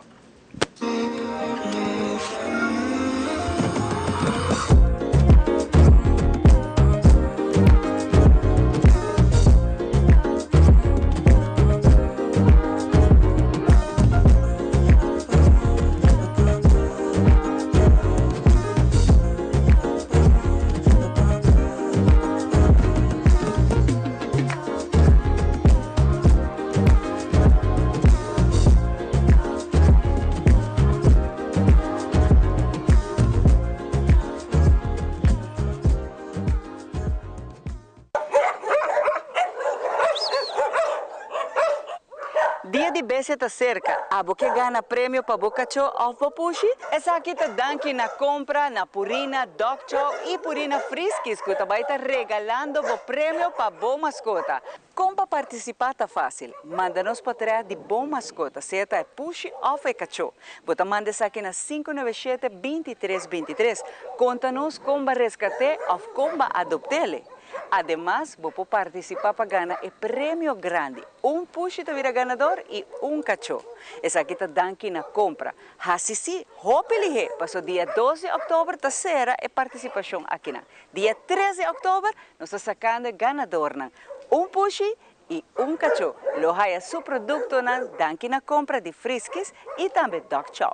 Dia di Bestia ta serka, abo ke gana premio pa bo kachó òf bo pushi? Esaki ta danki na kompra na Purina Dog Chow i Purina Friskies ku ta bai ta regalando bo premio pa bo maskota. Kon pa partisipá ta fásil. Manda nos potrèt di bo maskota, sea ta e pushi òf e kachó. Bo ta manda esaki na 597 23 23. Konta nos kon bo a reskat'é òf kon bo a adopt'é. Ademas, bo por partisipá pa gana e premio grandi. Un pushi ta bira ganador i un kachó. Esaki ta danki na kompra. Hasi sí, hopi lihé, paso dia dos di òktober ta sera e partisipashon akinan. Dia tres di òktober nos ta sakando e ganadornan. Un pushi i un kachó lo haya su produktonan danki na kompra di Friskies i tambe Dog Chow.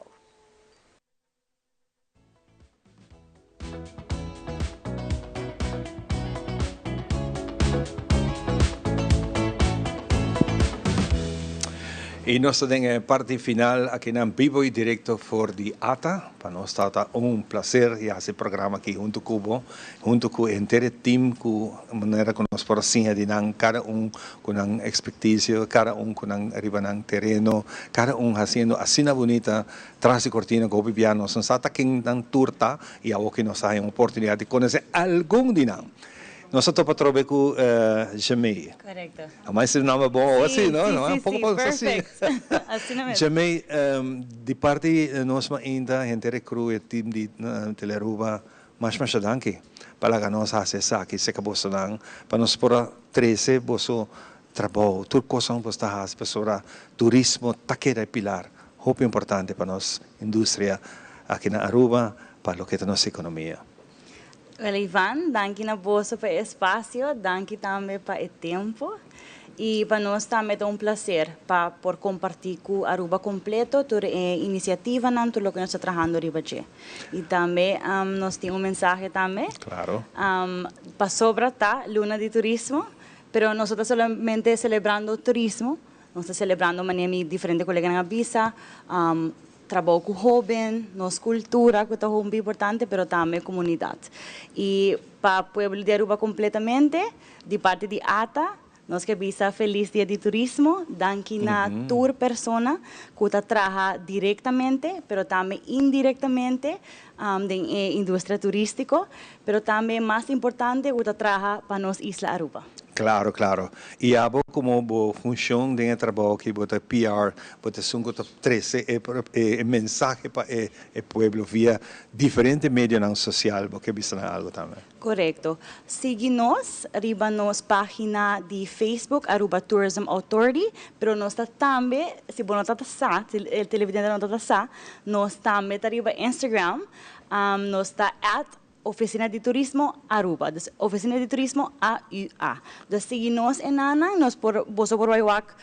Y nos ta den e parti final akinan bibo y directo for di ATA. Pa nos ta ta un placer y haci e programa aki hunto cu bo, hunto cu henter e team cu manera cu nos por a siña di nan, cada un cu nan experticio, cada un cu nan riba nan tereno, cada un haciendo asina bunita tras di cortina cu hopi bia nos no sa ta ken nan tur ta y awoki nos a haya un oportunidad di conoce algun di nan. Nos a topa atrobe cu Jamey. Correcto. Amai si nomber bon o Sí, así, no? sí, No, sí, un poco sí, pa así. perfect. Asina mes. Jamey, di parti nos mainta, henter e crew, e team di Telearuba, mash masha danki pa laga nos haci esaki cerca bosonan, pa nos por a trece boso trabou, tur cosnan cu boso ta haci pasobra turismo ta keda e pilar hopi importante pa nos industria aki na Aruba, pa loke ta nos economia. Wel Ivan, danki na boso pa e espacio, danki tambe pa e tempo y pa nos tambe ta un placer pa por comparti cu Aruba completo tur e iniciativanan, tur loke nos ta trahando riba dje. Y tambe nos tin un mensahe tambe. Claro. Pasobra ta luna di turismo, pero nos no ta solamente celebrando turismo, nos ta celebrando manera mi diferente coleganan a bisa, Trabou ku hóben, nos kultura ku ta hopi importante pero tambe komunidat. I pa pueblo di Aruba kompletamente, di parti di ata, nos ke bisa felis dia di turismo, danki na tur persona ku ta traha direktamente pero tambe indirektamente den e industria turístiko, pero tambe mas importante ku ta traha pa nos isla Aruba. Claro, claro. Y abo como bo funcion den e trabao aki, bo ta PR, bo ta esun cu ta trece e e mensahe pa e e pueblo via diferente medionan social, bo ke bisa nan algo tambe? Corecto. Sigui nos riba nos pagina di Facebook Aruba Tourism Authority, pero nos ta tambe, si bo no ta ta sa, si e televidente no ta ta sa, nos tambe ta riba Instagram, nos ta at Oficina di Turismo Aruba, dus Oficina di Turismo AUA. Dus sigui nos enanan, nos por, boso por bai wak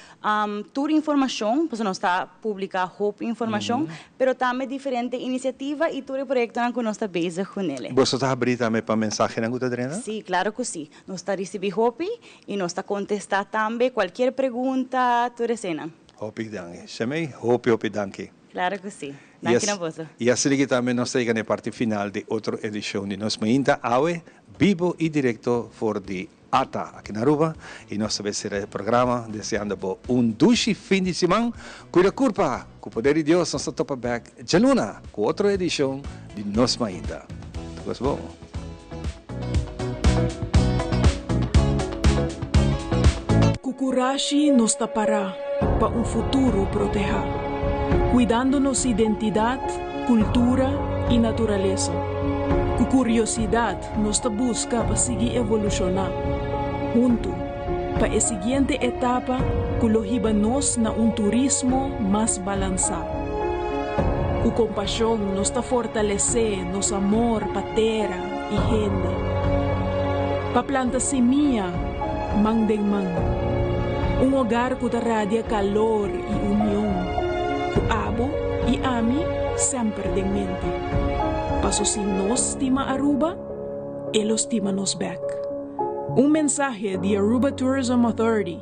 tur informacion, pasobra nos ta publica hopi informacion, pero tambe diferente iniciativa y tur e proyectonan cu nos ta bezig cu nele. Boso ta habri tambe pa mensahenan cu ta drena? Sí, claro cu sí. Nos ta ricibi hopi y nos ta contesta tambe cualkier pregunta, tur esenan. Hopi danki. Shemey, hopi hopi danki. Claro cu si. Danki na boso. Y asina ki tambe nos ta yega na e parti final di otro edicion di Nos Mainta awe, bibo y directo for di ata aki na Aruba. Y nos ta bay cera e programa deseando bo un dushi fin di siman. Cuida curpa! Cu poder di Dios nos ta topa bek djaluna cu otro edicion di Nos Mainta. Tur cos bon. Ku kurashi nos ta pará pa un futuro protehá, kuidando nos identidat, kultura i naturalesa. Ku kuriosidat nos ta buska pa sigui evolushoná, huntu, pa e siguiente etapa ku lo hiba nos na un turismo mas balansá. Ku kompashon nos ta fortalesé nos amor pa tera i hende. Pa planta simia man den man. Un hogar ku ta radia kalor i union, ku abo i ami semper den mente. Paso si nos stima Aruba, e lo stima nos bek. Un mensahe di Aruba Tourism Authority.